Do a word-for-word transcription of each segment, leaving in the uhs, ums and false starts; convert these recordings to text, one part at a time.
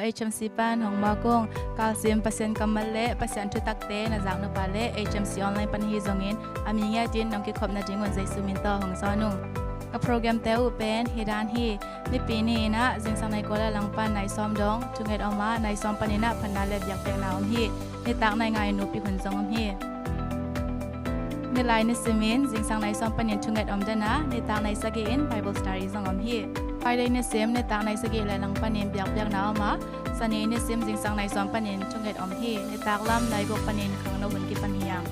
H M C pan hong mawk ung. Kalsim Pasian kammal le Pasian thutakte na zak nop a leh H M C online pan hi zongin a mi ngiatin nong kikhop nadingun Jesu min tawh hong zawn ung. Ka programte uh pen hi dan hi. Nipi ni-in ah zingsang nai kua le lang pan nai sawm dong thunget om a, nai sawm panin ah phatna le biakpiakna om hi. Nitak nai nga-in nupi hun zong om hi. Nilai nisimin zingsang nai sawm panin thunget om den a, nitak nai sagih in Bible study zong om hi. Friday nisim nitak nai sagih le lang panin biakpiakna om a, Sani nisim zingsang nai sawm panin thunget om hi. Nitak lam nai guk panin khangno hun kipan hi hang.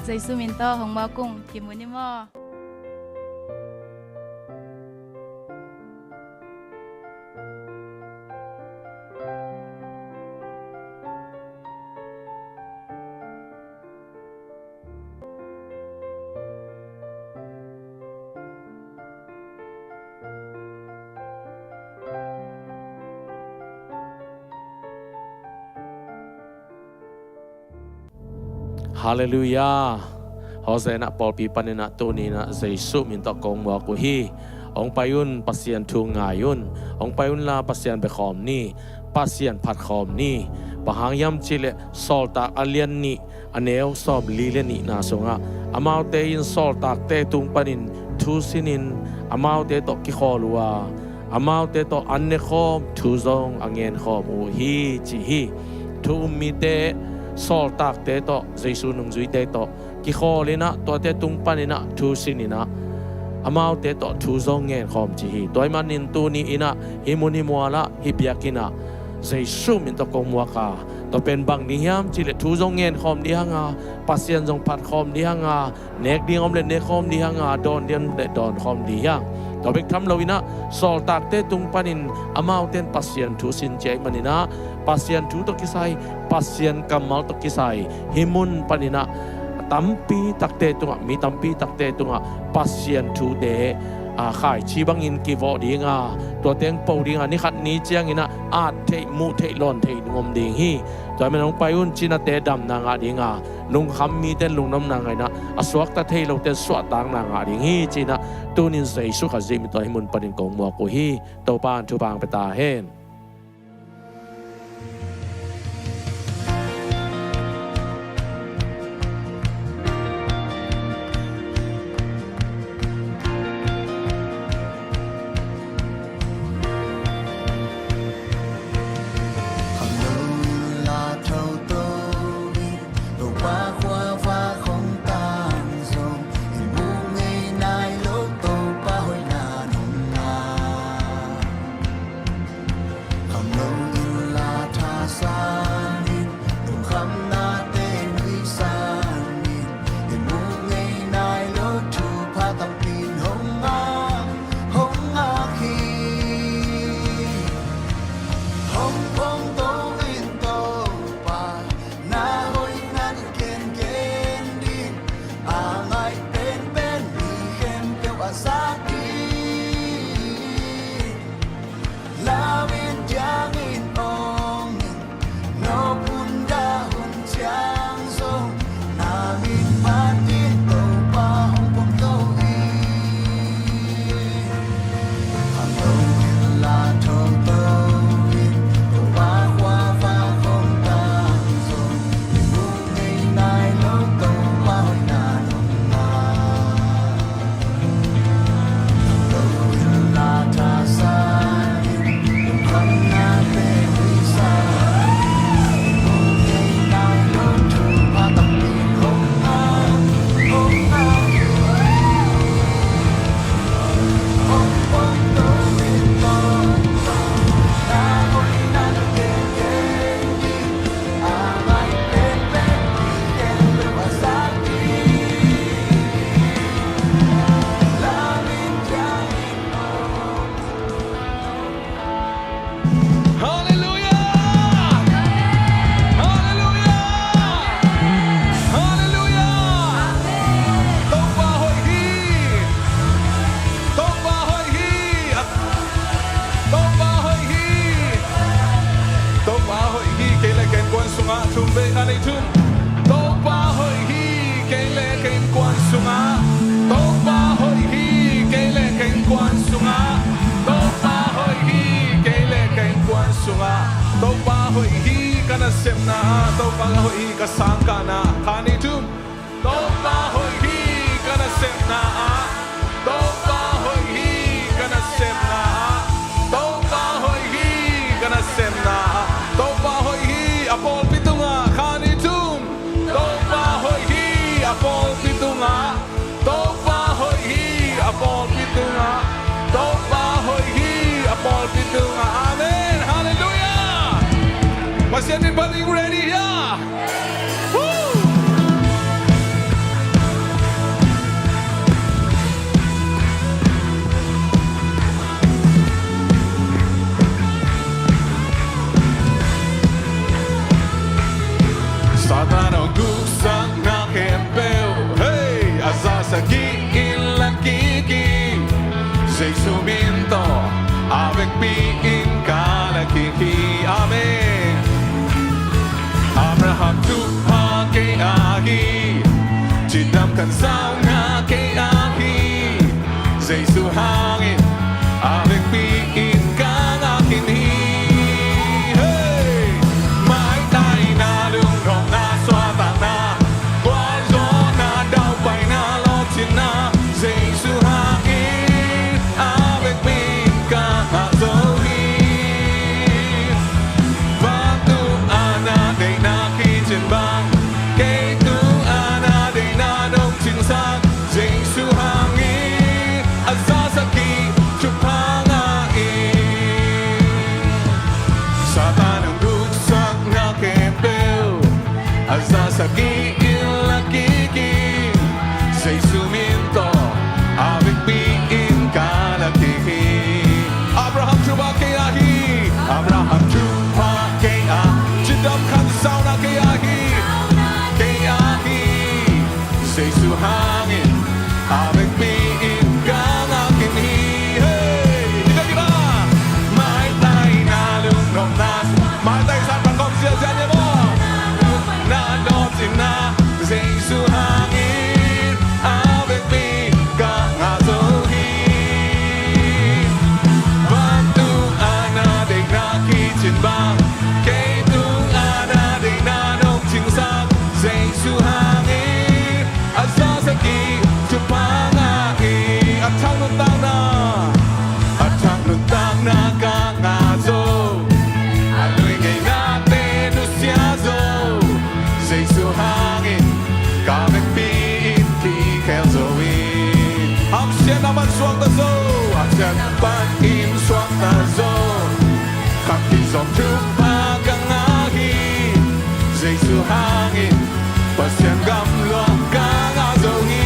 Jesu min tawh hong mawk ung. Kimu ni maw? Halleluiah. Hosanna pawlpi panin ah tuni-in ah Jesu min tawh kong muak uh hi. Hong pai un, Pasian thu ngai un. Hong pai unla Pasian bekhawm ni, Pasian phatkhawm ni. Bang hang hiam cihleh Sawltak a lian nih, a neu sawmli le nihna sungah amaute in sawltakte tung panin thu sinin amaute tawh kikhawl uh a, amaute tawh an nekhawm thu zong a ngenkhawm uh hi, ci hi. Thu um mite sawltakte tawh, Jesu nungzuite tawh kikhawl in ah, tuate tung panin ah thu sin in ah amaute tawh thu zong ngenkhawm ci hi. Tua ahih manin tuni-in ah hih mun hih mual ah, hih biakinn ah Jesu min tawh kong muak a, tua pen bang ding hiam cihleh thu zong ngenkhawm ding hang a, Pasian zong phatkhawm ding hang a, nek ding om leh nekkhawm ding hang a, dawn ding om leh dawnkhawm ding hi hang. Tua bek tham loin ah sawltakte tung panin amaute in Pasian thu sin ci ahih manin ah, Pasian thu tawh kisai, Pasian kammal tawh kisai hih mun panin ah tampi takte tungah, mi tampi takte tungah Pasian thute a, khaici bangin kivawh ding a, tua teng po ding a, ni khat ni ciangin ah at theih, muh theih, lawn theih ding om ding hi. Tua ahih manin hong pai un, cinate damna ngah ding a, lungkham mite in lungdamna ngah in ah, a suakta thei lote in suahtakna ngah ding hi, ci-in ah tuni-in Jesu Khazih min tawh hih mun panin kong muak uh hi. Topa'n thupha hong pia ta hen. nasepna ah Topa hoih hi. Ka sangkahna, khat, nih, thum. Topa hoih hi ka nasepna ah. Topa hoih hi ka nasepna ah. Topa hoih hi ka nasepna ah. Topa hoih hi a pawlpi tungah, khat, nih, thum. Topa hoih hi a pawlpi tungah. Topa hoih hi a pawlpi tungah. Topa hoih hi a pawlpi tungah. Amen. Halleluiah. Pasian min phat ing. Ready, hia? Woo! Satan hong guksakna khempeuh, hei, a za sagih in la kik hi. Jesu min tawh a vekpi in ka la kik hi. Amen. Abraham thupha kei a hi, cidam khansauna kei a hi. Jesu hangin a vekpi in ka ngak khin hi. Hei! Maitaina, lungnopna, suahtakna, gualzawhna, daupaina, lawhcinna, Jesu hangin a vekpi in ka ngak zo hi. Vantung a na deihna kicin bang, kei tung a na deihna nong cingsak, Jesu hangin a za sagih thupha ngah ing. Satan hong guksakna khempeuh a za sagih in la kik hi. Jesu min tawh a vekpi in ka la kik hi. Abraham thupha kei a hi. Abraham thupha kei a, cidam khansauna kei a hi. Kei a hi. Jesu hangin a vekpi in ka ngak khin hi. Hei, hi ka kina. Maitaina, lungnopna, maitai zan pan kawm siasia ni maw. Na lawhcinna, Jesu hangin a vekpi in ka ngak zo hi. Vantung a na deihna kicin bang, kei tung a na deihna nong cingsak, Jesu hangin a za sagih thupha ngah hi. A thak nuntakna, a thak nuntakna ka ngak zo. A lui ngeinate nusia zo. Jesu hangin ka vekpi in kikhel zo hi. Hamsiatna pan suakta zo. Hamsiatna panin suakta zo. Khangkhit zawm thupha ka ngah hi. Jesu hangin Pasian gam luang ka ngak zo hi.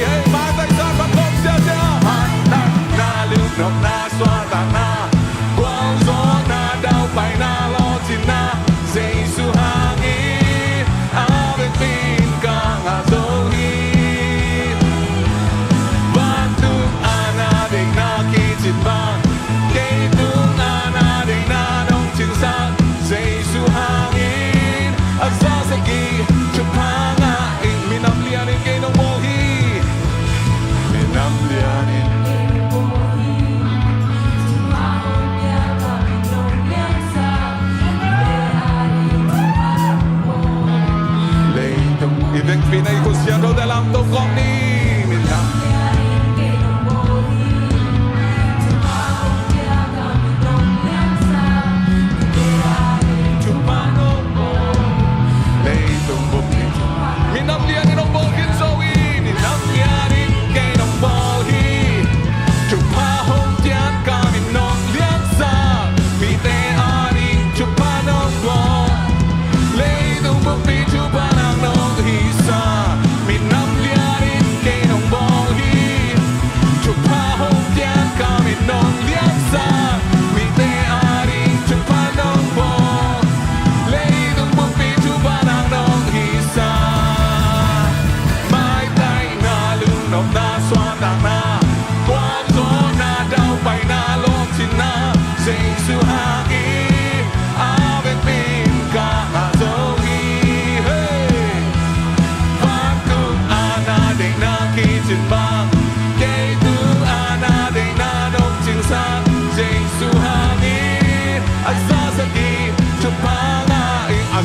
Hei, maitai zan pan kawm siasia. Hatna, lungnopna, suahtakna, gualzawhna, daupaina, lawhcinna, Jesu hangin a vekpi in ka ngak zo hi. Vantung a na deihna kicin bang, kei tung a na deihna nong cingsak, Jesu hangin a za sagih thupha ngah ing. Minam li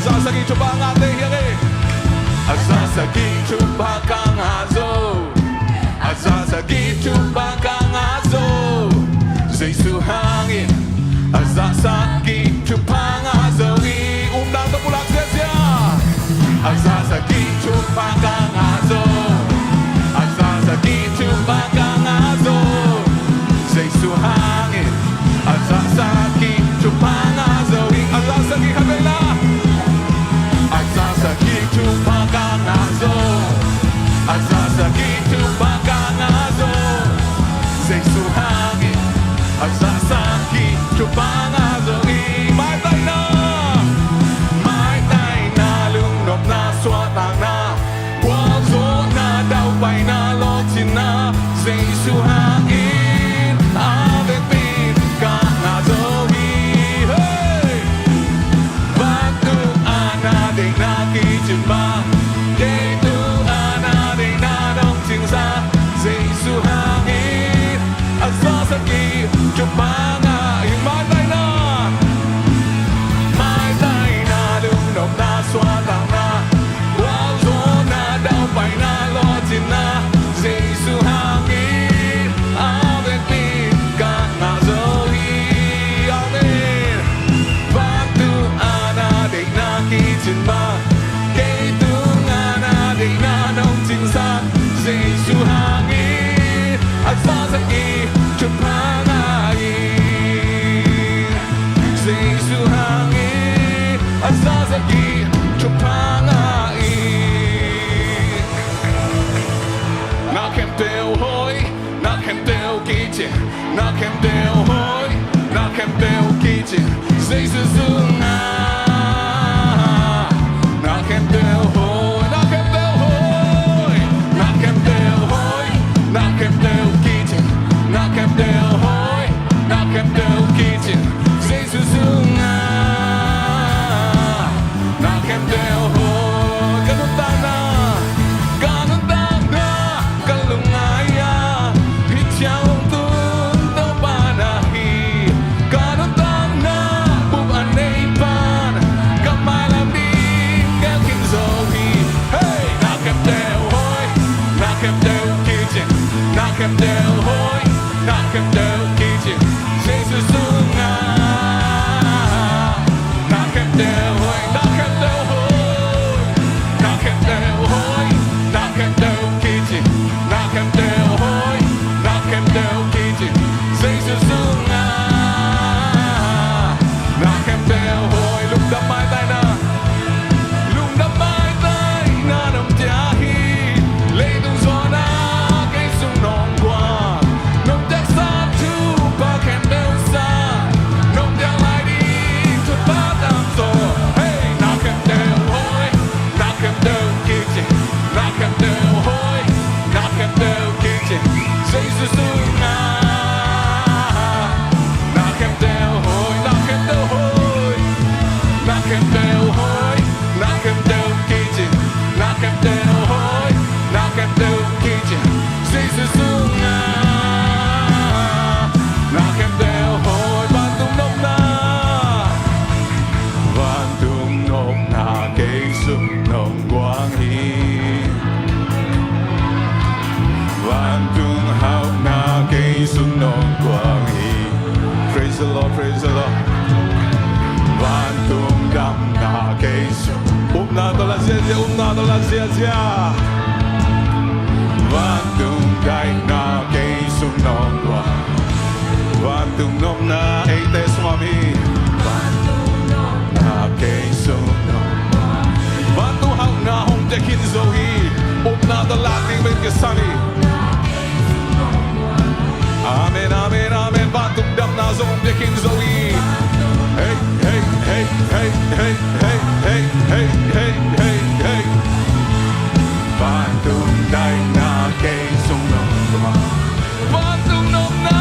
Azah sagih thupha ngah teh hi hang e. Azah sagih thupha ka ngah zo. Azah sagih thupha ka ngah zo. Jesu hangin. Azah sagih thupha ngah zo hi. Upna tawh pulak ziahziah. Azah sagih thupha ka ngah zo. Azah sagih thupha ka ngah zo. Jesu hangin. Azah sagih thupha ngah zo hi. Azah sagih khat vei la. Azah sagih thupha ka ngah zo. Azah sagih thupha ka ngah zo. Jesu hangin. Azah sagih thupha ngah zo hi. Maitaina. Maitaina, lungnopna, suahtakna, gualzawhna, daupaina, lawhcinna, Jesu hangin a vekpi-in ka ngah zo hi. Hey! Vantung a na deihna kicin mah, kei tung a na deihna nong cingsak, Jesu hangin. Azah sagih thupha ngah hi. Maitaina. Maitaina, lungnopna, suahtakna, gualzawhna, daupaina, lawhcinna, Jesu hangin a vekpi-in ka ngah zo hi. Amen. Vantung a na deihna kicin mah, kei tung a na deihna nong cingsak, Jesu hangin. Azah sagih thupha ngah hi. Jesu hangin. Azah sagih thupha ngah hi. Na khempeuh hawi, na khempeuh kicin, na khempeuh hawi, na khempeuh kicin, Jesu sungah. Na khempeuh hawi, na khempeuh hawi, na khempeuh hawi, na khempeuh kicin, na khempeuh hawi, na khempeuh kicin, Jesu sungah. Na khempeuh hawi, ka nuntakna, ka nuntakna, ka lungngai-ah hih ciang hong tun Topa na hi. Ka nuntakna bup a nei pan, ka mailam ding gelh khin zo hi. Hey! Na khempeuh hawi, na khempeuh kicin, na khempeuh hawi, na khempeuh kicin, Jesu sungah. Na khempeuh hawi, na khempeuh hawi, na khempeuh hawi, na khempeuh kicin, na khempeuh hawi, na khempeuh kicin, Jesu sungah. Na khempeuh hawi, lungdam maitaina, lungdam maitaina nong ciah hi. Leitung zawhna kei sung nong guan, nong ciahsa thupha khempeuh sa, nong ciah lai ding thupha tam zaw. Hey, na khempeuh hawi, na khempeuh kicin, na khempeuh hawi, na khempeuh kicin, Jesu sungah. Na khempeuh hawi, na khempeuh hawi, na khempeuh hawi, na khempeuh kicin, na khempeuh hawi, na khempeuh kicin, Jesu sungah. Na khempeuh hawi, vantung nopna, vantung nopna kei sung nong guang hi. Vantung hauhna kei sung nong guang hi. Praise the Lord, praise the Lord. Vantung damna kei sung. Upna tawh la ziahziah, upna tawh la ziahziah. Vantung daihna kei sung nong guang. Vantung nopna eite sungah om hi. Vantung nopna kei sung nong guang. Vantung hauhna hong pia khin zo hi. Upna tawh la ding bek kisam hi. Amen, amen, amen. Vantung damna zong hong pia khin zo hi. Hey, hey, hey. Vantung daihna kei sung nong guang. Vantung nopna,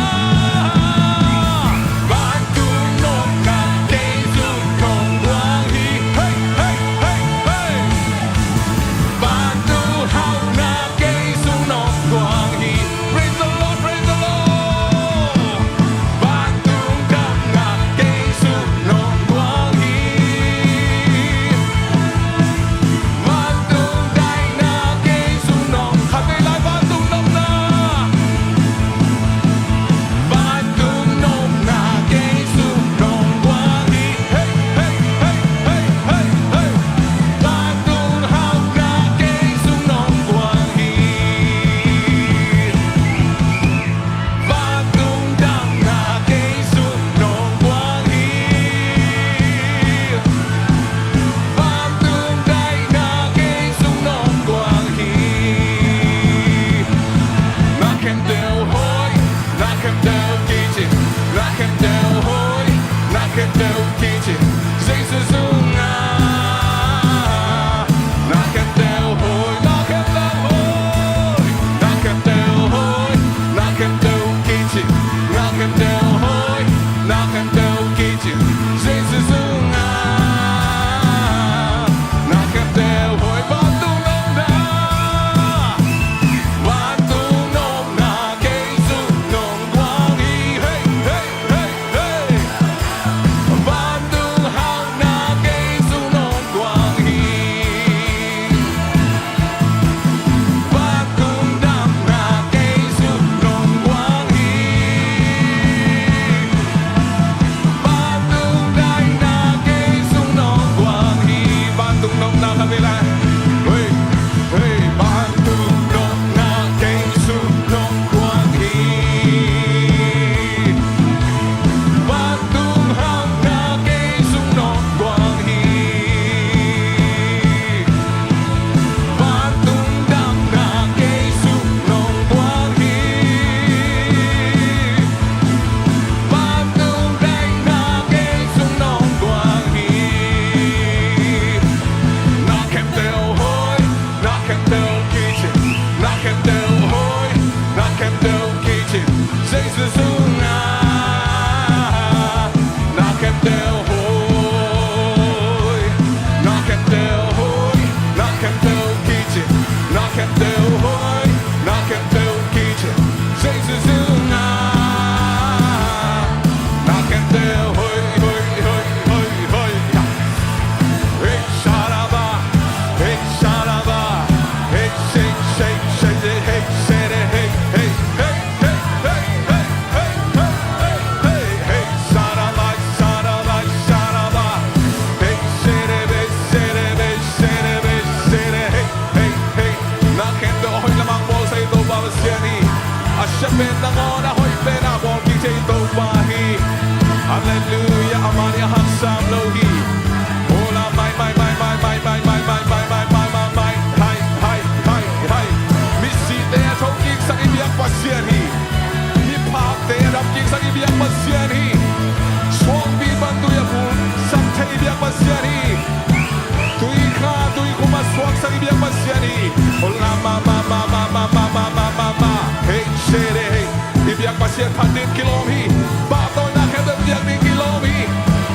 Tuak sang i biak Pasian hi. Ola ma ma ma ma ma ma ma ma ma ma. Hei, se de hei. I biak Pasian phat ding kilawm hi. Pahtawina khempeuh biak ding kilawm hi.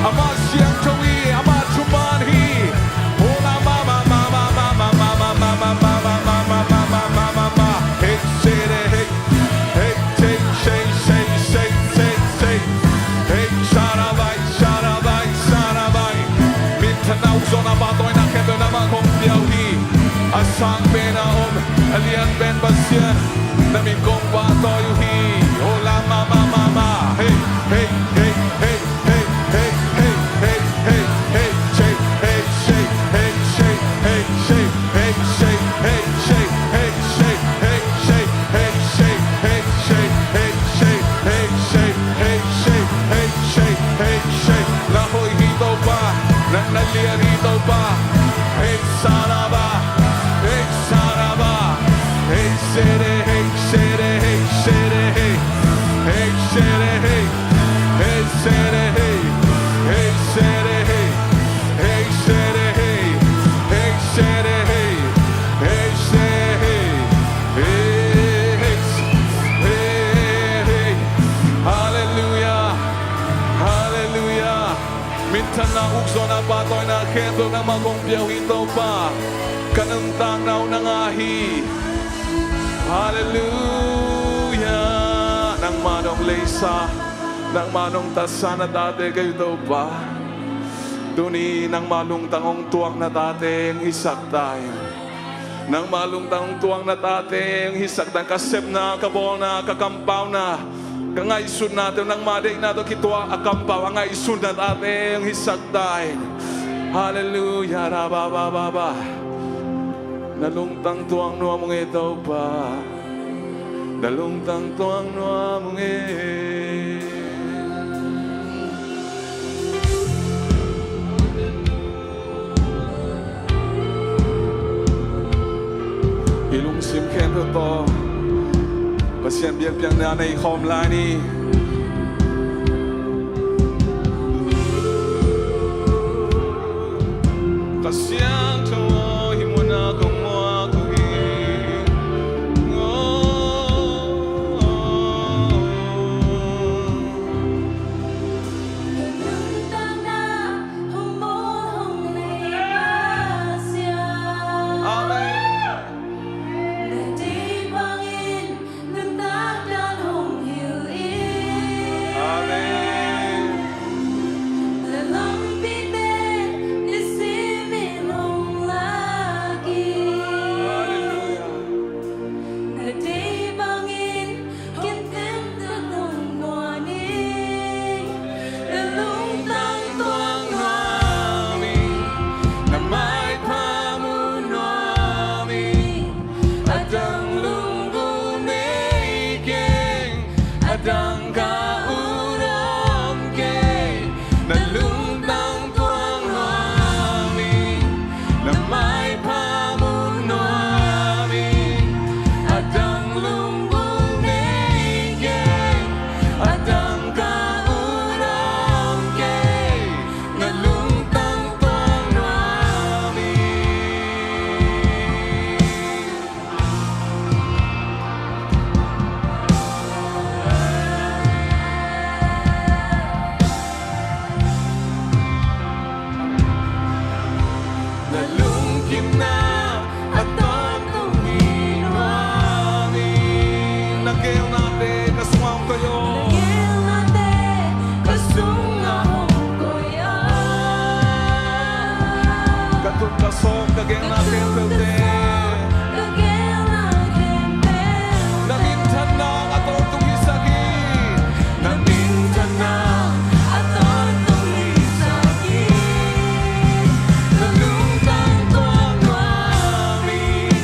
Amah siangtho hi. Amah thuman hi. Ola ma ma ma ma ma ma ma ma ma ma ma ma ma ma ma ma ma. Hei, se de hei. Hei, hei, hei, hei, hei, hei, hei. Hei, sarabai, sarabai, sarabai. Minthanna, ukzawnna, pahtawina khempeuh nangmah kong pia uh hi. A sang pen a om, a lian pen Pasian, na min kong pahtawi uh hi. Ola ma ma ma ma. Hei, hei, hei, hei. Na hoih hi Topa, na, na lian hi Topa. Hei saraba, hei saraba. Hei sere, hei sere, hei sere, hei. Hei sere, hei. Hei sere, hei. Hei sere, hei. Hei sere, hei. Hei sere, hei. Hei sere, hei. Hei, hei. Hei, hei. Halleluia. Halleluia. Minthanna, ukzawnna, pahtawina khempeuh nangmah kong pia uh hi Topa. Ka nuntakna uh nang a hi. Halleluia. Nangmah dong leisa, nangmah dong tatsa na tate ka hi uh Topa. Tuni nangmah lungtang hong tuak na tate hong hisak ta in. Nangmah lungtang hong tuak na tate hong hisak ta in. Ka sepna, ka bawlna, ka kampauna, ka ngaihsutnate uh nangmah deihna tawh kituak a kampau a ngaihsutna tate hong hisak ta in. Halleluia, ra ba ba ba ba. Na lungtang tuak nuam ung ei Topa. Na lungtang tuak nuam ung ei. I lungsim khempeuh tawh Pasian biakpiakna nei khawm lai ni. Ka siangtho aw, hih munah kong muak uh hi. Amen. Amen. Halleluia. Na maipha mu nuam ing. A dang lunggulh nei keng, a dang ka ut om kei. Na lungtang tuak nuam ing, na maipha mu nuam ing. A dang lunggulh nei keng, a dang ka ut om kei. Na lungtang tuak nuam ing. Na lungkimna a tawntung hi nuam ing. Na geelnate ka sungah hong koih aw. Na geelnate ka sungah hong koih aw. Ka tut ka sawm ka geelna khempeuhte. Ka geelna khempeuhte. Na minthanna a tawntung hisak hi. Na minthanna a tawntung hisak hi. Na lungtang tuak nuam ing.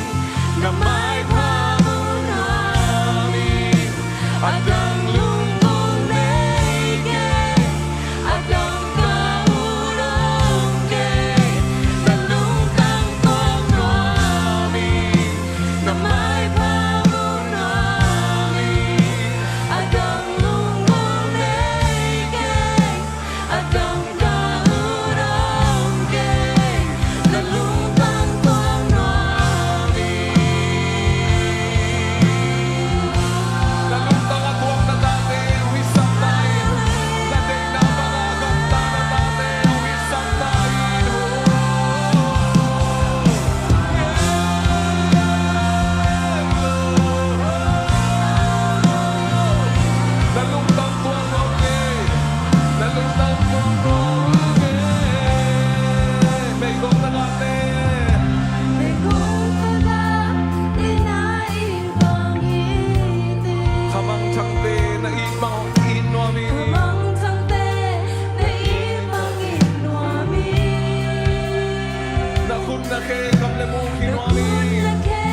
Na maipha mu nuam ing. A dang lunggulh nei keng, a dang ka ut om kei. Na lungtang tuak nuam Lungdam na khe, kam le muk hi nuam ing. Lungdam na khe,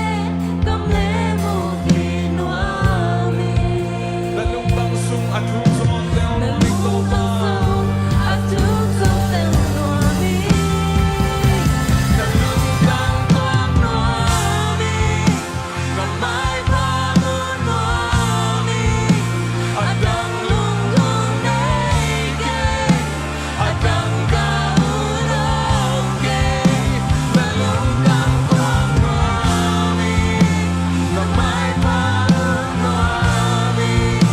kam le muk hi nuam ing. Na lungtang sung a thuk zawn tel nuam ing Topa. Na lungtang sung a thuk zawn tel nuam ing. Na lungtang tuak nuam ing. Na maipha mu nuam ing. A dang lungdam nei keng. A dang ka ut om keng. Na lungtang tuak nuam ing. Na maipha mu nuam ing.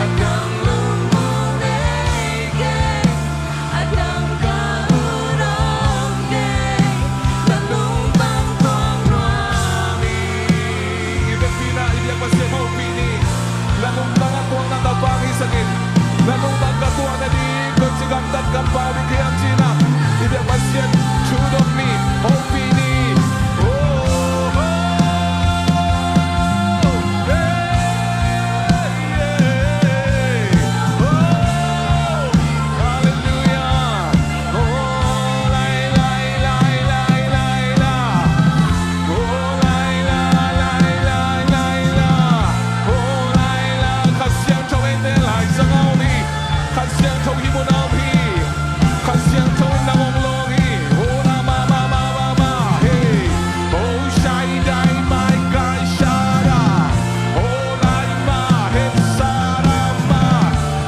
A dang lungdam nei keng. A dang ka ut om keng. Na lungtang tuak nuam ing. I biakpi na, i biak Pasian hopih ni. Na lungtang a tuakna Topa hong hisak in. Na lungtang ka tuak nading koici gamtat kampau ding hiam cih na, i biak Pasian thudon ni, hopih ni. Oh, oh, hey, hey, oh, hallelujah. Oh, lai, lai, lai, la. Oh, lai, la, lai, la, lai, la. Oh, lai, la. Kha Siangtho eite lai zang a om hi. Kha Siangtho hih mun a om hi. Kha Siangtho in nang hong lawng hi. Oh, la, ma, ma, ma, ma, ma. Hey. Oh, shai, dai, mai, kai, shara. Oh, lai, ma, he, sara, ma.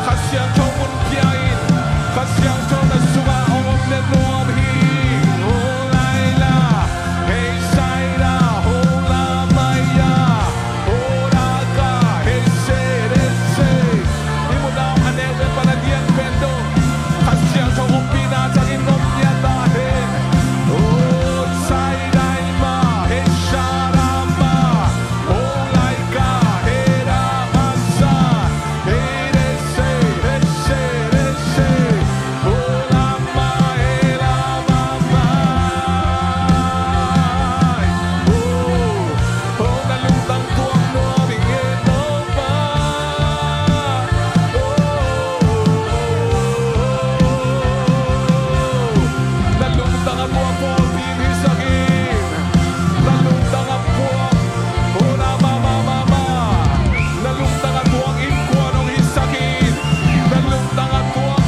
Kha Siangtho mun pia in. Kha Siangtho na sungah hong om le nuam hi. Oh, lai, la. Hei, sai, la. Oh, la, mai, ya. Oh, la, ka. Hei, se, de, se. I mun a om a nek le pan a dian pen dong. Kha Siangtho ompihna ciangin om ngiat ta hen. Oh, sai, dai, ma. Hei, sara, ma. Oh, lai, ka. Hei, ra, ma, sa. Hei, de, se, de, se, de, se. Oh, la, ma, hei, la, ma, ma. Oh, oh, na lungtang tuak nuam ing e Topa. Oh, na lungtang a tuak pawlpi hong hisak in. Na lungtang a tuak, oh, na ma, ma, ma, ma. Na lungtang a tuak innkuan hong hisak in. Na lungtang a tuak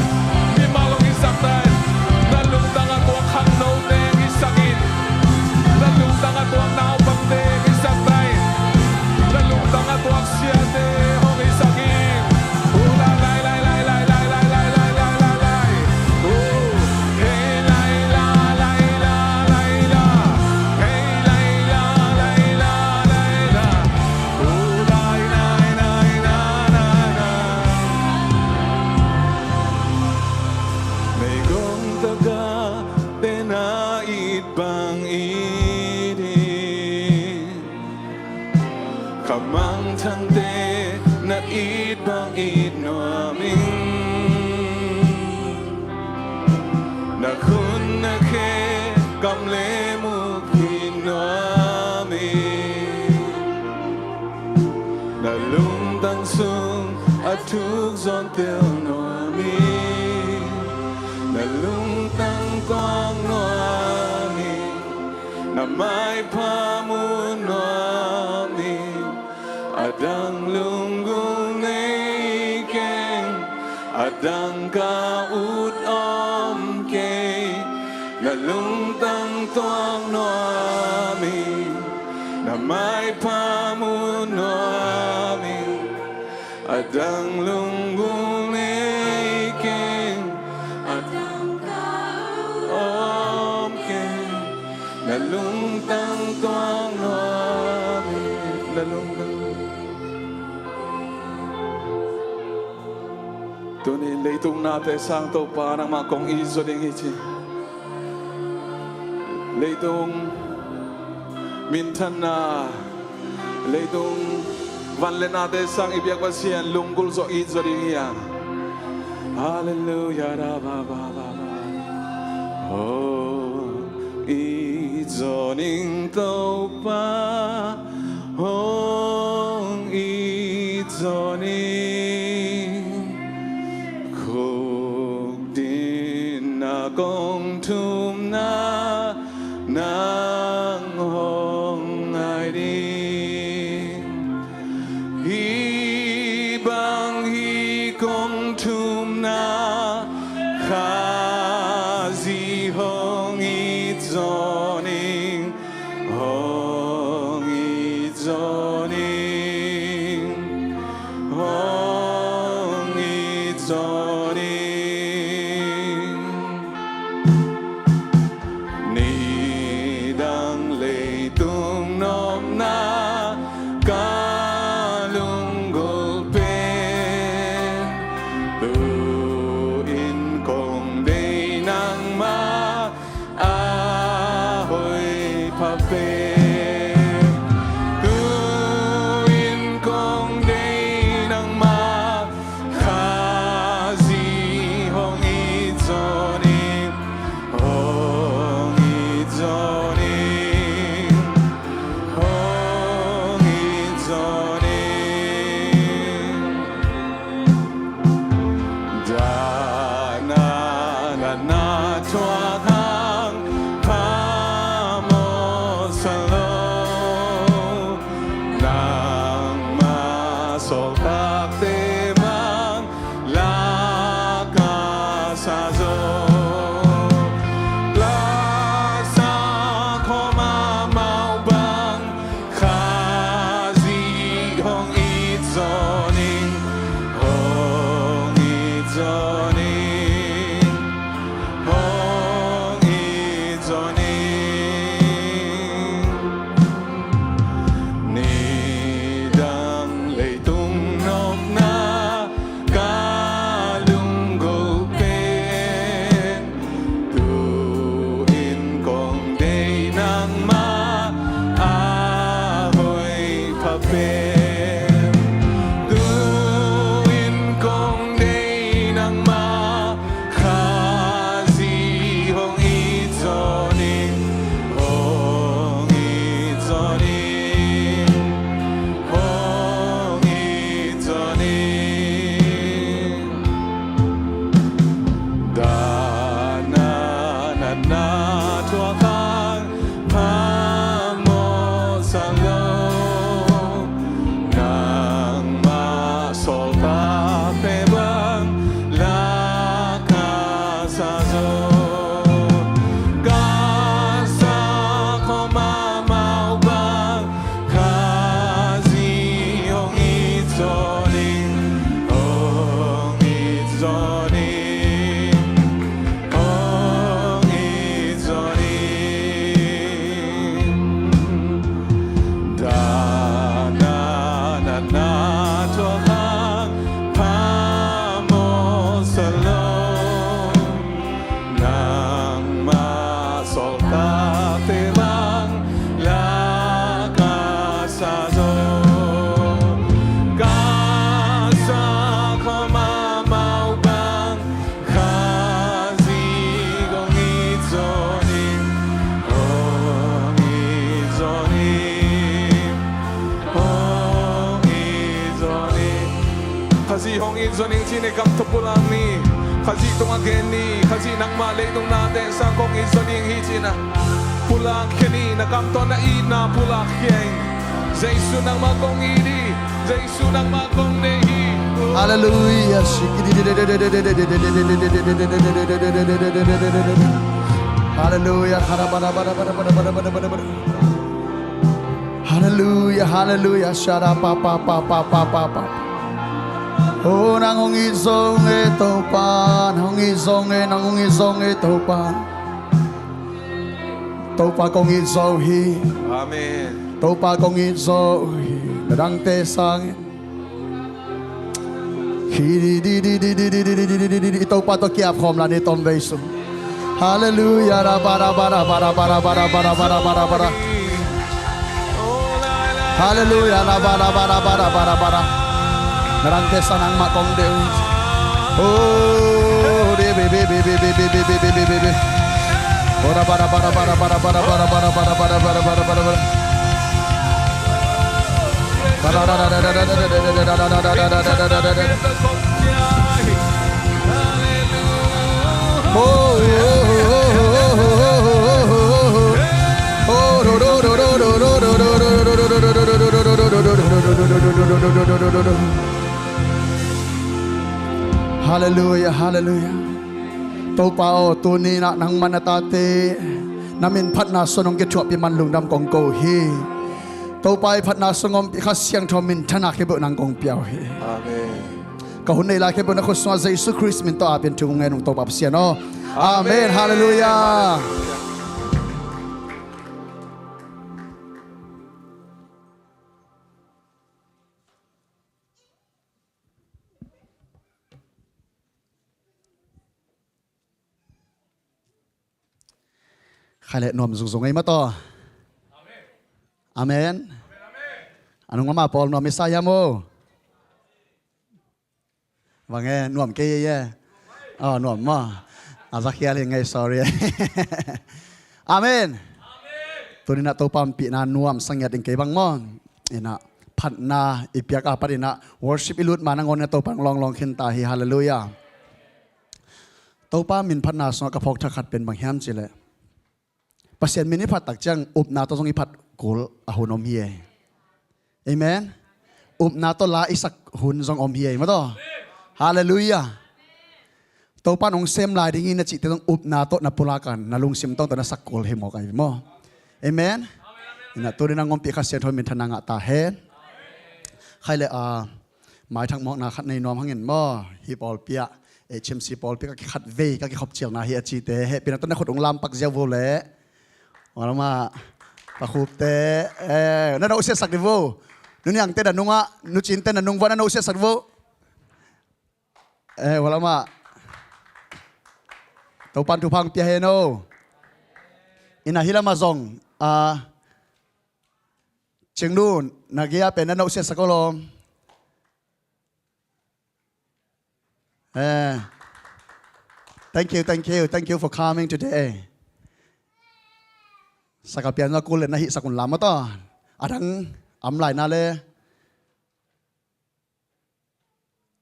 mimal hong hisak ta in. Na lungtang a tuak khangnote hong hisak in. Na lungtang a tuak naupangte hong hisak ta in. Na lungtang a tuak siate hong hisak in. Oh, la, lai, lai, lai. Oh, hei, lai, la, lai, la, lai, lai, la. Hei, lai, la, lai, la, lai, la. Oh, lai, lai, lai, la, lai, la. Meigong taka tena it bang it in. Kha mangthangte na it bang it nuam ing. Na khut na khe kam le muk hi nuam ing. Na lungtang sung a thuk zawn tel nuam ing. Na lungtang tuak nuam ing. Na maipha mu nuam ing. A dang lunggulh nei keng. A dang ka ut om keng. Na lungtang tuak nuam ing. Na maipha mu nuam ing. A dang lunggulh nei keng. A dang ka ut om keng. Na lungtang tuak nuam ing. Na lungtang. Tuni leitung nate sang Topa nangmah kong it zaw ding hi ci. Leitung minthanna, leitung van le nate sang i biak Pasian lunggulh zaw, it zaw ding hi a. Halleluiah, ra, ba, ba, ba, ba. Oh, it zaw ning Topa, hong it zaw ning. Khukdinna kong thumna, na nang hong ngai ding. Hih bang hih kong thumna Khazih hong it zaw ning, hong it zaw ning, hong it zaw ning. Nidang leitung nopna ka lunggulh pen, tu-in kong deih nangmah a hoih pha pen. Tu-in kong deih nangmah Khazih hong it zaw ning, hong it zaw ning, hong it zaw ning. Dahna natna thuak hang phamawh sa lo, nangmah sawltakte bang lak ka sa zaw. Lasa khawm amau bang Khazih hong it zaw ning, hong it zaw ning, hong it zaw ning. Nidang leitung nopna ka lunggulh pen, tu-in kong deih nangmah a hoih pha pen. Tu-in kong deih nangmah Khazih hong it zaw ning, hong it zaw ning, hong it zaw ning. Dahna natna thuak hang phamawh sa lo, nangmah sawltakte bang lak ka sa zaw. Ka sa khawm amau bang Khazih hong it zaw ning, hong it zaw ning, hong it zaw ning. Dahna natna thuak hang phamawh sa lo, nangmah sawltakte bang lak ka sa zaw. Ka sa khawm amau bang Khazih hong it zaw ning, hong it zaw ning, hong it zaw ning. Khazih hong it zaw ning ci-in i kam tawh pulak ni. Khazih tungah gen ni. Khazih nangmah leitung nate sang kong it zaw ding hi ci-in a pulak khia ni. Na kam tawh na itna pulak khia in. Jesu nangmah kong it hi. Jesu nangmah kong deih hi. Halleluia. Halleluia. Halleluia, halleluia. Shara pa pa pa pa pa pa pa. Oh, nang hong it zong e Topa, nang hong it zong e, nang hong it zong e Topa. Topa kong it zo hi. Amen. Topa kong it zo hi. Na dangte sangin. Hi di di di. I Topa tawh ki-ap khawm la ni tom vei sung. Halleluia, ra ba ra ba ra ba ra ba ra ba ra ba ra ba ra ba ra ba ra. Halleluia, ra ba ra ba ra ba ra ba ra ba ra. Na dangte sang nangmah kong deih. Oh, di bi bi bi. Oh, ra ba ra ba ra ba ra ba ra ba ra. Halleluia, halleluia. Topa aw, tuni-in ah nangmah na tate na min phatna sung hong kithuahpih man lungdam kong ko hi. Topa i phatna sung ompih Kha Siangtho minthanna khempeuh nang kong pia uh hi. Amen. Ka hun nei lai khempeuh na khut sungah Jesu Khrist min tawh apin thu ngen ung Topa Pasian aw. Amen. Amen. Halleluia. Khai le nuam zungzung ei mataw. Amen. A nung mama pawl nuam i sa hiam aw? Bang e, nuam kei ei e. Aw, nuam maw? A zakhial hi ngei, sorry. Amen. Tuni-in ah Topa ompihna nuam sa ngiat ing kei bang maw? Ina phatna i piak a pat ina worship i lut ma nangawn ina Topa hong lawnglawng khinta hi. Halleluia. Topa min phatna sungah ka phawk thak khat pen bang hiam cih leh Pasian min i phat tak ciang upna tawh zong i phat kul a hun om hi ei. Amen. Upna tawh la i sak hun zong om hi ei mataw. Halleluia. Topa in hong sem lai ding hi na cihte zong upna tawh na pulak a na lungsim tawng tawh na sak kul hi mawk a hi maw? Amen. Ina tuni-in ah hong ompih Kha Siangtho minthanna ngah ta hen. Khai le a maithak mawkna khat nei nuam hangin maw, hih pawlpi ah H M C pawlpi ka kikhat vei ka kikhop cialna hi a cite hehpihna tawh na khut hong lampak ziau vo leh. Walama, Pa Khupte, eh, na no siatsak di vo. Nu Niangte na nungah, Nu Cinte na nung vo, na no siatsak di vo. Eh, walama. Topan thupha hong pia hen aw. Ina hih lama zong a, Cingnu, na gei a pen na no siatsak aw lawm. Eh. Thank you, thank you, thank you for coming today. Sakapian na kul le na hihsak un lam mataw. A dang am lai na le.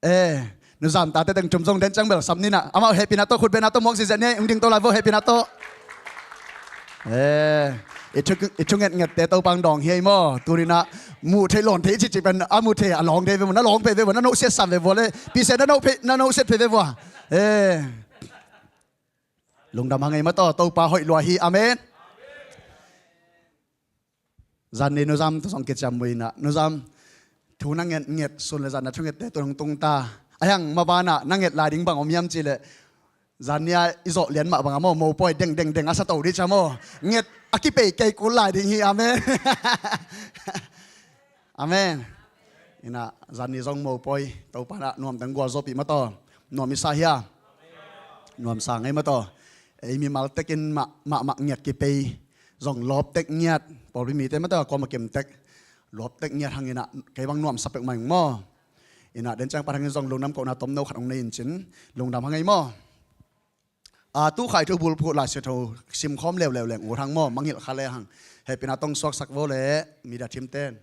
Eh, Nu Zam tate teng thum zong den ciang bel sam ni na. Amau hehpihna tawh khut bengna tawh muak zizia ni, hong ding to lai vo hehpihna tawh. Eh, i thu, i thu ngetngette Topa hong dawng hi ei maw? Tuni-in ah muh theih lawn theih cihcih pen a muh theih a lawng thei ve maw, na lawng phei ve maw, na no siat sam ve vua le. Pise na no phei, na no siat phei ve vua. Eh. Lungdam hang ei mataw, Topa hoih lua hi. Amen. Zan ni Nu Zam tawh zong kiciam uh ina, Nu Zam, thu na nget nget sun le zan na thu ngette tun hong tung ta. Ahi hang mabanah na nget lai ding bang om hiam cih leh, zan ni a i zawh lian mah bang a maw, mopawi deng deng deng a sa to dih cia maw. Nget a kipei kei kul lai ding hi. Amen. Amen. Ina zan ni zong mopawi Topa in ah nuam teng gualzawhpih mataw. Nuam i sa hia? Nuam sa ngei mataw. Ei mimal tekin mah, mah, mah nget kipei zong lawptek ngiat, pawlpi mite mate a kuama kimtek lawptek ngiat hang ina, kei bang nuamsa pek mah ing maw? Ina den ciang pan hangin zong lungdam kohna tomno khat hong nei in cin, lungdam hang ei maw? A, tu khai thu bulphuh Lai Siangtho simkhawm leuleu leng ut hang maw, mangngilh kha le hang. Hehpihna tawh suaksak vo le, media team ten.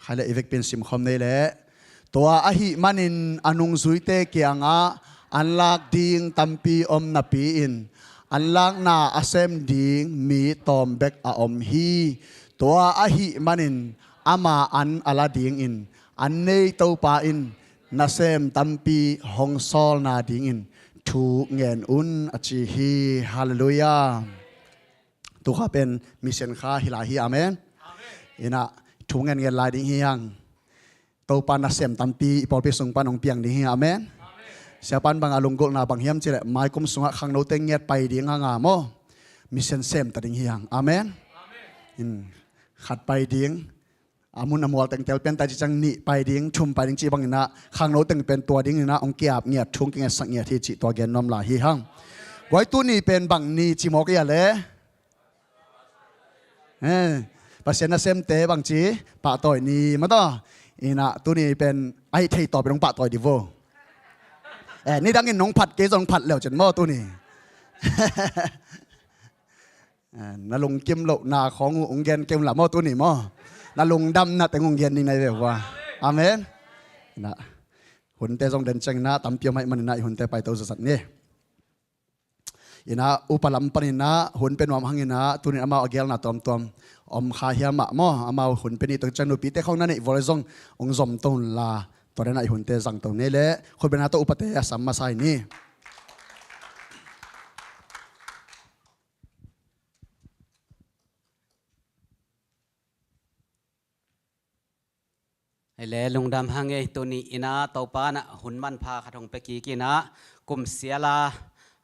Khai le i vekpi in simkhawm nei leh. Tua ahih manin a nungzuite kiangah an lak ding tampi om napi-in an lakna a sem ding mi tawm bek a om hi. Tua ahih manin ama an a la dingin an nei Topa in nasem tampi hong sawlna dingin thu ngen un, a ci hi. Halleluiah. Tukha pen mission kha hi lai hi. Amen. Ina thu ngen ngen lai ding hi hang. Topa nasem tampi i pawlpi sung pan hong piang ding hi. Amen. Siapan bang a lunggulhna bang hiam cih leh maikum sungah khangnote ngiat pai ding hang a maw, mission sem ta ding hi hang. Amen. In khat pai ding, a mun a mual teng tel pian ta ci ciang nih pai ding, thum pai ding ci bang ina, khangno teng pen tua ding ina hong kiap ngiat, thu hong kingetsak ngiat hi cih tua gen nuam lai hi hang. Guai, tuni pen bang ni ci mawk ia le? Eh, Pasian nasemte bang ci, pahtawi ni mataw. Ina tuni pen a hih thei tawpin hong pahtawi di vo. Eh, nidangin nong phat kei zong phat leu cin maw tuni. Eh, na lungkim lohna khawng uh hong gen kei un la maw tuni maw? Na lungdamna teng hong gen ding na hi ve vua. Amen. Ina hunte zong den ciang ina tampi om ahih man ina i hunte paito zatzat ni. Inah upa lam paninah hun pia nuam hanginah tunin amau a gelna tuamtuam om kha hiam ah maw? Amau hun pia ni tong ciang nupite khawng na neih vua le zong ong zom to unla, tua denah i hunte zang to nei leh khutbetna tawh upate a sam masa hi ni. Hei le lungdam hang ei, tuni inah Topa nah hun manpha khat hong pia kik inah kum siala,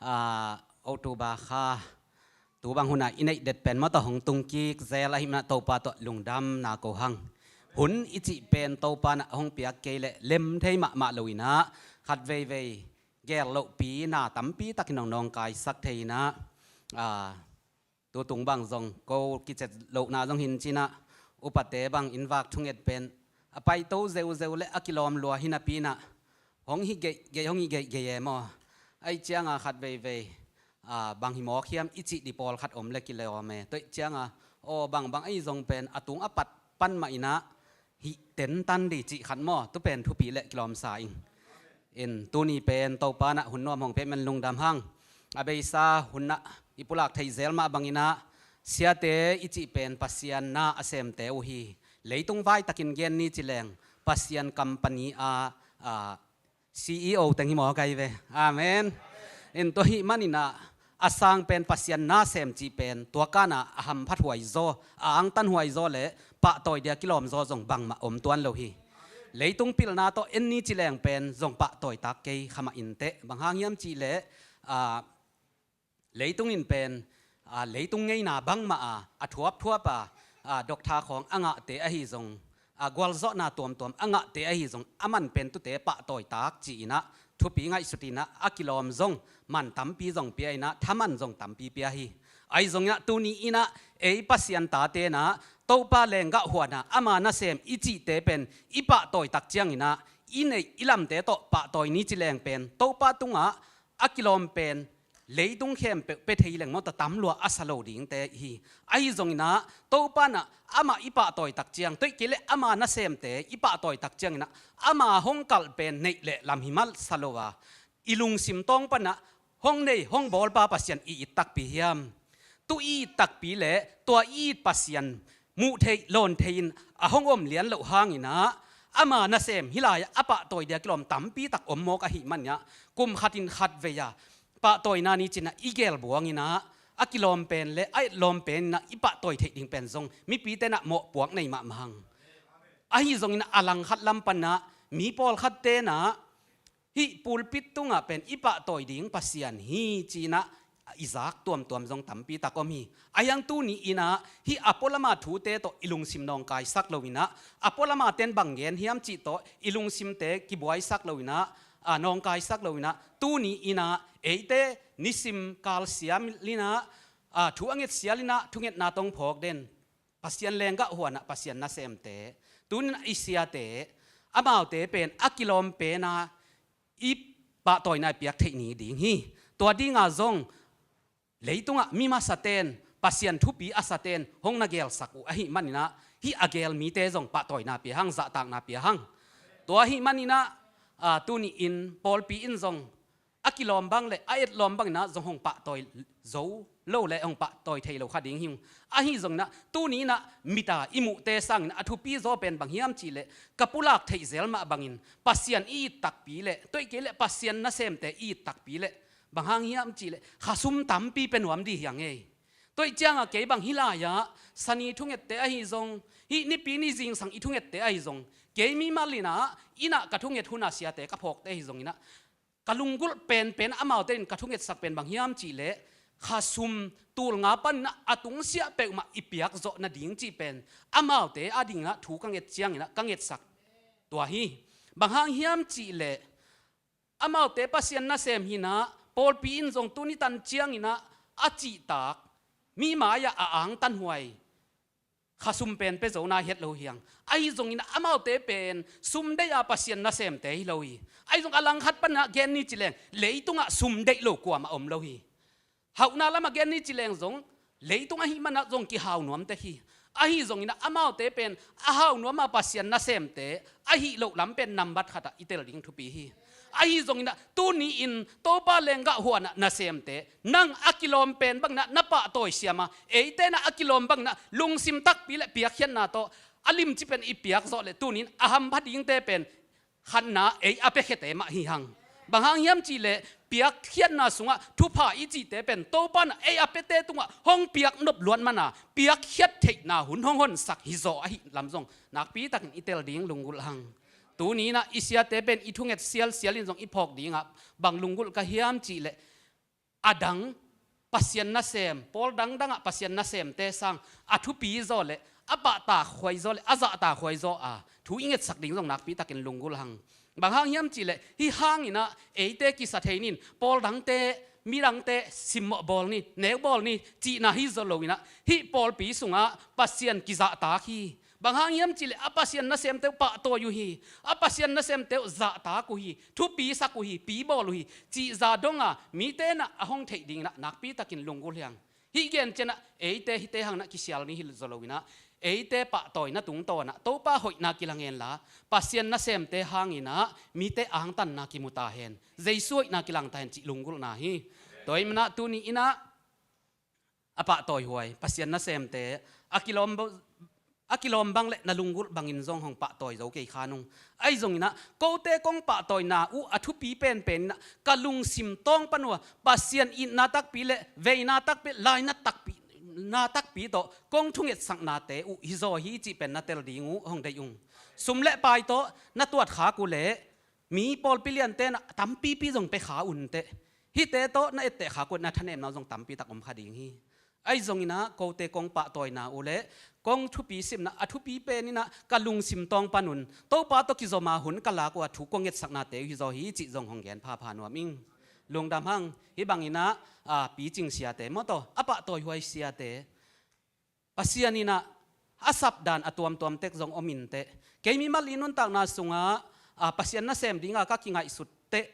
ah, October kha tu bang hunah i neih det pen maw tawh hong tung kik zel ahih manah Topa tawh lungdam na ko hang. Hun i cih pen Topa nah hong piak kei leh lem thei mahmah lo inah khat veivei gel lohpi na tampi takin hong nawngkaisak thei inah, ah, tutung bang zong ko kicet lohna zong hin cinah upate bang inn vak thunget pen a paito zeuzeu le a kilawm lua hi napi inah hong hi geihgeih, hong hi geihgeih e maw? Ahi cianga khat veivei, ah, bang hi mawk hiam i cih di pawlkhat om le kilawm e. Tua ih cianga aw bangbang ahi zong pen a tung a pat pan mah inah hih tentan di cih khat maw, tu pen thupi le kilawmsa ing. In tuni pen Topa nah hun nuam hong pia man lungdam hang. A beisa hun nah i pulak theih zel mah banginah siate i cih pen Pasian na a semte uh hi. Leitung vaitakin gen ni ci leng Pasian company a, a, C E O teng hi maw kai ve. Amen. In tua hih maninah a sang pen Pasian na sem cih pen tua kana a hamphat huai zaw, a angtan huai zaw le pahtawi dia kilawm zaw zong bangmah om tuan lo hi. Leitung pilna tawh en ni ci leng pen zong pahtawi tak kei kha mah inteh. Bang hang hiam cih leh, ah, leitung in pen, ah, leitung ngeina bangmah a, a thuapthuap a, ah, doctor khawng a ngahte ahi zong, ah, gualzawhna tuamtuam a ngahte ahi zong a man pen tute pahtawi tak ci inah thupi ngaihsut inah a kilawm zong man tampi zong pia inah thaman zong tampi pia hi. Ahi zong inah tuni inah ei Pasian tate inah Topa lenggah huanah ama nasem i cihte pen i pahtawi tak ciang inah i neih i lamte tawh pahtawi ni ci leng pen Topa tungah a kilawm pen leitung khempeuh pia thei leng maw ta tam lua a sa lo dingte hi. Ahi zong inah Topa nah amah i pahtawi tak ciang, tua ih kei leh ama nasemte i pahtawi tak ciang inah ama hong kalh pen neih leh lam hi masa lo a, i lungsim tawng panah hong nei hong bawlpa Pasian i it takpi hiam? Tu i it takpi le tua i it Pasian muh theih lawn thei in a hong om lian loh hang inah ama nasem hih lai-ah a pahtawi dia kilawm tampi tak om mawk ahih man inah kum khat in khat vei a pahtawina ni ci inah i gel buang inah a kilawm pen le a etlawm pen inah i pahtawi theih ding pen zong mipite nah mawhpuak nei mahmah hang. Ahi zong inah a langkhat lam panah mi pawlkhatte nah hih pulpit tungah pen i pahtawi ding Pasian hi ci inah i zak tuamtuam zong tampi tak om hi. Ahi hang tuni inah hih a pualama thute tawh i lungsim nawngkaisak lo inah a pualama ten bang gen hiam cih tawh i lungsimte kibuaisak lo inah, a, nawngkaisak lo inah tuni inah eite nisim kal sial inah, a, thu a nget sial inah thungetna tawh phawk den Pasian lenggah huanah Pasian nasemte, tuni inah i siate, amaute pen a kilawm pena i pahtawina i piak theih ni ding hi. Tua dinga zong leitungah mi masaten, Pasian thupi a saten hong na gelsak uh ahih man inah hih a gel mite zong pahtawina pia hang, zahtakna pia hang. Tua ahih man inah, a, tuni in pawlpi in zong a kilawm bang le a etlawm bang inah zong hong pahtawi zo lo le hong pahtawi thei lo kha ding hi ung. Ahi zong inah tuni inah mit a i muhte sang inah a thupi zaw pen bang hiam cih leh ka pulak theih zel mah bangin Pasian i it takpi le tua ih kei leh Pasian nasemte i it takpi le bang hang hiam cih leh khasum tampi pia nuam dih hi a ngei. Tua ih ciangah kei bang hih lai-ah Sani thungette ahi zong, hih Nipi ni zingsang i thungette ahi zong, kei mimal inah innah ka thunget hunah siate ka phawkte ahi zong inah ka lunggulh penpen amaute in ka thungetsak pen bang hiam cih leh khasum tulnga pan inah a tungsiah peuhmah i piak zawh nading cih pen amaute ading inah thu ka nget ciang inah ka ngetsak tua hi. Bang hang hiam cih leh amaute Pasian nasem hi inah pawlpi in zong tuni tan ciang inah a cihtak mi mai-ah a angtanhuai khasum pen pia zo na het lo hi hang. Ahi zong inah amaute pen sum deih a Pasian nasemte hi lo hi. Ahi zong a langkhat pan inah gen ni ci leng leitungah sum deih lo kuamah om lo hi. Hauhna lamah gen ni ci leng zong leitung ahih manah zong kihau nuam tek hi. Ahi zong inah amaute pen a hau nuam a Pasian nasemte ahih loh lam pen nambat khatah i tel ding thupi hi. Ahi zongin ah tuni-in Topa lenggah huan ah nasemte, nang a kilawm pen bangin ah na pahtawi siam a, eite in ah a kilawm bangin ah lungsim takpi le piakkhiatna tawh a limci pen i piak zawh leh tuni-in a hampha dingte pen khatna ei a piakhiate mah hi hang. Bang hang hiam cih leh piakkhiatna sungah thupha i cihte pen Topa in ah ei a piate tungah hong piak nop luat man a, piakkhiat theihna hun hong honsak hi zaw ahih lam zong nakpi takin i tel ding lunggulh hang. Tuni-in ah i siate pen i thunget sialsial in zong i phawk dingah bang lunggulh ka hiam cih leh, a dang Pasian nasem, pawl dangdang ah Pasian nasemte sang a thupi zaw le a pahtakhuai zaw le a zahtakhuai zaw a thu i ngetsak ding zong nakpi takin lunggulh hang. Bang hang hiam cih leh, hih hangin ah eite kisa thei nin, pawl dangte, midangte simmawh bawl ni, neu bawl ni cihna hi zaw loin ah, hih pawlpi sungah Pasian kizahtak hi. Bang hang hiam cih leh a Pasian nasemte uh pahtawi uh hi, a Pasian nasemte uh zahtak uh hi, thupisak uh hi, pibawl uh hi cih za dong a mite in ah a hong theih dingin ah nakpi takin lunggulh hi hang. Hih gen ciangin ah eite hihte hangin ah kisial ni hi zaw loin ah, eite pahtawina tungtawn ah Topa hoihna kilang hen la, Pasian nasemte hangin ah mite angtanna kimu ta hen, Jesu hoihna kilang ta hen cih lunggulhna hi. Tua ahih manin ah tuni-in ah a pahtawihuai Pasian nasemte a kilawm, a kilawm bang le na lunggulh bangin zong hong pahtawi zo kei kha nung. Ahi zongin ah kote kong pahtawina uh a thupi penpen in ah ka lungsim tawng pan uh a Pasian itna takpi le veina takpi, laina takpi, na takpi tawh kong thungetsaknate uh hi zaw hi cih pen na tel ding uh hong deih ung. Sum le pai tawh na tuat khak uh leh mi pawlpi liante in ah tampipi zong pia kha un teh. Hihte tawh na etteh khak uh leh na thanemna uh zong tampi tak om kha ding hi. Ahi zongin ah kote kong pahtawina uh le kong thupi simna a thupi pen in ah ka lungsim tawng pan un Topa tawh kizom a hun ka lak uh a thu kong ngetsaknate uh hi zaw hi cih zong hong gen phapha nuam ing. Lungdam hang. Hih bangin ah, a, picing siate maw taw, a pahtawihuai siate, Pasian in ah a sapdan a tuamtuam tek zong om in teh. Kei mimal i nuntakna sungah, a, Pasian nasem dinga ka kingaihsut teh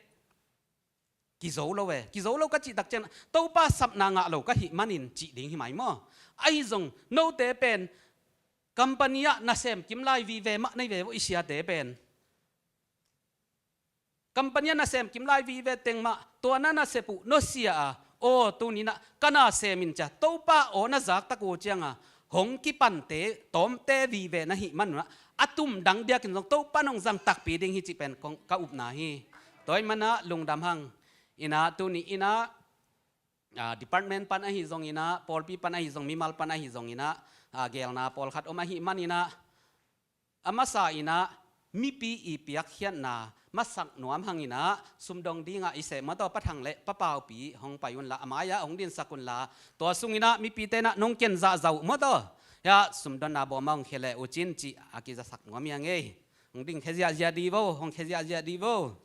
kizo lo e. Kizo lo ka cih tak ciang Topa sapna ngah lo ka hih manin cih ding hi mai maw? Ahi zong note pen company ah nasem kim lai vive mah na hi ve uh, i siate pen. Company ah nasem kim lai vive teng mah tua na nasep uh nusia a, aw tuni-in ah ka nasem in cia Topa aw na zak tak uh ciang a hong kipante tawmte vive na hih man un ah a tumdang diakin zong Topa in hong zang takpi ding hi cih pen kong, ka upna hi. Tua ahih manin ah lungdam hang. In ah tuni-in ah, a, department pan ahi zongin ah, pawlpi pan ahi zong, mimal pan ahi zongin ah, a, geelna pawlkhat om ahih manin ah, a masa in ah mipi i piakkhiatna masak nuam hangin ah sumdong dingah i seh maw taw, Pa Thang le Pa Paupi hong pai un la, a mai-ah hong dinsak un la, tua sungin ah mipite in ah nong ken zahzah uh maw taw. Hiah sumdonna bawm ah hong khia leh uh cin cih a kizasak nuam hi hang ei. Hong ding khia ziahziah di vo, hong khia ziahziah di vo.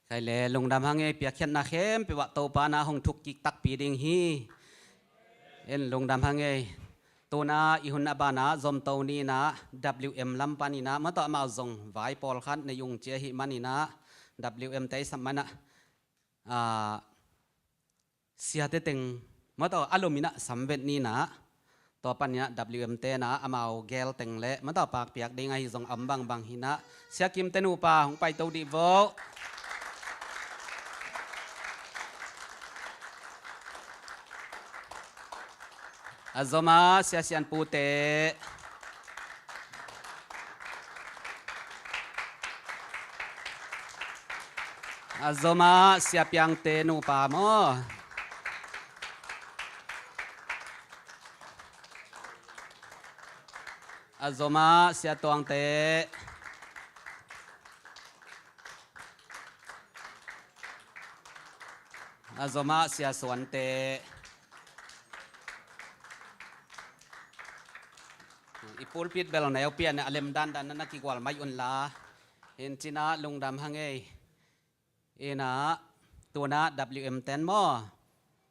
Khai le lungdam hang ei, piakkhiatna khempeuh ah Topa in ah hong thuk kik takpi ding hi. En lungdam hang ei. Tuna i hun a banah zomto ni in ah W M lam panin ah maw taw amau zong vai pawlkhat nei ung ci ahih manin ah W M te i sam man ah, ah, siate teng maw taw a lum in ah samvet ni in ah, tua panin ah W M te in ah amau gel teng le maw taw pakpiak ding ahi zong a om bangbang hi in ah, Sia Kim te nupa hong paito dih vo. A zom ah Sia Sian Pu te. A zom ah Sia Piang te nupa maw. A zom ah Sia Tuang te. A zomah Sia Suante. I pulpit bel neupi a na a lem dandan na na kigual mai un la. Hin cinah lungdam hang ei. Inah tunah W M ten maw,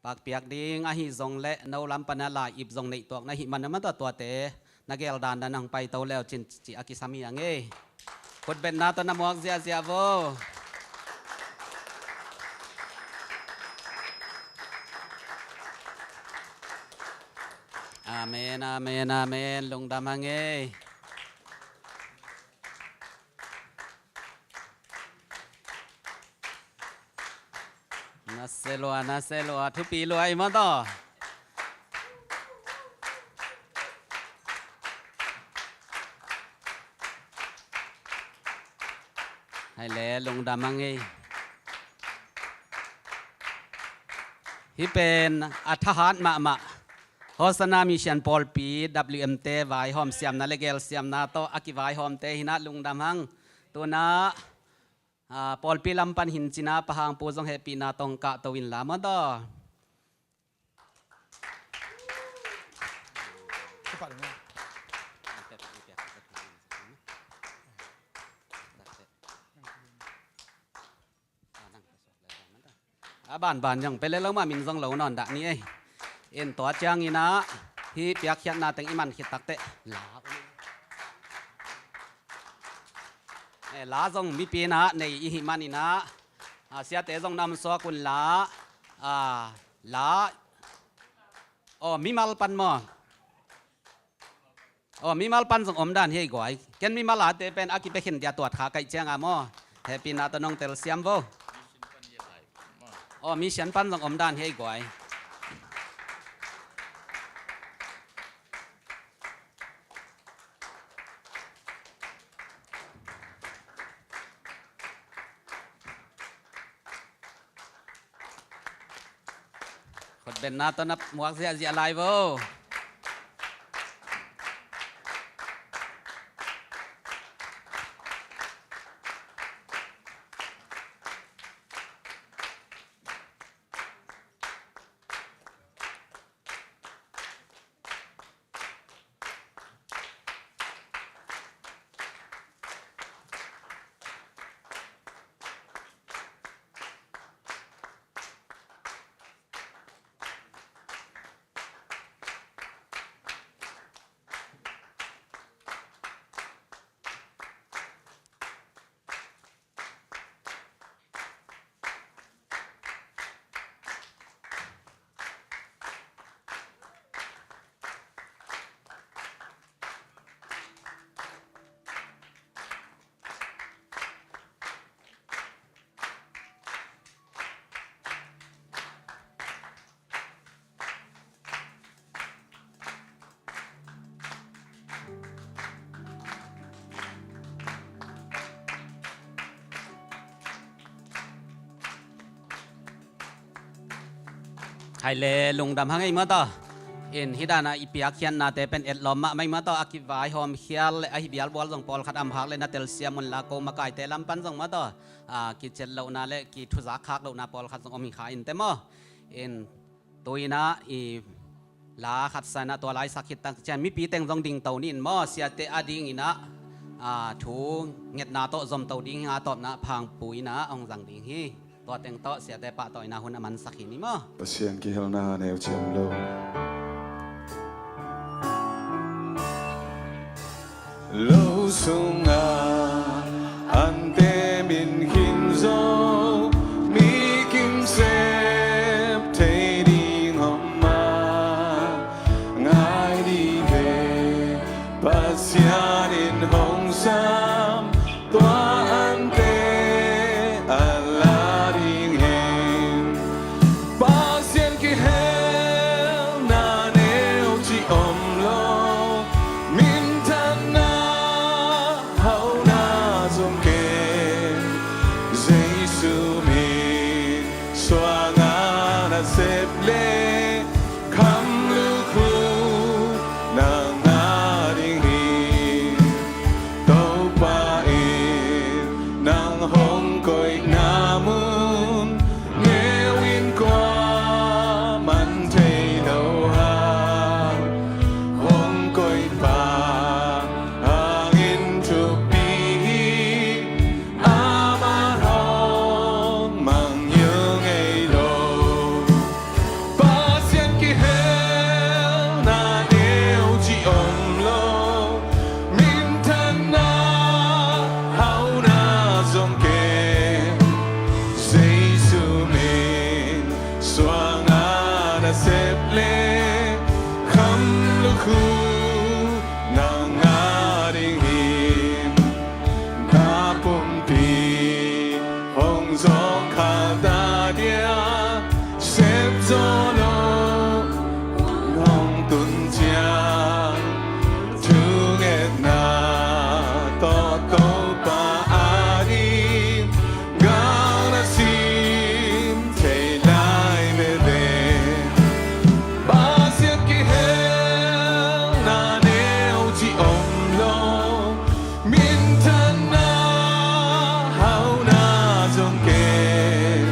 pakpiak ding ahi zong le no lam panah lai ip zong neih tuak na hih man a mata tuate na gel dandan hong paito leu cin ci a kisam hi a ngei. Khutbetna tawh na muak ziahziah vo. Amen, amen, amen. Lungdam hang ei. Na se lua, na se lua, thupi lua i mataw. Hai le lungdam hang ei. Hih pen a thahat mahmah Hosanna Mission pawlpi W M te vaihawm siamna le gel siamna tawh a kivaihawmte hinah lungdam hang. Tunah pawlpi lam pan hin cinah pahangpu zong hehpihna tawh hong kahto inla mataw. A banban zong pele lo mah min zong lo nawn dah ni ei. In tua cianginah hih piakkhiatna teng i man khit takteh la, eh, la zong mipi inah nei i hih maninah, a, siate zong na om suak unla, a, la, aw, mimal pan maw? Aw, mimal pan zong om dan hi ei guai. Ken mimal ate pen a kipia khin dia tuat kha kaih cianga maw? Hehpihna tawh nong telsiam vo. Aw, mission pan zong om dan hi ei guai. Khutbetna tawh na muak ziahziah lai vo. Hai le lungdam hang ei mataw. In hih dana i piakkhiatnate pen etlawm mahmah ei mataw. A kivaihawm khial le ahi bialbual zong pawlkhat amhak le na telsiam unla ko makaite lam pan zong mataw, a, kiciat lohna le kithuzak khak lohna pawlkhat zong om hi kha in te maw? In tuinah i la khat sanah tua lai sak khit tak cian mipi teng zong dingto ni in maw? Siate a dinginah, a, thu ngetna tawh zomto ding hi nga tawpna phangpu inah hong zang ding hi. Tua teng tawh siate pahtawina hun a mansak hi ni maw? Pasian kihelna neu ciam lo. Lo sungah ante min khin zo, mi kim sep thei ding om mah ngai dih ve. Pasian in hong sam tua ante a la ding hin Pasian kihelna neu ci om lo. Minthanna hau le kham lukhu nang a ding hi. Na pumpi hong zawng kha ta dia, sep zaw lo hong tun ciang, thungetna tawh Topa a ding, gawng na sim thei lai veve. Pasian kihelna neu ci om lo, minthanna hauhna zong ken,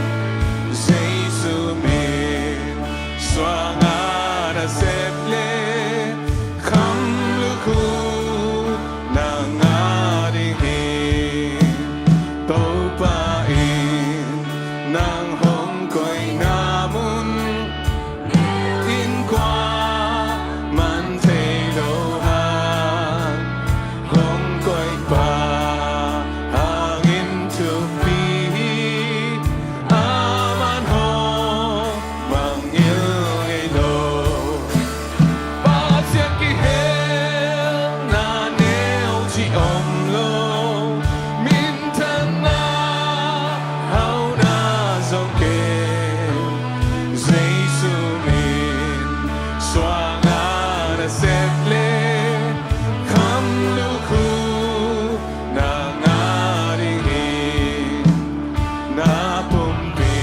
Jesu min suang a na sep le kham lukhu nang a ding hi. Topa in nang hong koihna mun in kuaman thei lo hang, hong koihpa hangin thupi hi. Aman hong mangngilh ngei lo. Pasian kihelna neu ci om lo, minthanna hauhna zong ken, Jesu min suang a na sep le kham lukhu nang a ding hi. Na pumpi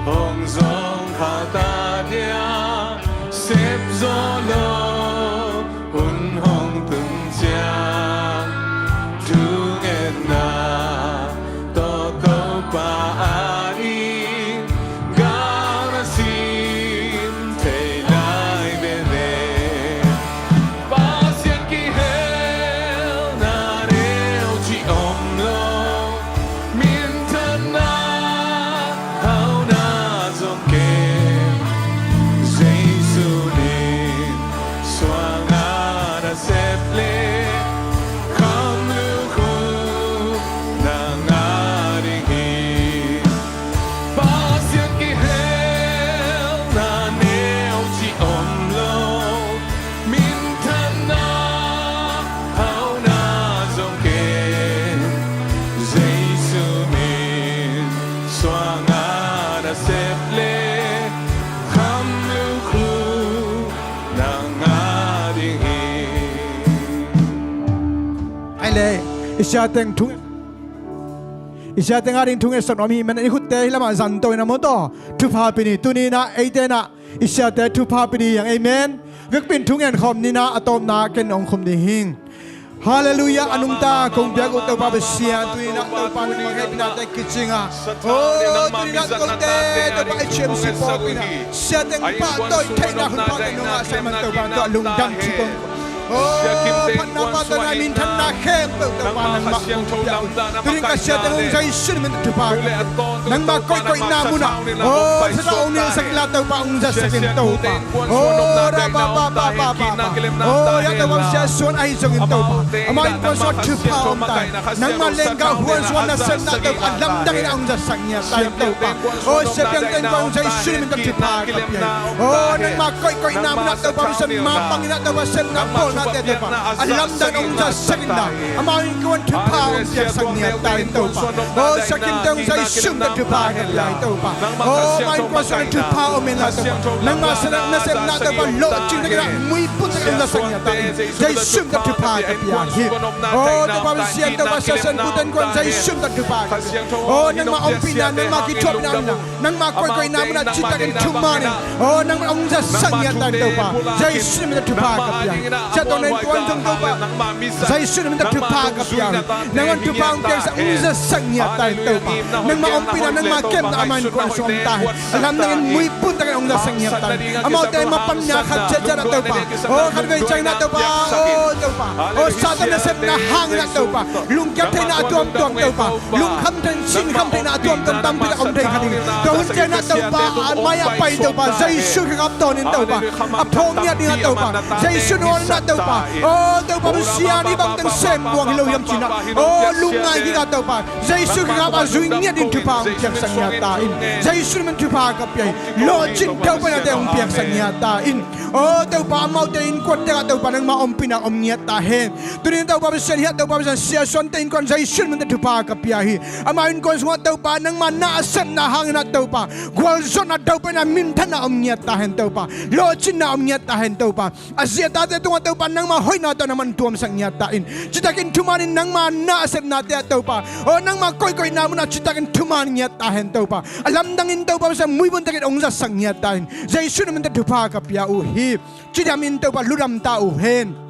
hong zawng kha ta dia, sep zaw lo hun hong tun ciang, thungetna tawh Topa a ding, gawng na sim thei lai veve. Pasian kihelna neu ci om lo, minthanna hauhna zong ken, Jesu min suang a na sep le kham lukhu nang a ding hi. Pasian kihelna neu ci om lo, minthanna hauhna zong ken, Jesu min suang a na sep le kham lukhu nang a ding hi. Ai le, i siateng thung, i siateng a ding thungetsak nuam hi man, i khutte hih lamah zanto in a mawtaw thupha pia ni. Tuni in ah eite in ah i siate thupha pia ding hi hang. Amen. Vekpi in thungen khawm ni in ah a tawpna ken hong khum ding hi. Halleluiah. A nungta kong biak uh Topa Pasian, tuni in ah Topa nangmah hehpihnate kicing a, oh, tuni in ah kote Topa i C M C pawlpi in ah siateng pahtawi theihna hun pahtawi nong ngahsak man Topa, tua lungdam ci kong ko. Oh, phatna pahtawi na minthanna khempeuh Topa nangmah hong pia uh. Tuni in ka siateng hong Jesu min thupha ka pia. Nangmah koihkoihna munah, oh, Satan hong nilhsak inla Topa hong zatsak in Topa. Oh, ra ba ba ba ba ba ba. Oh, ya Topa Pasian, suan ahi zongin Topa, amau innkuan sungah thupha om ta hen. Nangmah lenggah huan sungah nasepna Topa a lamdang in ah hong zatsak ngiat ta hen Topa. Oh, siapiangte innkuan hong Jesu min tawh thupha ka pia hi. Oh, nangmah koihkoihna munah Topa Pasian, mapang in ah Topa sepna bawlnate Topa a lamdang in hong zatsak inla, amau innkuan thupha hong piaksak ngiat ta hen Topa. Oh, siakimte hong Jesu min tawh thupha ka pia hi Topa. Oh, amau innkuan sungah thupha om inla Topa, nangmah nasepna Topa lawhcing takin ah muipun takin hong zatsak ngiat ta hen. Jesu min tawh thupha ka pia hi. Oh, Topa Pasian, Topa Siasen Pu Ten Kuan Jesu min tawh thupha ka pia hi. Oh, nangmah ompihna, nangmah kithuahpihna, nangmah koihkoihna munah citakin thuman in, oh, nangmah hong zatsak ngiat ta hen Topa. Jesu min tawh thupha ka pia hi. Sia tawh na innkuan zong Topa, Jesu min tawh thupha ka pia hi. Nangmah thupha hong piaksak, hong zatsak ngiat ta hen Topa. Nangmah ompihna, nangmah kemna amau innkuan sung om ta hen. A lamdang in muipun takin hong zatsak ngiat ta hen. Amaute mapanna khat ciatciat ah Topa, oh, khatvei ciangin ah Topa, oh, Topa, oh, Satan nasepna hangin ah Topa, lungkiat theihna a tuamtuam Topa, lungkham theihna, sinkham theihna a tuamtuam tampi tak om thei kha ding. Tua hun ciangin ah Topa, a mai ah pai Topa, Jesu Khrih gam tawnin Topa a phawk ngiat ding ah Topa, Jesu nung in ah Topa, oh, Topa Pasian, hih bangteng sem muang hi lo hiam ci-in ah, oh, lungngai kik a Topa, Jesu Khrih gam a zui ngiat ding thupha hong piaksak ngiat ta in. Jesu min thupha ka pia hi. Lawhcin Topa in a te hong piaksak ngiat ta in. O Topa, amaute innkuan tengah Topa nangma ompihna om ngiat ta hen. Tuni in Topa Pasian, hiah Topa Pasian, Sia Suante innkuan Jesu min thupha ka pia hi. Ama innkuan sungah Topa nangma nasepna hangin ah Topa gualzawhna, Topa in a minthanna om ngiat ta hen Topa. Lawhcinna om ngiat ta hen Topa. A zi a tate tungah Topa nangma hoihna tawh nangman tuamsak ngiat ta in. Citakin thumanin nangma nasepnate ah Topa, o nangma koihkoihna munah citakin thuman ngiat ta hen Topa. A lamdangin Topa Pasian muibun takin hong zatsak ngiat ta in. Jesu min thupha ka pia uh hi. Cidamin Topa ludam ta uh hen.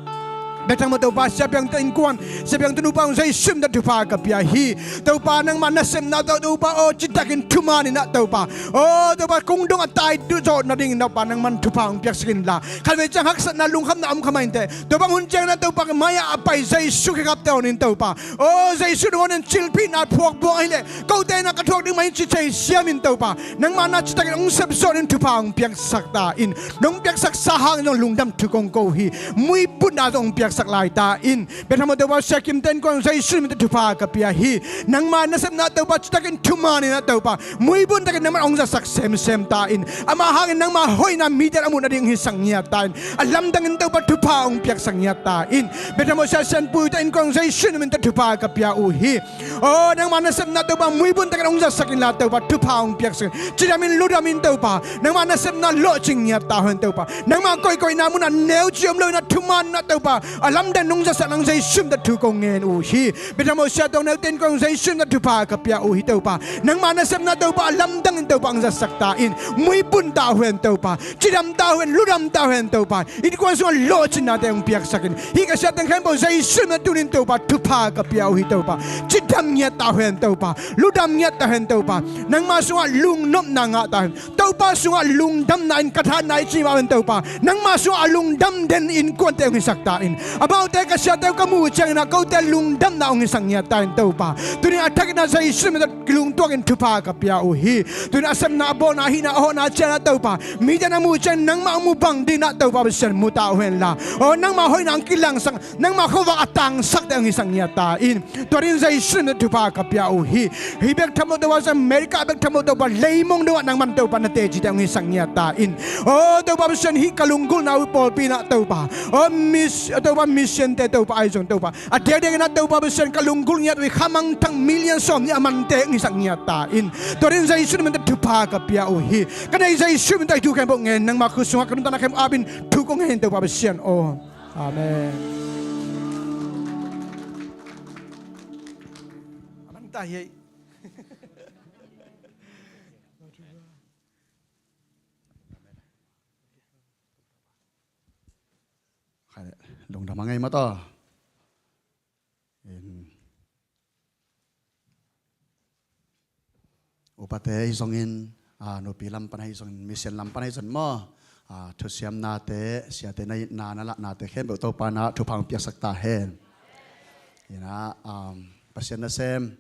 Bia tham uh Topa, Sia Piang te innkuan, Sia Piang te nupa hong Jesu min thupha ka pia hi. Topa nangma nasepna tawh Topa, o citakin thumanin ah Topa, o Topa kung dong a tai duh zawh nadingin Topa nangman thupha hong piaksak inla. Khatvei ciang haksatna, lungkhamna om kha mah inteh, tua bang hun ciangin ah Topa ka mai-ah a pai Jesu khekhapte hawnin Topa, o Jesu dong hawnin cilphihna phuak buang ahih leh kote in ah ka thuak ding mah hi ci thei siamin Topa nangma na citakin hong sepzawh in thupha hong piaksak ta in. Nong piaksaksa hangin zong lungdam thu kong ko hi. Muibunna zong hong piaksak lai ta in. Bia tham uh Topa, Sia Kim te innkuan Jesu min thupha ka pia hi. Nangma nasepna Topa citakin thumanin ah Topa muibun takin nangman hong zatsak semsem ta in. Ama hangin nangma hoihna mite in a muh nading hisak ngiat ta in. A lamdangin Topa thupha hong piaksak ngiat ta in. Bia tham uh Sia Sian Pui te innkuan Jesu min thupha ka pia uh hi. O nangma nasepna Topa muibun takin hong zatsak inla Topa thupha hong piaksak in. Cidamin ludamin Topa nangma nasepna lawhcing ngiat ta hen Topa. Nangma koihkoihna munah neuci om loin ah thuman ah Topa a lamdang nong zatsak nang Jesu min thu kong ngen uh hi. Bia tham uh Sia Tong Neu te innkuan Jesu min thupha ka pia uh hi Topa. Nangma nasepna Topa a lamdangin Topa hong zatsak ta in. Muibun ta uh hen Topa. Cidam ta uh hen, ludam ta uh hen Topa. Innkuan sungah lawhcinnate hong piaksak in. Hih ka sia teng khempeuh Jesu min tuni in Topa thupha ka pia uh hi Topa. Cidam ngiat ta uh hen Topa. Ludam ngiat ta uh hen Topa. Nangma sungah lungnopna ngah ta uh hen. Topa sungah lungdamna in ka thahatna i cih mah uh hen Topa, nangma sungah a lungdam den innkuante hong hisak ta in. Amaute ka siate uh ka muh uh ciangin ah kote lungdamna hong hisak ngiat ta in Topa. Tuni in a thakin ah Jesu min tawh kilungtuakin thupha ka pia uh hi. Tuni in a sepna, a bawlna, a hihna, a hawhna ciangin ah Topa, mite na muh uh ciangin nangmah hong mu bang dingin ah Topa Pasian mu ta uh henla, aw nangmah hoihna hong kilangsak, nangmah khuavak a tangsakte hong hisak ngiat ta in. Tua dingin Jesu min tawh thupha ka pia uh hi. Hih bek tham lo Topa Pasian, America bek tham lo Topa, leimong dongah nangman Topa na tecite hong hisak ngiat ta in. Aw Topa Pasian, hih ka lunggulhna uh pawlpi in ah Topa, aw mis-, Topa mission-te Topa ahi zong Topa, a diakdiakin ah Topa Pasian ka lunggulh ngiat uh hi, khamangthang million sawmnih a mante hong hisak ngiat ta in. Tua dingin Jesu min tawh thupha ka pia uh hi. Ka nei Jesu min tawh hih thu khempeuh ngen, nangmah khut sungah ka nuntakna khempeuh ap in thu kong ngen hi Topa Pasian aw. Amen. A man ta hi ei. Khai leh, lungdam a ngei mah tawh. In, upate ahi zongin, a, nupi lam pan ahi zongin, mission lam pan ahi zongin maw, a, thusiamnate, siate na itna, na lahnate khempeuh Topa in ah thupha hong piaksak ta hen. In ah, um, Pasian nasem,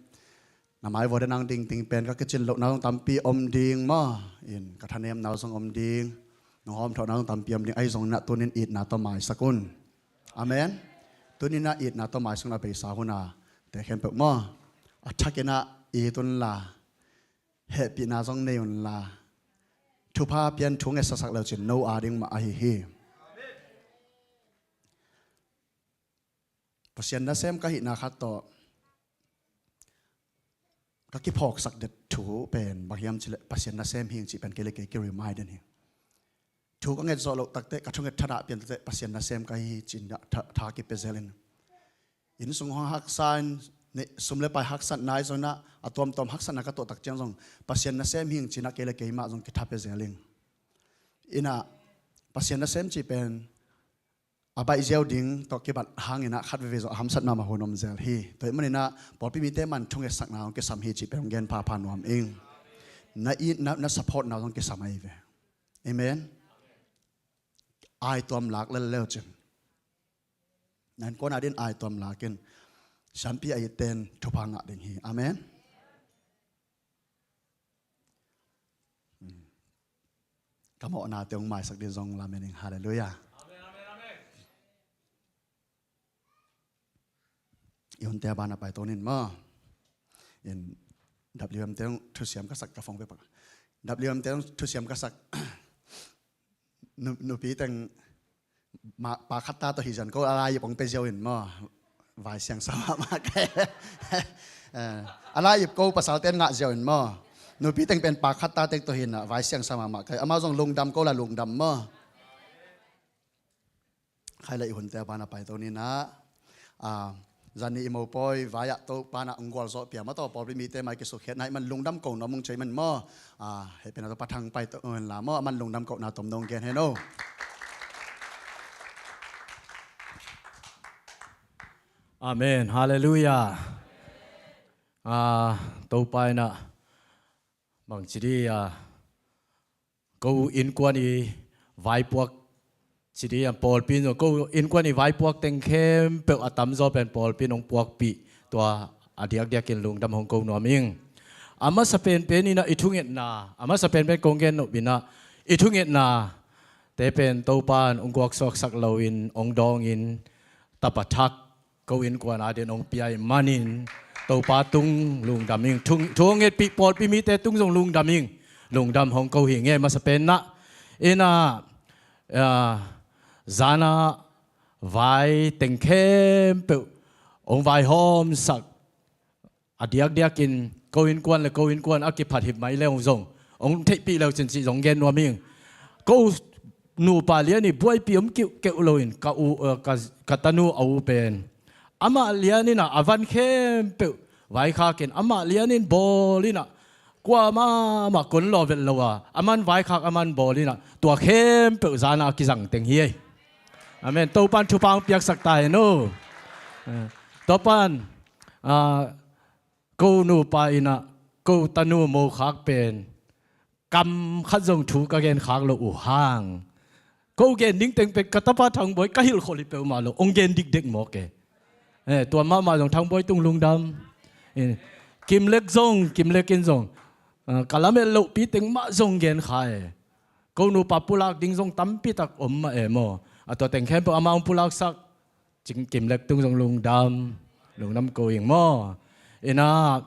na mai vua den ang dingding pen ka kicin lohna zong tampi om ding maw. In, ka thanemna zong om ding, nong hawmthawhna zong tampi om ding, ahi zongin ah tuni in itna tawh maisak un. Amen. Tuni in ah itna tawh maisak un, a beisa hun a te khempeuh maw, a thakin ah it unla, hehpihna zong nei unla, thupha pian thu ngetsasak le uh cin no a ding mah ahi hi. Pasian nasem ka hihna khat tawh ka kiphawksak det thu pen bang hiam cih leh Pasian nasem hing cih pen kei le kei ki-remind den hi. Thu ka nget zawh loh takteh, ka thunget thadah pian takteh Pasian nasem ka hi cih tha, tha kipia zel in. Inn sung hong haksa in, sum le pai haksatna ahi zongin ah, a tuamtuam haksatna ka tuah tak ciang zong Pasian nasem hing cih in ah kei le kei mah zong kitha pia zel in. In ah Pasian nasem cih pen a baih ziau ding tawh kibat hangin ah khat veve zawh a hamsat mahmah hun om zel hi. Tua ahih manin ah pawlpi mite man thungetsakna hong kisam hi cih pen hong gen phapha nuam ing. Na it, na, na support na hong kisam ahi ve. Amen. Ai tuam lak lel le uh cin. Na innkuan a dingin ai tuam lak in. Siampi a itte in thupha ngah ding hi. Amen. Ka mawhnate hong maisak ding zong lamen ing. Halleluiah. I hunte a ban a pai to ning maw. In, W M te thusiam ka sak ka phone pek pak. W M te thusiam ka sak. Nu-, nupi teng ma-, pa khat ta tawh hi zan ko a lai ip hong pia ziau in maw. Vai siang sa mahmah kai. Eh, a lai ip ko pasal ten ngah ziau in maw. Nupi teng pen pa khat ta tek tawh hi na vai siang sa mahmah kai. Amau zong lungdam ko la lungdam maw. Khai le i hunte a pana paito ni na. Ah, zani i mopawi vai ah Topa na ong gualzawh pia maw tawh pawlpi mite mai kisukhiat na i man lungdam ko na mung cei man maw. Ah, hei pena Topa thang paito hen la maw a man lungdam ko na tom nong gen hen o. Amen. Halleluiah. Ah, Topa in ah bangci di ah ko innkuan i vaipuak ci di ah pawlpi in zong ko innkuan i vaipuak teng khempeuh a tamzaw pen pawlpi in hong puakpih tua a diakdiakin lungdam hong ko nuam ing. A masa penpen in ah i thungetna a masa penpen kong gen nop in ah i thungetna te pen Topa in hong guaksuaksak loin hong dawngin tapa thak ko innkuan a din hong pia i manin Topa tung lungdam ing. Thu, thu hong ngetpih pawlpi mite tung zong lungdam ing. Lungdam hong ko hi nge masa pen na. In ah, ah, zana vai teng khempeuh hong vaihawmsak a diakdiakin ko innkuan le ko innkuan a kiphat hip mai leu zong hong theihpih leu cin cih zong gen nuam ing. Ko nupa lian i buaipih om kiuhkeuh loin ka u, eh, ka, ka tanu a u pen amah lian in ah a van khempeuh vaikhakin amah lian in bawl in ah kua mahmah kon lawh vet lo a a man vaikhak a man bawl in ah tua khempeuh zana a kizang teng hi ei. Amen. Topan thupha hong piaksak ta hen o. Eh, Topan, ah, ko nupa in ah ko tanu mokhak pen kam khat zong thu ka gen khak lo uh hang. Ko gen ding teng pek ka tapa Thangbawi ka hilh khol hi peuhmah lo hong gen dikdek mawk e. Eh, tua mahmah zong Thangbawi tung lungdam. Eh, Kimlek zong, Kimlek in zong, ah, ka lamet lohpi teng mah zong gen kha e. Ko nupa pulak ding zong tampi tak om mah e maw. A tua teng khempeuh amah hong pulaksak Cing Kimlek tung zong lungdam, lungdam ko ing maw. In ah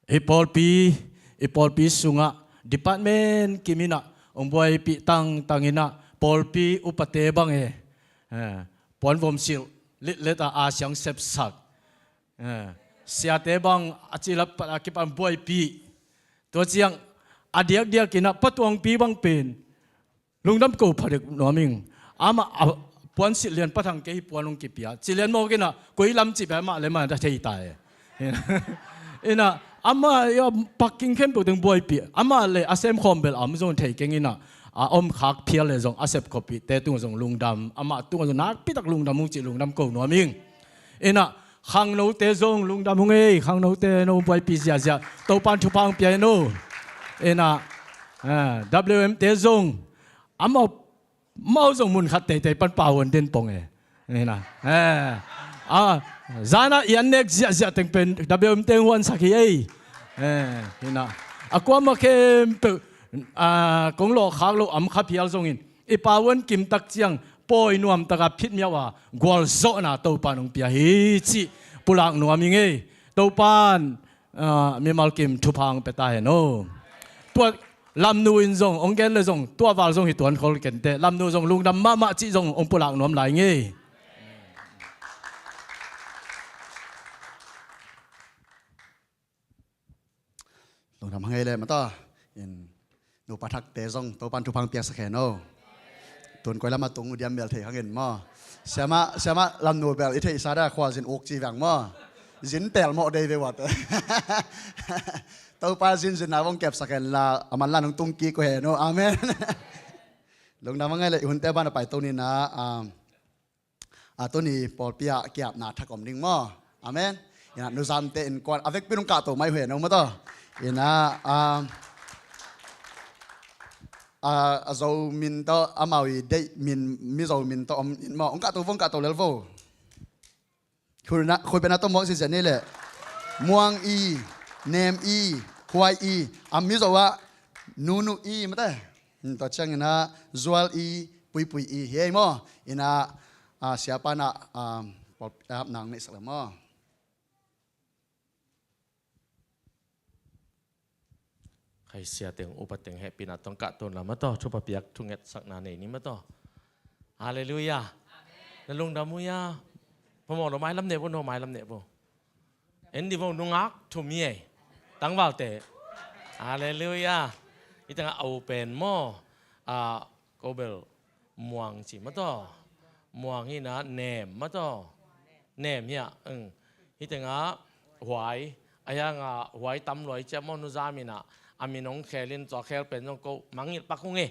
hih pawlpi, hih pawlpi sungah department kim in ah hong buaipih tangtang in ah pawlpi upate bang e, eh, puanvom silh litlet a, a siang sepsak, eh, siate bang a cilap pat a kipan buaipih. Tua ciang a diakdiak in ah Pa Tuangpi bang pen lungdam ko pha dek nuam ing. Amah a puan silh lian Pa Thang kei hi puan hong kipia. Ci lian mawk in ah koi lam cih pen amah le amah a thei ta e. In ah amah a pakking khempeuh teng buaipih. Amah le a semkhawm bel a om zong thei keng in ah a om khak phial le zong a sepkhopihte tungah zong lungdam. Amah tungah zong nakpitak lungdam hong cih lungdam ko nuam ing. In ah khangnote zong lungdam hong ei, khangnote no buaipih ziahziah. Topan thupha hong pia in uh. In ah, ah, W M te zong amau, amau zong mun khat teitei pan pahuan den pong e. In ah, eh, ah, zana i an nek ziahziah teng pen W M te hong huansak hi ei. Eh, in ah, a kuamah khempeuh, ah, kong lawh khak loh am kha phial zongin i pahuan kim tak ciang pawi nuam taka phit miau a gualzawhna Topan hong pia hi cih pulak nuam ing ei. Topan, ah, mimal kim thupha hong pia ta hen aw. Tua lamnu in zong hong gen le zong tua val zong hi tuan khol kenteh lamnu zong lungdam mahmah cih zong hong pulak nuam lai ing ei. Lungdam hang ei le mata in nupa thakte zong Topan thupha hong piaksak hen aw. Tun koi lam a tung uh diam bel thei hangin maw. Siamah, siamah lamnu bel i theihsa da khua zin uk ci veng maw. Zin tel mawh dei ve uate. Topa zinzinna vong kepsak hen la a manlan hong tung kik uh hen aw. Amen. Lungdam hang ei le i hunte ban a paito ni na, ah, a tuni pawlpi ah kiapna thak om ding maw. Amen. Ina nuzamte innkuan a vekpi nung kahto mai huai no maw taw. Ina, ah, ah, a zo min taw amau i deih min Mizo min taw om in maw. Ong kahto vo, ong kahto lel vo. Khulna, khulpena taw muak zizia ni leh Muang i, Nem i, Huai i, a Mizo ah Nunu i mate. Tua ciang ina Zual i, Puipui i hi ei maw. Ina, ah, siapa na, ah, pawlpi ah nang neihsak le maw. Ai, sia teng, upa teng hehpihna tawh kah tun la maw taw, thupha piak thungetsakna nei ni maw taw. Halleluiah. Na lungdam uh hia? Phamawh lo, mailam neh vo, no mailam neh vo. En di vo, nungak thum hi ei. Tangvalte. Halleluiah. Hih tengah a u pen maw, a, ko bel Muang ci maw taw. Muang hi na, Nem maw taw. Nem hi a, eng. Hih tengah Huai. A hiang a Huai tam lua hi ciah maw, Nu Zam in a, a min hong khel in, tua khel pen zong ko mangngilh pak hong e.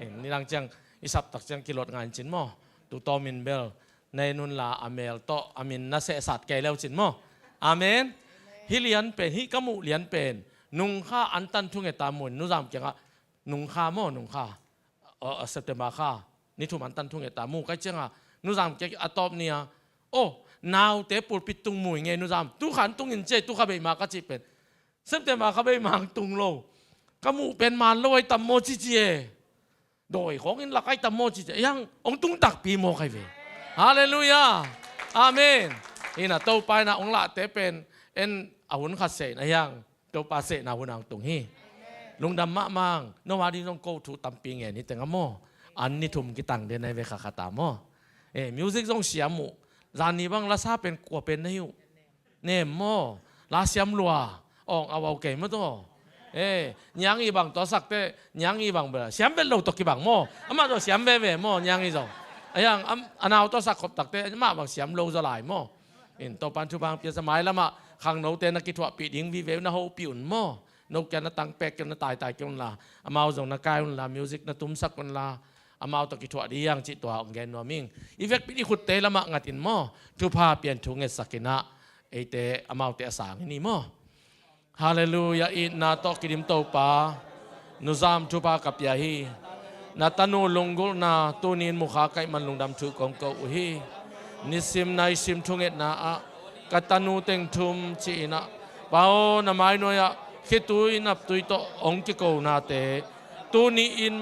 Eng, nidang ciang i sap tak ciang kilot ngai in cin maw. Tu tawm in bel na en un la, a mel tawh a min na sehsat kei le uh cin maw. Amen. Hih lian pen, hih ka muh lian pen, Nungkha antan thungeta mun, Nu Zam kiangah, Nungkha maw, Nungkha. Aw, aw, September kha ni thum antan thungeta mu kai ciangah, Nu Zam kiang a tawp ni a, aw, naute pulpit tung mu hi ngei Nu Zam, tu kha an tung in ci ei, tu kha bei mah ka cih pen, September kha bei mah ang tung lo. Ka muh pen man lo ai tam maw ci ci e. Dawi khawng in lak ai tam maw ci ci e. Hiang hong tung takpi maw kai ve. Halleluiah. Amen. Hi na, Topa in a hong lahte pen en a hun khat seh in a hiang Topa sehna hun ang tung hi. Lungdam mahmah ang. No a ding zong ko thu tampi ngen hi teng a maw. An ni thum kitang den ai ve kha khat a maw. Eh, music zong siam uh. Zan ni bang lasa pen kua pen na hi uh. Nem maw. La siam lua. Ong a wau kei maw taw. Eh, Niang i bang tua sakte, Niang i bang bel siam vet lo tawh kibang maw. Amah tawh siam veve maw, Niang i zong. A hiang, am, a nau tawh sak khop takte, amah bang siam lo zaw lai maw. In Topan thupha hong piaksak, mailamah khangnote na kithuahpih ding vive uh na hopih un maw. No kia na tangpek kia na taitai kia un la, amau zong na kai un la, music na tumsak un la, amau tawh kithuah ding hiang cih tua hong gen nuam ing. I vekpi i khutte lamah ngat in maw. Thupha pian thu ngetsak in ah, eite amaute a sang in hi maw. Halleluiah. Itna tawh kidim Topa, Nu Zam thupha ka pia hi. Na tanu lunggulhna tuni in mukha kaih man lungdam thu kong ko uh hi. Nisim naisim thungetna ah ka tanu teng thum ci-in ah, Pa aw, na mainuai ah khitui naptui tawh hong kikonate tuni in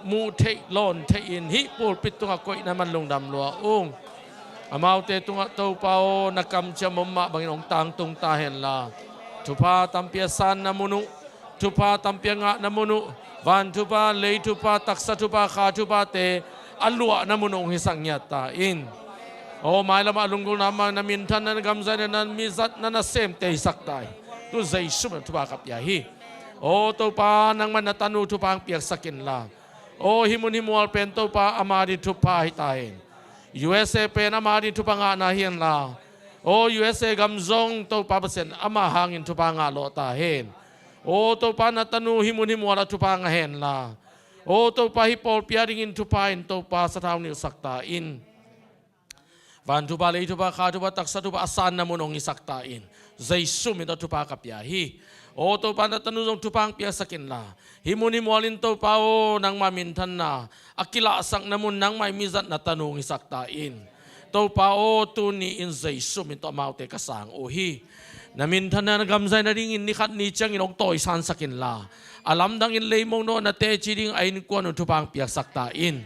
muh theih lawn theih in hih pulpit tungah koihna man lungdam lua ung. Amaute tungah Topa aw, na kamciam om mah bangin hong tangtung ta henla, thupha tampi a sanna mun uh, thupha tampi a ngahna mun uh, van thupha, lei thupha, taksa thupha, kha thuphate a luahna mun uh hong hisak ngiat ta in. Aw, mailamah lunggulhna mah na minthanna, na gamzaina, na mizatna, na semte hisak ta in. Tu Jesu min thupha ka pia hi. Aw Topa, nangmah na tanu thupha hong piaksak inla, aw, hih mun hih mual pen Topa ama ding thupha hi ta hen. U S A pen ama ding thupha ngahna hi henla, aw, U S A gam zong Topa Pasian ama hangin thupha ngah lawh ta hen. Aw Topa, na tanu hih mun hih mual ah thupha ngah henla, aw Topa, hih pawlpi a dingin thupha in Topa sathau nilhsak ta in. Van thupha, lei thupha, kha thupha, taksa thupha a sanna mun hong hisak ta in. Jesu min tawh thupha ka pia hi. Aw Topa, na tanu zong thupha hong piaksak inla, hih mun hih mual in Topa aw, nangmah minthanna a kilahsakna mun, nangmah i mizatna tanu hong hisak ta in. Topa aw, tuni in Jesu min tawh amaute ka sang uh hi. Na minthanna, na gamzai nadingin ni khat ni ciangin hong tawisansak inla, a lamdangin leimong nawh na teci ding a innkuan un thupha hong piaksak ta in.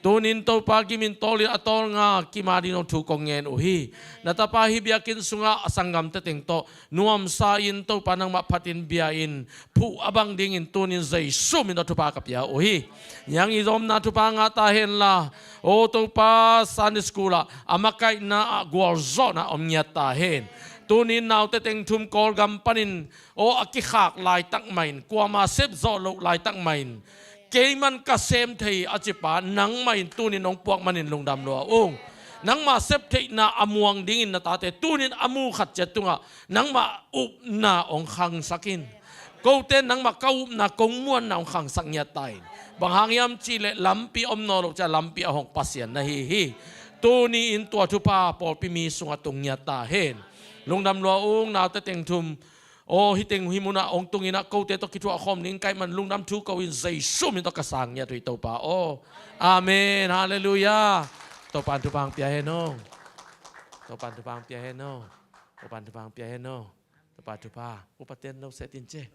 Tunin Topa, gimin tawlin a tawlnga kima ding hong thu kong ngen uh hi. Na tapa hih biakinn sungah a sanggamte teng tawh nuamsa in Topa nangmah phatin bia in phuh a bang dingin tunin Jesu min tawh thupha ka pia uh hi. Niang i zomna thupha ngah ta henla, aw Topa, Sunday school ah a makaihna ah gualzawhna om ngiat ta hen. Tunin naute teng thum Kawlgam panin aw a kikhak laitak mah in, kuama sep zawh loh laitak mah in, keiman ka sem thei a cipa nangmah in tunin hong puak manin lungdam lua ung. Nangmah sep theihna a muang dingin na tate tunin a mu khat ciat tungah nangmah upna hong khangsak in. Kote nangmah ka upna kong muanna hong khangsak ngiat ta in. Bang hang hiam cihleh lampi om nawn loh ciah lampi a hong Pasian na hi hi. Tuni in tua thupha pawlpi mi sungah tung ngiat ta hen. Lungdam lua ung, naute teng thum. Aw, hih teng hih munah hong tung inah kote tawh kithuah khawm ning kaih man lungdam thu ko in Jesu min tawh ka sang ngiat uh hi Topa aw. Amen. Halleluiah. Topan thupha hong pia hen aw. Topan thupha hong pia hen aw. Topan thupha hong pia hen aw. Topa thupha. Upa ten lo seh tin ce.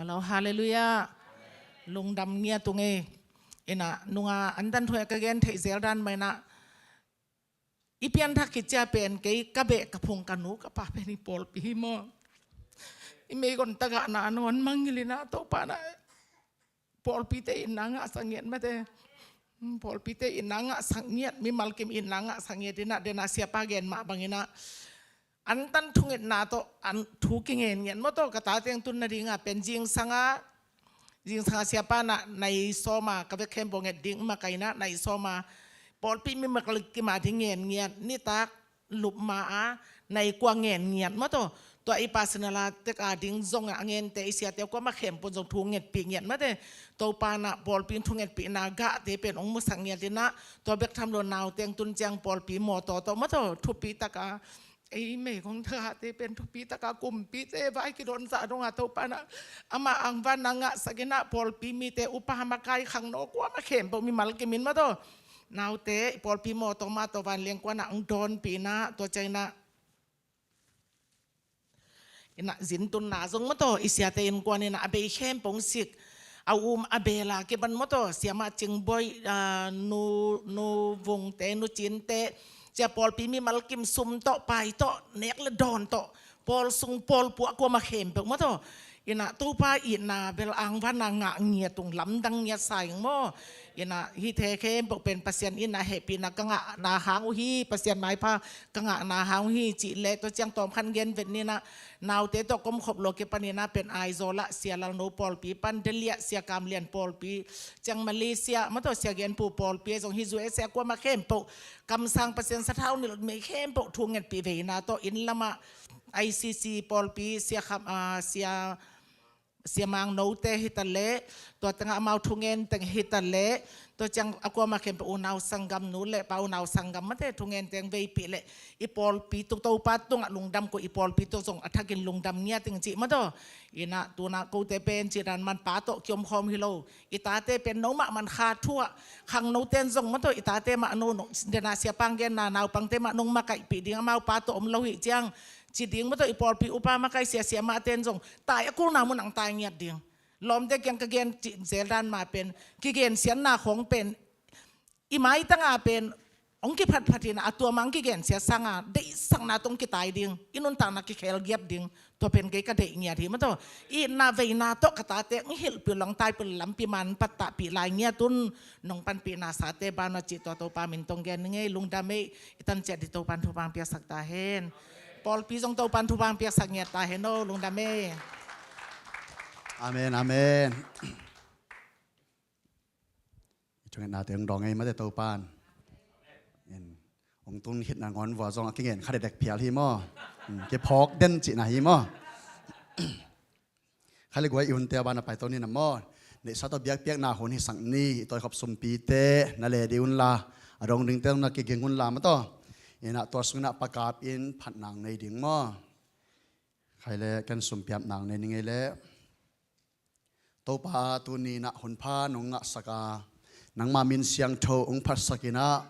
Hello, hallelujah. Lungdam ngiat ung ei. Ina nunga antan thu ka gen theih zel dan mah ina i pianthak khit cia pen kei ka beh ka phung ka nu ka pa pen i pawlpi hi maw? I meikon tagahna nawn mangngilh ina Topa na pawlpite itna ngahsak ngiat mate. Pawlpite itna ngahsak ngiat, mimal kim itna ngahsak ngiat ina dena siapa gen mah bang ina antan thungetna tawh an thu kingen ngiat maw tawh ka tateng tun nadinga pen zingsanga zingsanga siapa na nai sawma ka vek khempeuh nget ding makaina nai sawma pawlpi mimal kim a ding ngen ngiat nitak lupma a nai kua ngen ngiat maw tawh tua i pasinala tek a ding zong a ngente i siate kuama khempeuh zong thu ngetpih ngiat mate. Topa na pawlpi thungetpihna gahte pen ong musak ngiat ina tua bek tham lo nauteng tun ciang pawlpi mawtaw tawh maw tawh thupi taka ei meikong tagahte pen thupi taka kumpite vai kidonsa donga Topa na ama angvan na ngahsak ina pawlpi mite upa makai khangno kuama khempeuh mimal kimin maw tawh naute pawlpi mawtaw mah tawh vanleng kuana ang dawnpihna tua ciangina ina zintunna zong maw tawh i siate innkuan ina a bei khempeuh sik a um a bela kiban maw tawh siama cingboih nu nu vungte nu cinte cia pawlpi mimal kim sum tawh pai tawh nek le dawn tawh pawl sung pawl puah kuama khempeuh maw tawh ina Topa itna bel angvanna ngah ngiat ung lamdang ngiat sa ing maw? Ina hite khempeuh pen Pasian itna hehpihna ka ngahna hang uh hi, Pasian maipha ka ngahna hang uh hi cih le tua ciang tawmkhan gen vet nina naute tawh komkhop lo kipan ina pen Aizawl ah Sia Lalno pawlpi pan Delhi ah Sia Kam Lian pawlpi ciang Malaysia maw tawh Sia Genpu pawlpi zong hi U S A kuama khempeuh kamsang Pasian sathau nilh mei khempeuh thu ngetpih veina tawh inn lamah I C C pawlpi Sia Kham Sia Siamang note hita leh tua tengah amau thungen teng hita leh tua ciang a kuama khempeuh unau sanggam nu le pa unau sanggam mate thungen teng veipih leh i pawlpi tuk Topa tungah lungdam ko i pawlpi tuk zong a thakin lungdam ngiat ing cih maw tawh. Ina tuna kote pen cih dan man pa tawh kiom khawm hi lo i tate pen nomah man kha thuah khang noten zong maw tawh i tate mah no dena siapang genna naupangte mah nong makaihpih ding amau pa tawh om lo hih ciang ci ding maw tawh i pawlpi upa makai sia siamahten zong tai a kulna mun ang tai ngiat ding. Lawmte kiang ka gen cih zel dan ma pen kigensiatna khawng pen i maitanga pen hong kiphatphat in a tua mang kigensiat sanga deihsakna tawh hong kitai ding i nuntakna kikhel giat ding. Tua pen kei ka deih ngiat hi maw tawh itna veina tawh ka tate hong hilhpih lang taipih lampi man pattahpih lai ngiat un nong panpihna sate ban a cih tua Topa min tawh gen ning ei lungdam ei i tan ciat di Topan thupang piaksak ta hen. Pawlpi zong Topan thupang piaksak ngiat ta hen o lungdam ei. Amen, amen. I thungetnate hong dawng ei mate Topan. Hong tun hitna ngawn vua zong a kingen kha dekdek phial hi maw? Kiphawk den cihna hi maw? Kha le guai i hunte a bana paito ni na maw? Neihsa tawh biakpiakna hun hisak ni i tawikhop sumpite na le dih unla a dong dingte na kiging unla maw tawh. Inah tua sungin ah pakap in phatna hong nei ding maw? Khai le ken sumpiapna hong nei ning ei leh. Topa tuni inah hunpha nong ngahsak a nangma min siangtho hong phatsak inah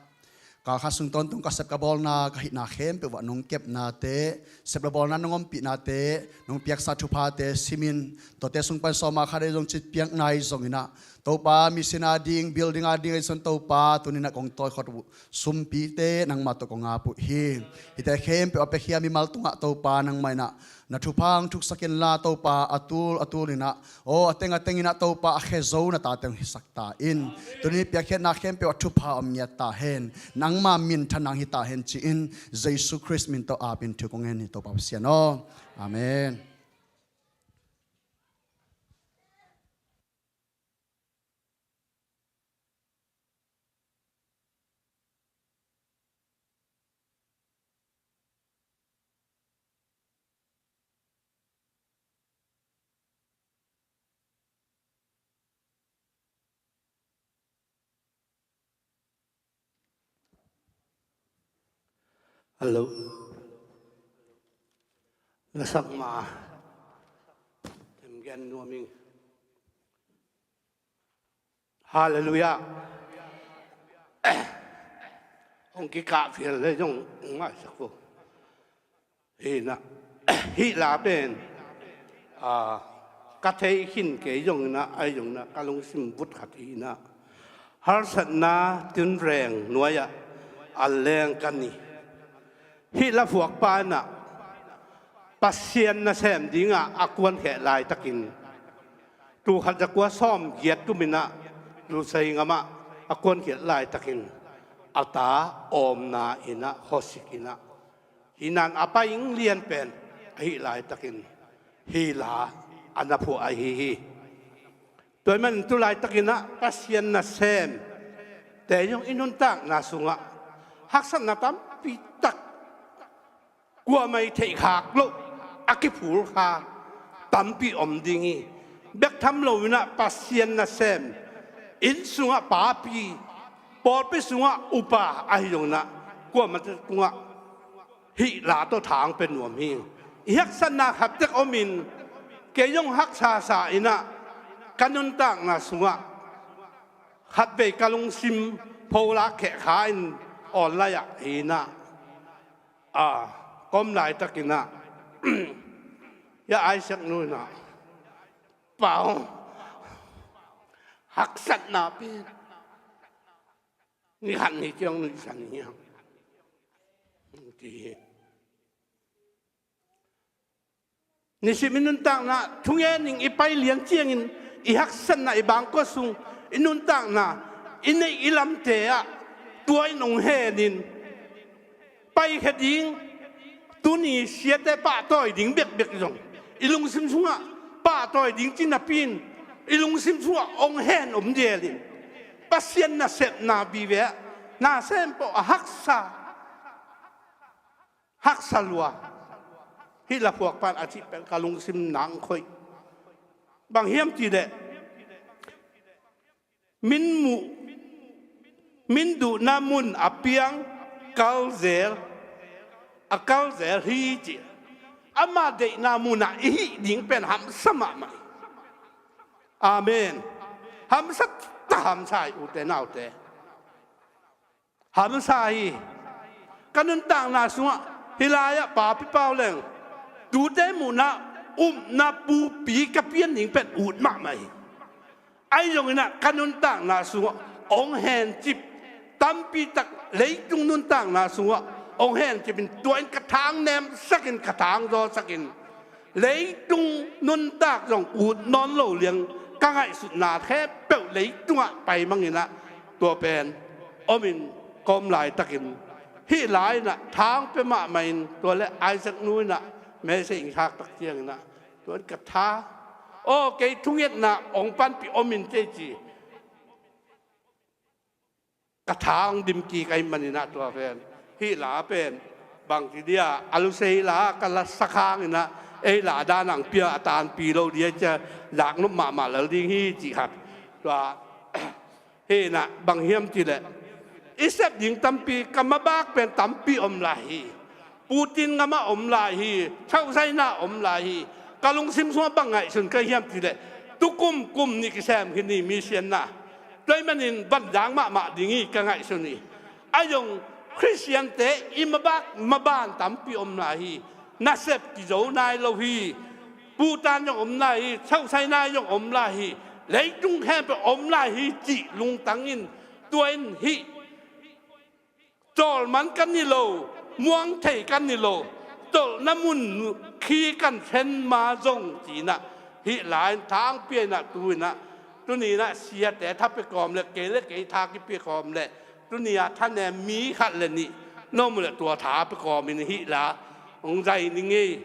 kal khat sung tawntung ka sep ka bawlna ka hihna khempeuh ah nong kepnate sep le bawlna nong ompihnate nong piaksa thuphate simin tuate sung pan sawma khat ei zong citpiakna ei zong inah Topa mi sin a ding building a ding ei zong Topa tuni inah kong tawikhop uh sumpite nangmah tawh kong ap uh hi. Hite khempeuh a piakhia mimal tungah Topa nangmah inah na thupha hong thuksak inla Topa a tul a tul inah aw a teng a teng inah Topa a khezo na tate hong hisak ta in. Tuni piakkhiatna khempeuh a thupha om ngiat ta hen. Nangma minthanna hong hi ta hen ci-in Jesu Khrist min tawh ap in thu kong ngen hi Topa Pasian aw. Amen. Hello. Lasak ma. Tem gen nuam ing. Hallelujah. Hong kikah phial le zong hong maisak ko. Hih na hih la pen A, ka thei khin kei zongin ah, ahi zongin ah ka lungsim vut khat hi in ah, harsatna tinreng nuai-ah an leng ka hi. Hih laphuakpa in ah Pasian nasem dingah a kuankhia laitakin, tul khat za kua sawm giat kum in ah, Lusei gamah a kuankhia laitakin, a ta omna in ah khuasik in ah, hih nan a pai ing lian pen ahih laitakin, hih la a na phuah ahi hi. Tua ahih manin tu laitakin ah Pasian nasemte zong i nuntakna sungah haksatna tampi tak, kuamah i theihkhak loh a kiphul kha tampi om ding hi. Bek tham lo in ah Pasian nasem, inn sungah papi, pawlpi sungah upa, ahi zongin ah kuamah tungah hih la tawh thang pia nuam hi. I haksatna khat tek om in, kei zong haksa sa in ah, ka nuntakna sungah khatvei ka lungsim pholak kheh kha in, online ah hi in ah, a, ka om laitakin ah, ya Isaac nu in ah, Pa aw, haksatna pen ni khat ni ciang nuihsan hi hang, ci hi. Nisim i nuntakna thungen in i pai lian ciangin, i haksatna, i bangkua sung, i nuntakna, i neih i lamte ah tua in hong hen in, paikhia ding, tuni siate pahtawi ding bekbek zong i lungsim sungah pahtawi ding ci napi in, i lungsim sungah hong hen om dial in, Pasian nasepna vive ah, nasem pawh a haksa, haksa lua. Hih laphuakpa in a cih pen ka lungsim nang khoih. Bang hiam cih leh, min muh, min duhna mun a piang, kal zel, a kal zel hi ci. Ama deihna munah i hih ding pen hamsa mahmah hi. Amen. Hamsa ta hamsa hi, ute naute. Hamsa hi. Ka nuntakna sungah hih lai-ah papi pau leng, tute muhna, upna pupi ka pian ding pen ut mahmah hi. Ahi zongin ah ka nuntakna sungah hong hencip, tampi tak leitung nuntakna sungah hong hencip in, tua in ka thang nemsak in, ka thang zawsak in, leitung nuntak zong ut nawn lo liang, ka ngaihsutna khempeuh leitungah pai mang in ah, tua pen om in ka om laitakin, hih lai in ah thang pia mahmah in, tua leh Isaac nu in ah message in khak tak ciangin ah, tua in ka tha, aw, kei thungetna hong panpih om in teh ci. Ka tha hong dim kik ahih manin ah tua pen, hih la pen bangci dia, a lusei la ka la sak hangin ah, ei la dan ang pia a tanpi lo dia cia, lak nop mahmah lel ding hi cih khat. Tua hi in ah bang hiam cih leh, i sep ding tampi, ka mabak pen tampi om lai hi. Putin gamah om lai hi, chausaina om lai hi. Ka lungsim sungah bang ngaihsun ka hiam cih leh, tukum kum nih kisem khin hi mi sianna. Tua ahih manin van dang mahmah ding hi ka ngaihsun hi. Ahi zong Khristiante i mabak maban tampi om lai hi. Nasep kizo nai lo hi. Putan zong om lai hi, chausaina zong om lai hi. Leitung khempeuh om lai hi cih lungtang in, tua in hih cawlman kan hi lo, muang thei kan hi lo, tolhna mun khi kan khen ma zong ci in ah, hih lai in thang pia in ah, tu in ah, tuni in ah siate tha pia kawm leh, kei leh kei tha kipia kawm leh, tuni a thanem mi khat leh nih na om uh leh, tua tha pia kawm in hih la hong zai ning ei.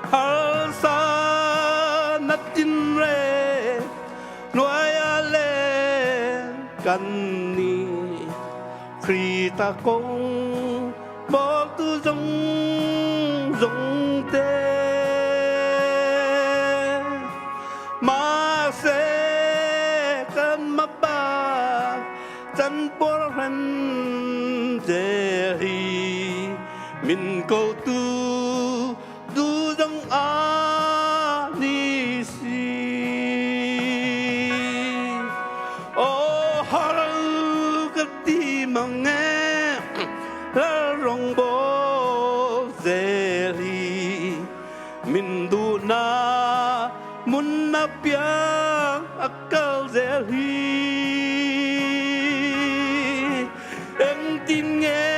Harsa na tinreng nuai-ah leng kan hi. Khrih a kong bawltu zongzongte, mak seh kan mabak can pual hen. Min kotu tu zong a ni si. Aw hal ka ti mang e, Lalrongbol zel hi. Min duhna mun a piang a kal zel hi. Engtin nge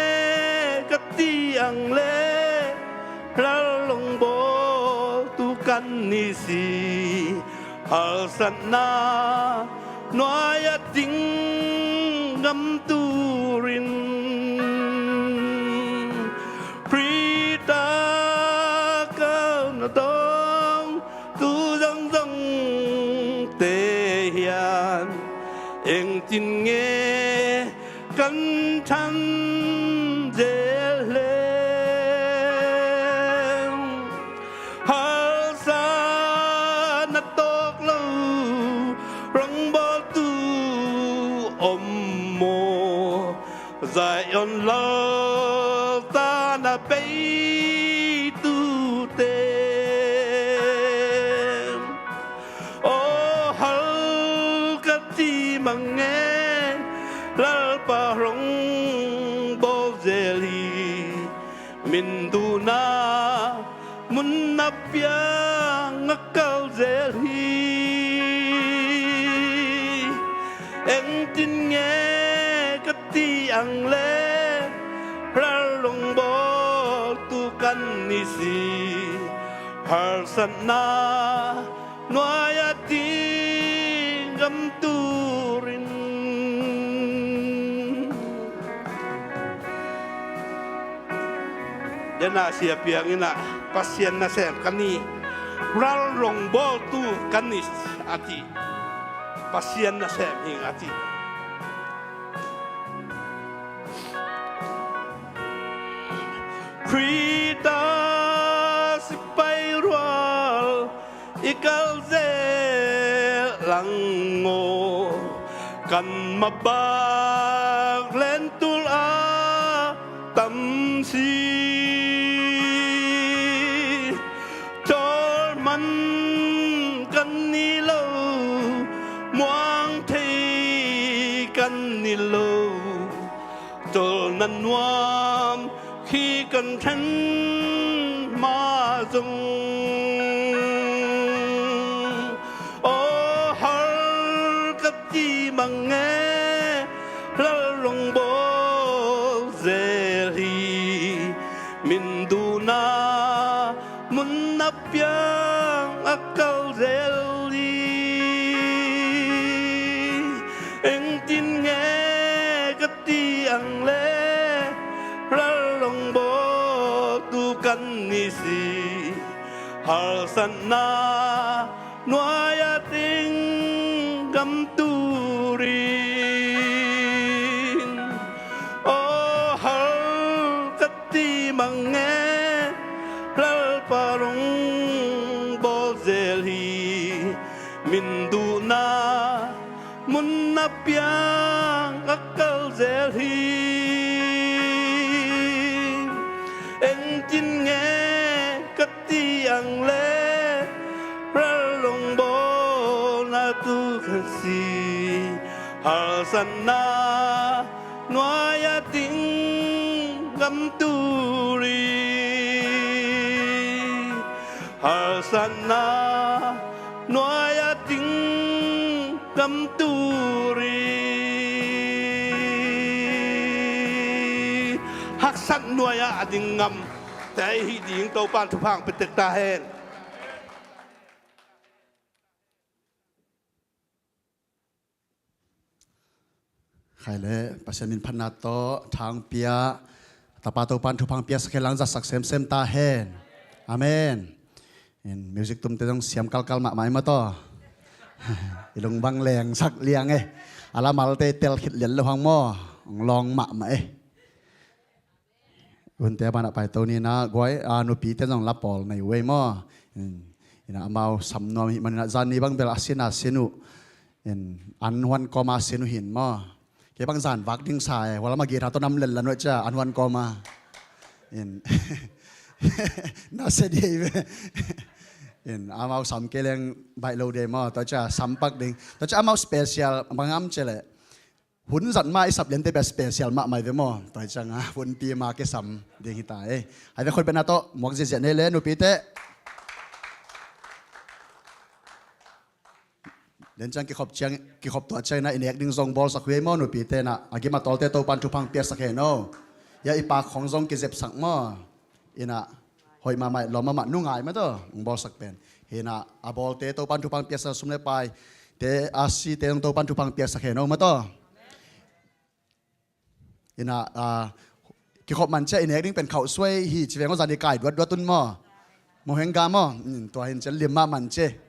ka ti ang le, Lalrongbol tu kan ni si. Harsatna nuai a ting gam turin, Khrih ta kal na dong tu zongzong te hian, engtin nge kan than zel leng. Harsa na tawk lo rongbawltu om maw? Zion lalta na peitu te. Aw hal ka ti mang e, Lalpa rongbawlzel hi. Min duhna mun a piang a kal zel hi. Engtin nge ka ti ang le, Lalrongbawltu kan ni si. Harsatna nuai a ting gam turin. Dena sia piang in ah, Pasian nasem kan hi, Lalrongbawltu kan ni a ti. Pasian nasem hi a ti. Khrih ta sipai rual i kal zel lang aw, kan mabak lentul a tam si. Tawlman kan ni lo, muang thei kan ni lo, tawlna nuam khi kan then mah zong. Aw hal ka ti mang e, Lalrongbawlzel hi. Min duhna mun a piang a kal zel hi. Engtin nge ka ti ang le, Lalrongbawltu kan ni si. Harsatna nuai a ting gam turin. Aw hal ka ti mang e, Lalpa rongbawlzel hi. Min duhna mun a piang a kal zel hi. Engtin nge ka ti ang le, Lalrongbawltu kan si. Harsatna nuai a ting gam turin. Harsatna nuai a ting gam turin. Haksat nuai a a ding gam te i hih ding Topan thupha hong pia tek ta hen. Khai le Pasian min phatna tawh thang pia, Tapa Topan thupha hong pia sak hen lang, zatsak semsem ta hen. Amen. In music tumte zong siam kalkal mahmah i mataw. I lung bang leng sak liang e. A la malte tel khit lian lo hang maw. Hong lawng mahmah e. Hunte a banah paito ni na guai a nupite zong la pawl nei uh ei maw. Ina amau sam nuam hih manina zan ni bang bel a sin a sin uh. In an huan kawma a sin uh hin maw. Kei bang zan vak ding sa e, hualam a githa tawh nam lel la nuai cia an huan kawma. In, na sia dei ve. In, amau sam kei leng baih lo dei maw. Tua ciang sam pak ding. Tua ciang amau special bang hiam cih leh, hun zat mah i sap liante bia special mahmah hi ve maw. Tua ciang a, hunpi mah kisam ding hi ta e. Hai ve, khut beng na tawh muak ziahziah ni le nupite. Tua ciang kikhop ciang, kikhop tuah ciang in ah i nek ding zong bawlsak uh hi maw nupite in ah. A gim a tawlte Topa'n thupha piaksak hen aw. Hia i pak khong zong kizepsak maw. In ah hoih mahmah, lawm mahmah, nungai maw tawh hong bawlsak pen. Hi in ah a bawlte Topa'n thupha piaksak, sum le paite, a site zong Topa'n thupha piaksak hen aw maw tawh. In ah, ah, kikhop man ciang i nek ding pen khauhsuai hi ci veng aw, zan i kai duatduat un maw. Mo heng ga maw. Hmm, tua hi in ciang lim mah man ciang.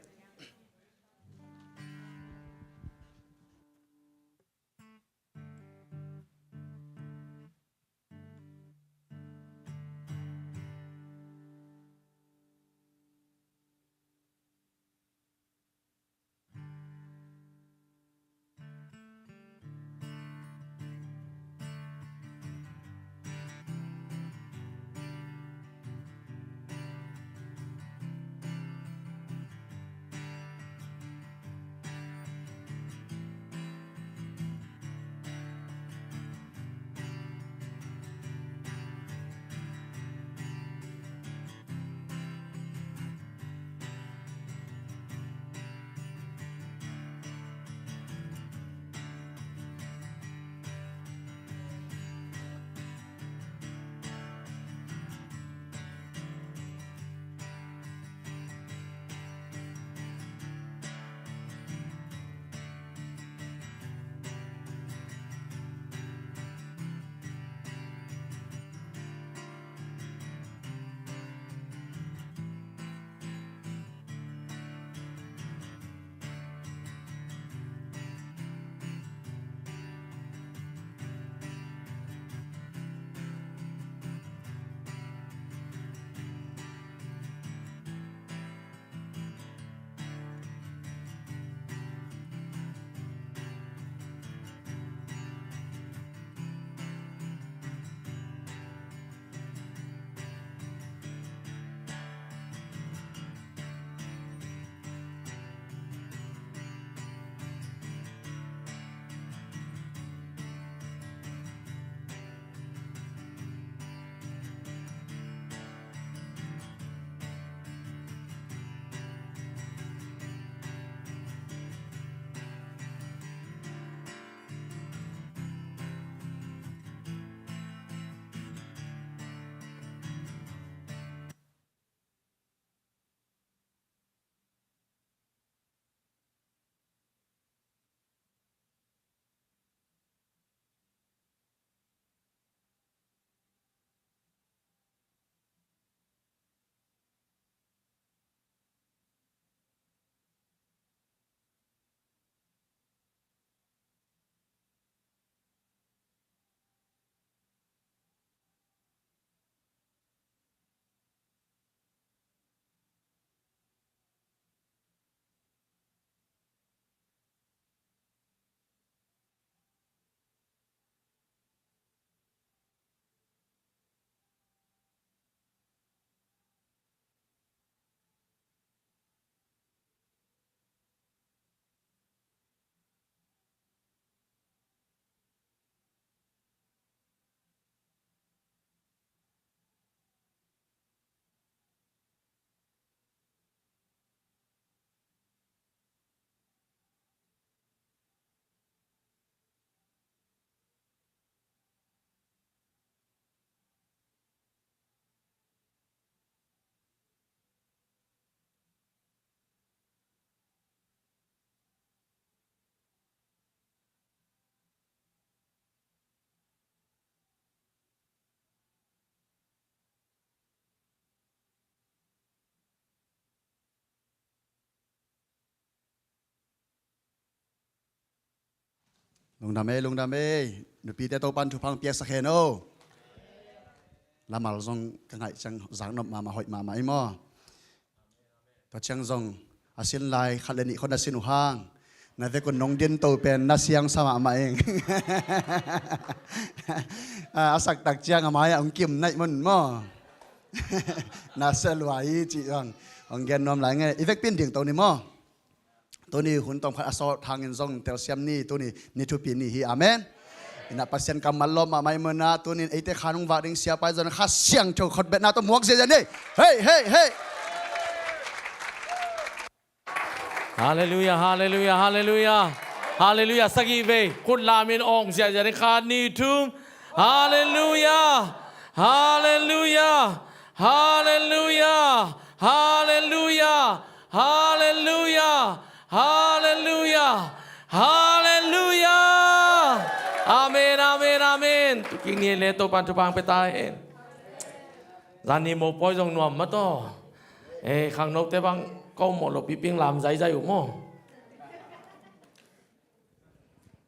Lungdam ei, lungdam ei. Nupite Topa'n thupha piaksak hen aw. Lamal zong ka ngaih ciang zaknop mahmah, hoih mahmah ei maw. Tua ciang zong a sin lai khat le nih khawng na sin uh hang, na vekun nong din to pen na siangsa mahmah ing. A, a sak tak ciang a mai-ah hong kim naih mun maw? Na sia lua hi cih bang hong gen nuam lai nge. I vekpi in dingto ni maw? Tuni hun tawmkhat a sawt hangin zong telsiam ni, tuni ni thupi ni hi. Amen. Inah Pasian kammal lawm mahmah i munah tuni in eite khan hong vak ding siapa i zon Kha Siangtho khotbetna tawh muak ziazia ni. Hei, hei, hei. Halleluia, halleluia, halleluia. Halleluia sagih vei. Khut lamin awng ziahziah ni, khat, nih, thum. Halleluia, halleluia, halleluia, halleluia, halleluia, halleluia. Amen, amen, amen. Tukin ni le Topan thupha pia ta hen. Zani mopawi zong nuam mah tawh. Eh, khangnote bang ko mawh lo piping lam zaizai uh maw?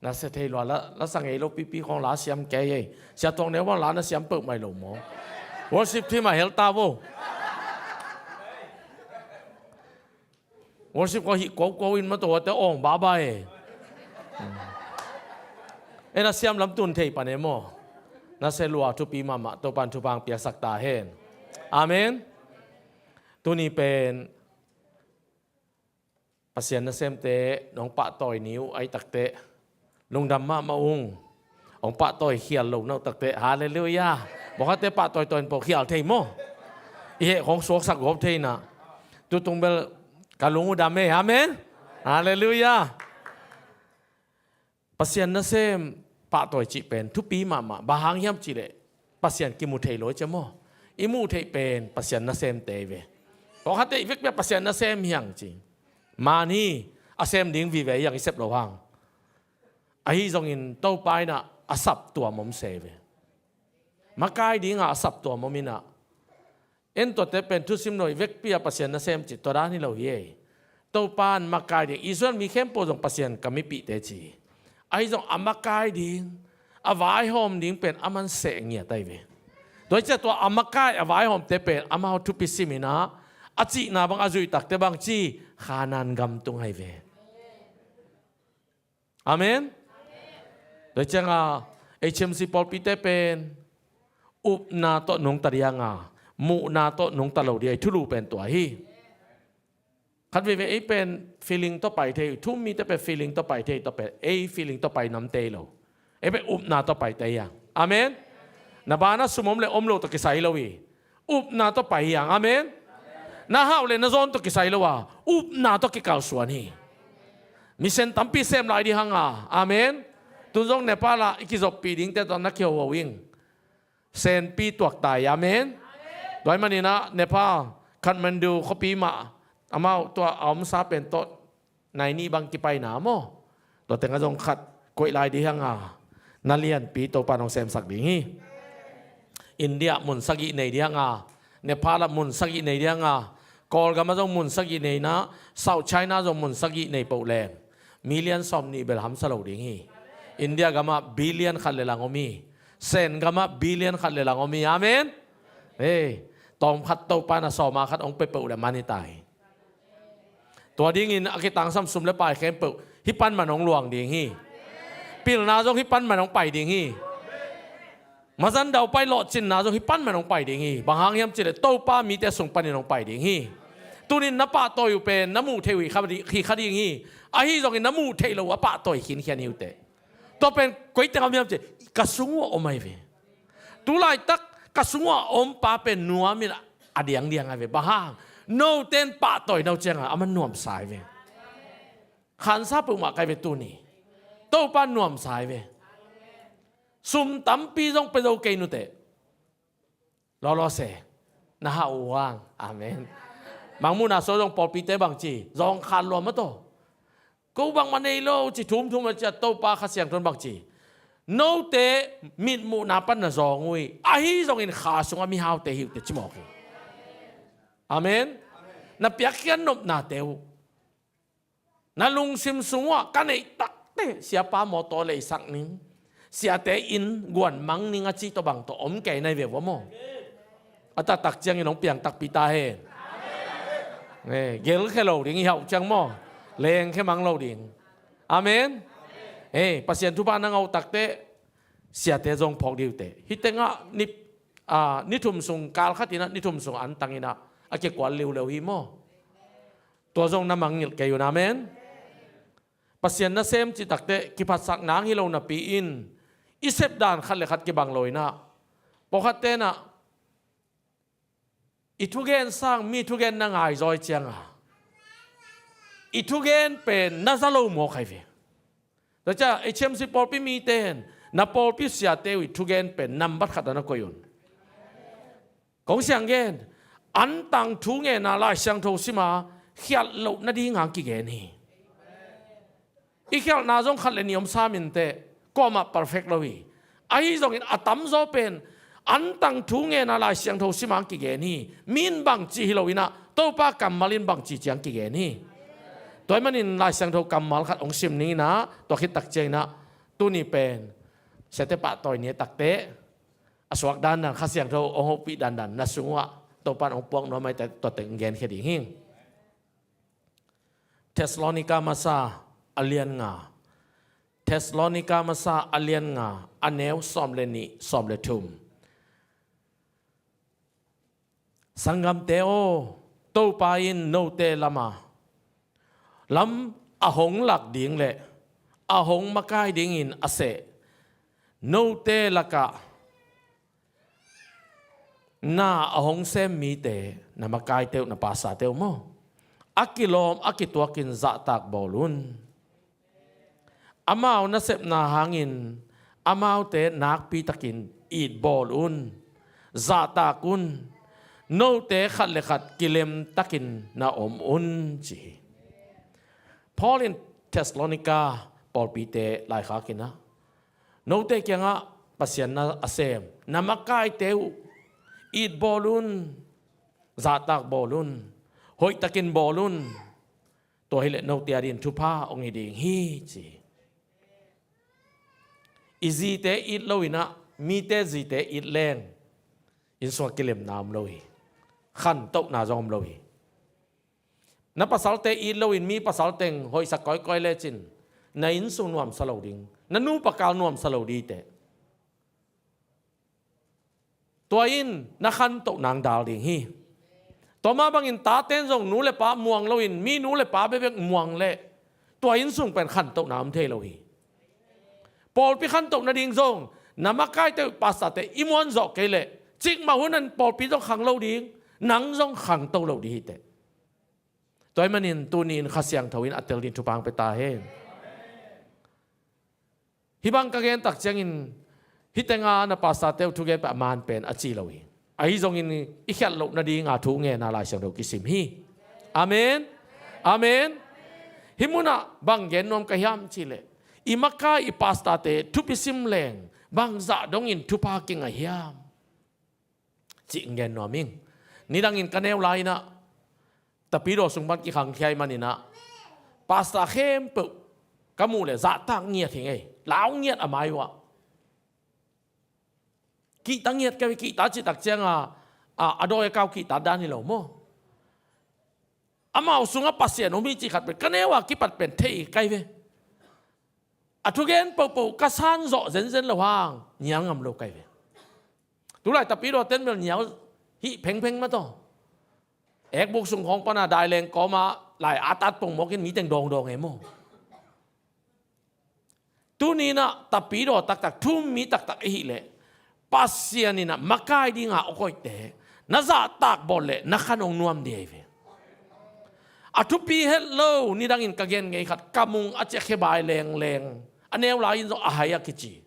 Na sia thei lua la, la sa ngei lo pipi khong la siam kei ei. Sia Tuang Neu bang la na siam peuh mai lo maw? Worship team a hel ta vo. Worship ko hih ko ko in mah tawh te awng baba e. E na siam lam tun thei pan e maw? Na sia lua thupi mahmah, Topan thupha piaksak ta hen. Amen. Tuni pen Pasian nasemte nong pahtawi ni uh ai takteh lungdam mahmah ung. Hong pahtawi khial lo na uh takteh, halleluia. Bawngkhatte pahtawi tawi in pawh khial thei maw? I heh khong suaksak gawp thei na. Tutung bel ka lung uh dam e, amen. Halleluia. Pasian nasem pahtawi cih pen thupi mahmah. Bang hang hiam cihleh Pasian kimu thei lo i cia maw? I muh theih pen Pasian nasemte i ve. Bawngkhatte i vekpi a Pasian nasem hiang ci. Man hi, a sem ding vive hiang i sep lo hang. Ahi zongin Topa inah a saptuam om se ve. Makai dinga a saptuam om inah. En tuate pen thusim lo i vekpi a Pasian nasem cih tua dan hi lo hi ei. Topa in makai ding, Israel mi khempeuh zong Pasian ka mipihte ci. Ahi zong a makai ding, a vaihawm ding pen aman seh ngiat ai ve. Tua i cia tua a makai a vaihawmte pen amau thupi sim inah a cihna bang a zuih takte bang ci, Khanan gam tung ai ve. Amen. Tua cianga H M C pawlpite pen upna tawh nungta dianga muhna tawh nungta lo dia i thulu pen tua hi. Khat veve ei pen feeling tawh pai thei, thu-um mite pen feeling tawh pai thei, tua pen ei feeling tawh pai namte lo. Ei pen upna tawh paite hiang. Amen. Na banah sum om le om lo tawh kisai lo hi. Upna tawh pai hiang. Amen. Na hauh le na zawn tawh kisai lo a, upna tawh kikalsuan hi. Mission tampi sem lai ding hanga. Amen. Tun zong Nepal ah i kizoppih dingte tawh na kihoho ing. Senpi tuak ta hi. Amen. Tua ahih maninah Nepal Kathmandu khuapi mah amau tua a omsa pen tawh nai nih bang kipaina maw? Tua tengah zong khat koih lai ding hianga na lianpi Topa in hong semsak ding hi. India mun sagih nei ding hianga, Nepal ah mun sagih nei ding hianga, Kawlgam ah zong mun sagih neina, South China zong mun sagih nei poh leng million sawmnih bel hamsa lo ding hi. India gamah billion khat le lang om hi. Sen gamah billion khat le lang om hi. Amen. Hei, tawmkhat Topa in a sawma khat hong pia peuh le man hi ta hi. Tua dingin a kitangsam sum le pai khempeuh hih pan man hong luang ding hi. Pilna zong hih pan man hong pai ding hi. Mazan daupai lawhcinna zong hih pan man hong pai ding hi. Bang hang hiam cihleh Topa mite sung panin hong pai ding hi. Tunin na pahtawi uh pen na muh theih uh hi kha di-, hi kha ding hi. Ahi zongin na muh theih loh uh a pahtawi khinkhian hi uh teh. Tua pen koi tengah om hiam cihleh ka sung uh a om ahi ve. Tulaitak ka sung uh a om pa pen nuamin a diangdiang ahi ve. Bang hang? Note in pahtawi na uh cianga aman nuamsa ahi ve. Khansa peuhmah ka hi ve tuni. Topa nuamsa ahi ve. Sum tampi zong pia zo kei nuteh. Lawlaw se. Na hauh uh hang. Amen. Mangmuhna sua zong pawlpite bangci zawngkhat lua mah tawh. Ko bangmah nei lo ci thumthum a ciah Topa Kha Siangtho in bangci, note mitmuhna pan na zawng uh hi. Ahi zongin kha sungah mihaute hi uh teh ci mawk hi. Amen. Na piakkhiat nopnate uh, na lungsim sung uh ah ka neih takte siapa mawtaw leisak ning, siate inn guan mang ning a ci tawh bang tawh om kei nai ve vua maw? A taktak ciangin hong piang takpi ta hen. Eh, gelkhia lo ding i hauh ciang maw? Lengkhia mang lo ding. Amen. Eh, Pasian thupha na ngah uh takte siate zong phawk dih uh teh. Hih tengah ni, a, ni thum sung, kal khat in ah ni thum sung antang in ah a kikual liuleu hi maw? Tua zong na mangngilh kei un, amen. Pasian nasem cih takteh kiphatsak nang hi lo napi-in i sep dan khat le khat kibang lo in ah, pawlkhatte in ah i thugen sang mi thugen na ngaizaw ciangin i thugen pen na za lo mawk hi ve. Tua ciang H M C pawlpi mite in na pawlpi siate uh i thugen pen nambat khat ah na koih un. Kong siang gen, antang thu ngen a Lai Siangtho sim a khialh loh nading hang kigen hi. I khialhna zong khat le nih om sam in teh, kuamah perfect lo hi. Ahi zongin a tamzaw pen antang thu ngen a Lai Siangtho sim hang kigen hi. Mi in bangci hi lo in ah, Topa kammal in bangci ciang kigen hi. Tua ahih manin Lai Siangtho kammal khat hong sim ning in ah, tua khit tak ciangin ah tuni pen siate pahtawi ni a takteh a suak dandan, Kha Siangtho hong hopih dandan na sung uh ah Topa in hong puak nuam ahih teh tua teng genkhia ding hi. Thessalonika Masa a lian nga. Thessalonika Masa a lian nga, a neu sawm le nih, sawm le thum. Sanggamte aw, Topa in note lam a, lam a hong lak ding le a hong makai dingin a seh note lakah na a hong sem mite, na makaite uh, na pastorte uh maw, a kilawm a kituakin zahtak bawl un. Amau nasepna hangin amaute nakpitakin it bawl un, zahtak un. Note khat le khat kilemtakin na om un, ci hi. Paul in Thessalonika pawlpite laikhak in ah, note kiangah Pasian na a sem, na makaite uh it bawl un, zahtak bawl un, hoihtakin bawl un. Tua hileh note adingin thupha hong hi ding hi, ci hi. I zite it lo in ah, mite zite it leng, inn sungah kilemna om lo hi. Khantohna zong om lo hi. Na pasalte it loin mi pasal teng hoihsak kawikawi lecin, na inn sung nuamsa lo ding, na nupa kal nuamsa lo ding hi teh. Tua in na khantoh nang dal ding hi. Tua mah bangin tate in zong nu le pa muang loin, mi nu le pa bekbek muang leh, tua inn sung pen khantohna om thei lo hi. Pawlpi khantoh nading zong, na makaite uh, pastorte i muan zawh kei leh, cikmah hun in pawlpi zong khang lo ding, nang zong khangto lo ding hi teh. Tua ahih manin tuni in Kha Siangtho in a tel ding thupha hong pia ta hen. Hih bang ka gen tak ciangin, hih tengah na pastorte uh thugen pah a man pen a ci lo hi. Ahi zongin i khialh loh nadinga thu ngen a Lai Siangtho kisim hi. Amen. Amen. Hih munah bang gen nuam ka hiam cih leh, i makai i pastorte thupi sim leng bangzah dongin thupha kinga hiam, cih gen nuam ing. Nidangin ka neu lai in ah, Tapidaw sung pan kikhangkhia ahih manin ah, pastor khempeuh ka muh leh zahtak ngiat hi ngei, lau ngiat a mai uh ah. Kihta ngiat ka hi ve, kihta cih tak ciangin a, a, a dawi a kau kihta dan hi lo maw. Amau sungah Pasian om hi cih khat pen ka neu a kipat pen thei ka hi ve. A thugen pohpoh ka san zawh zenzen loh hang nial ngam lo ka hi ve. Tulai Tapidawte in bel nial hih phengpheng mah tawh, ekbuk sung khawng pana daileng kawma lai a tat pongmawk in mi teng dawngdawng e maw. Tuni in ah Tapidaw taktak, thu-um mi taktak i hih leh, Pasian in ah makai dinga hong koihte na zahtak bawl leh na khan hong nuam ding ahi ve. A thupi het lo, nidangin ka gen ngei khat, kamung a ciah khebai lengleng, a neu lai in zong a hai a kici.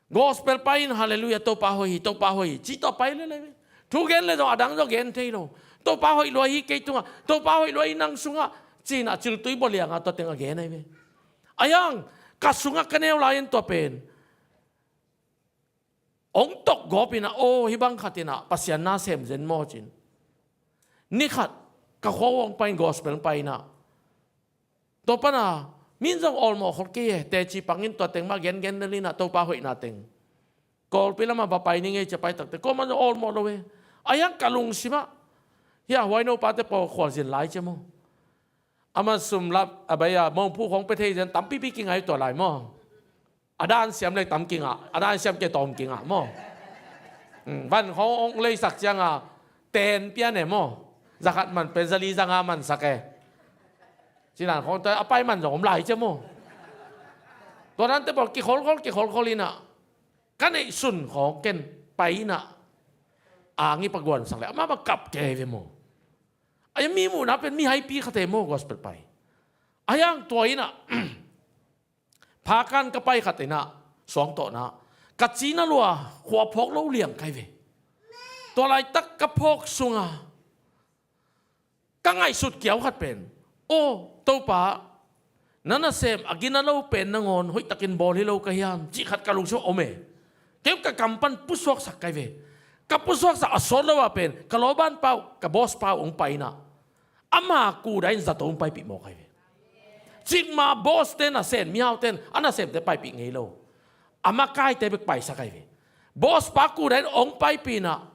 Gospel pai in, Halleluiah, Topa hoih hi, Topa hoih hi, cih tawh pai lel ahi ve. Thu gen leh zong a dang zong gen thei lo. Topa hoih lua hi kei tungah, Topa hoih lua hi nang sungah, ci-in ah ciltui bawlianga tua teng a gen ahi ve. Ahi hang ka sungah ka neu lai in tua pen hong tokgawp in ah, aw, hih bang khat in ah Pasian na sem zen maw, ci-in. Ni khat ka khua uh hong pai in, gospel hong pai in ah, tua pana mi in zong awlmawh khol kei e, teci pang in tua teng mah gengen lel in ah, Topa hoihna teng. Kawlpi lamah va pai ning ei, ci-a pai takteh kuamah in zong awlmawh lo e. Ahi hang ka lungsimah, hih a huaino pate pawl khualzin lai ci-a maw, amah sum lap a bai a mawngphu khawng pia thei zen tampipi kingai tua lai maw. A dan siam le tam kingah, a dan siam kei tawm kingah maw. Van khawng hong leisak ciangah ten pian e maw. Zakhat man pen zali zanga mansak e. Cinan khawng tua a pai man zong om lai cia maw. Tua dante pawl kikholkhol kikholkhol inah ka neihsun khawng ken pai inah ang i paguansak le amah bang kap kei ve maw. A mi muhna pen mi haipi khate maw gospel pai. A hiang tua inah phakan ka pai khat inah suangtawhna ka cina lua khua phawk lo liang kai ve. Tua laitak ka phawk sunga ka ngaihsut kiau khat pen, aw Topa, na nasem a gina lo pen nangawn hoihtakin bawl hi lo ka hiam cih khat ka lungsim om e. Kei ka kam pan pusuaksak kai ve. Ka pusuaksak a sawt lo ah pen ka lawban pau ka boss pau hong pai inah ama kuda in zato hong paipih mawk kai ve. Cikma boss ten a sen mihauten a nasemte paipih ngei lo. A makaite bek paisak kai ve. Boss pa kuda in hong paipih inah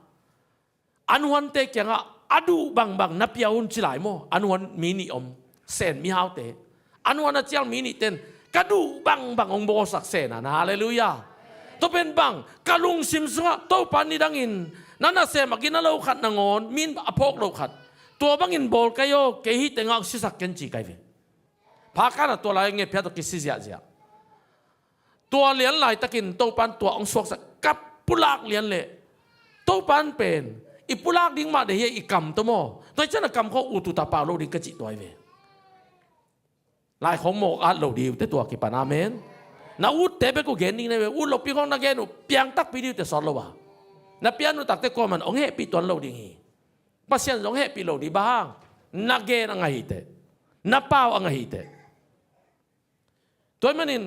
a nuante kiangah a duh bangbang na pia un ci lai maw. A nuan mi nih om sen mihaute. A nuan a cial mi nih ten ka duh bangbang hong bawlsak sen a na. Halleluiah. Tua pen bang ka lungsim sungah Topa nidangin na nasem a gina lo khat nangawn min a phawk lo khat tua bangin bawl kai aw kei hi tengah hong sisak ken ci kai ve. Phakan a tua lai ngetphiat tawh kisi ziahziah. Tua lian laitakin Topan tua hong suaksak ka pulak lian leh Topan pen i pulak ding mah deih hi a i kam tawh maw. Tua hi cian a kam khawng ututa pau lo ding ka cih tua hi ve. Lai khawng mawk at lo ding uh te tua kipan amen. Na utte bek uh gen ding na hi ve. Ut lopi khawng na gen uh piang takpi ding uh te sawt lo a. Na pian uh takte kuaman hong hehpih tuan lo ding hi. Pasian zong hehpih lo ding bang hang na gen a ngah hi teh. Na pau a ngah hi teh. Tua hi manin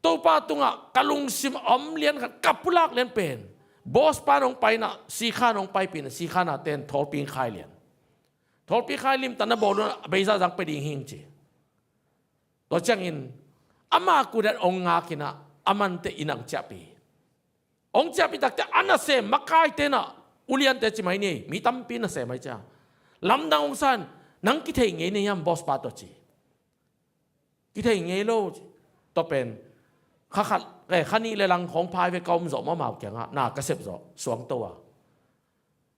Topa tungah ka lungsim a om lian khat ka pulak lian pen boss pan hong pai inah sikhan hong paipih inah sikhan a ten thawlpi khai lian. Thawlpi khai limtan na bawl un a beisa zang pia ding hing ci. Tua ciangin ama kudan hong ngak inah a mante in hong ciahpih. Hong ciahpih takte a nasem makaite inah uliante ci mai ni. Mi tampi nasem ai cia lamdang hong san nang kithei ngei ni hiam boss pa tua ci. Kithei ngei lo. Tua pen kha khat, eh, kha nih le lang khawng phai ve ka om zawh mahmah uh kiangah na ka sep zawh suangto a.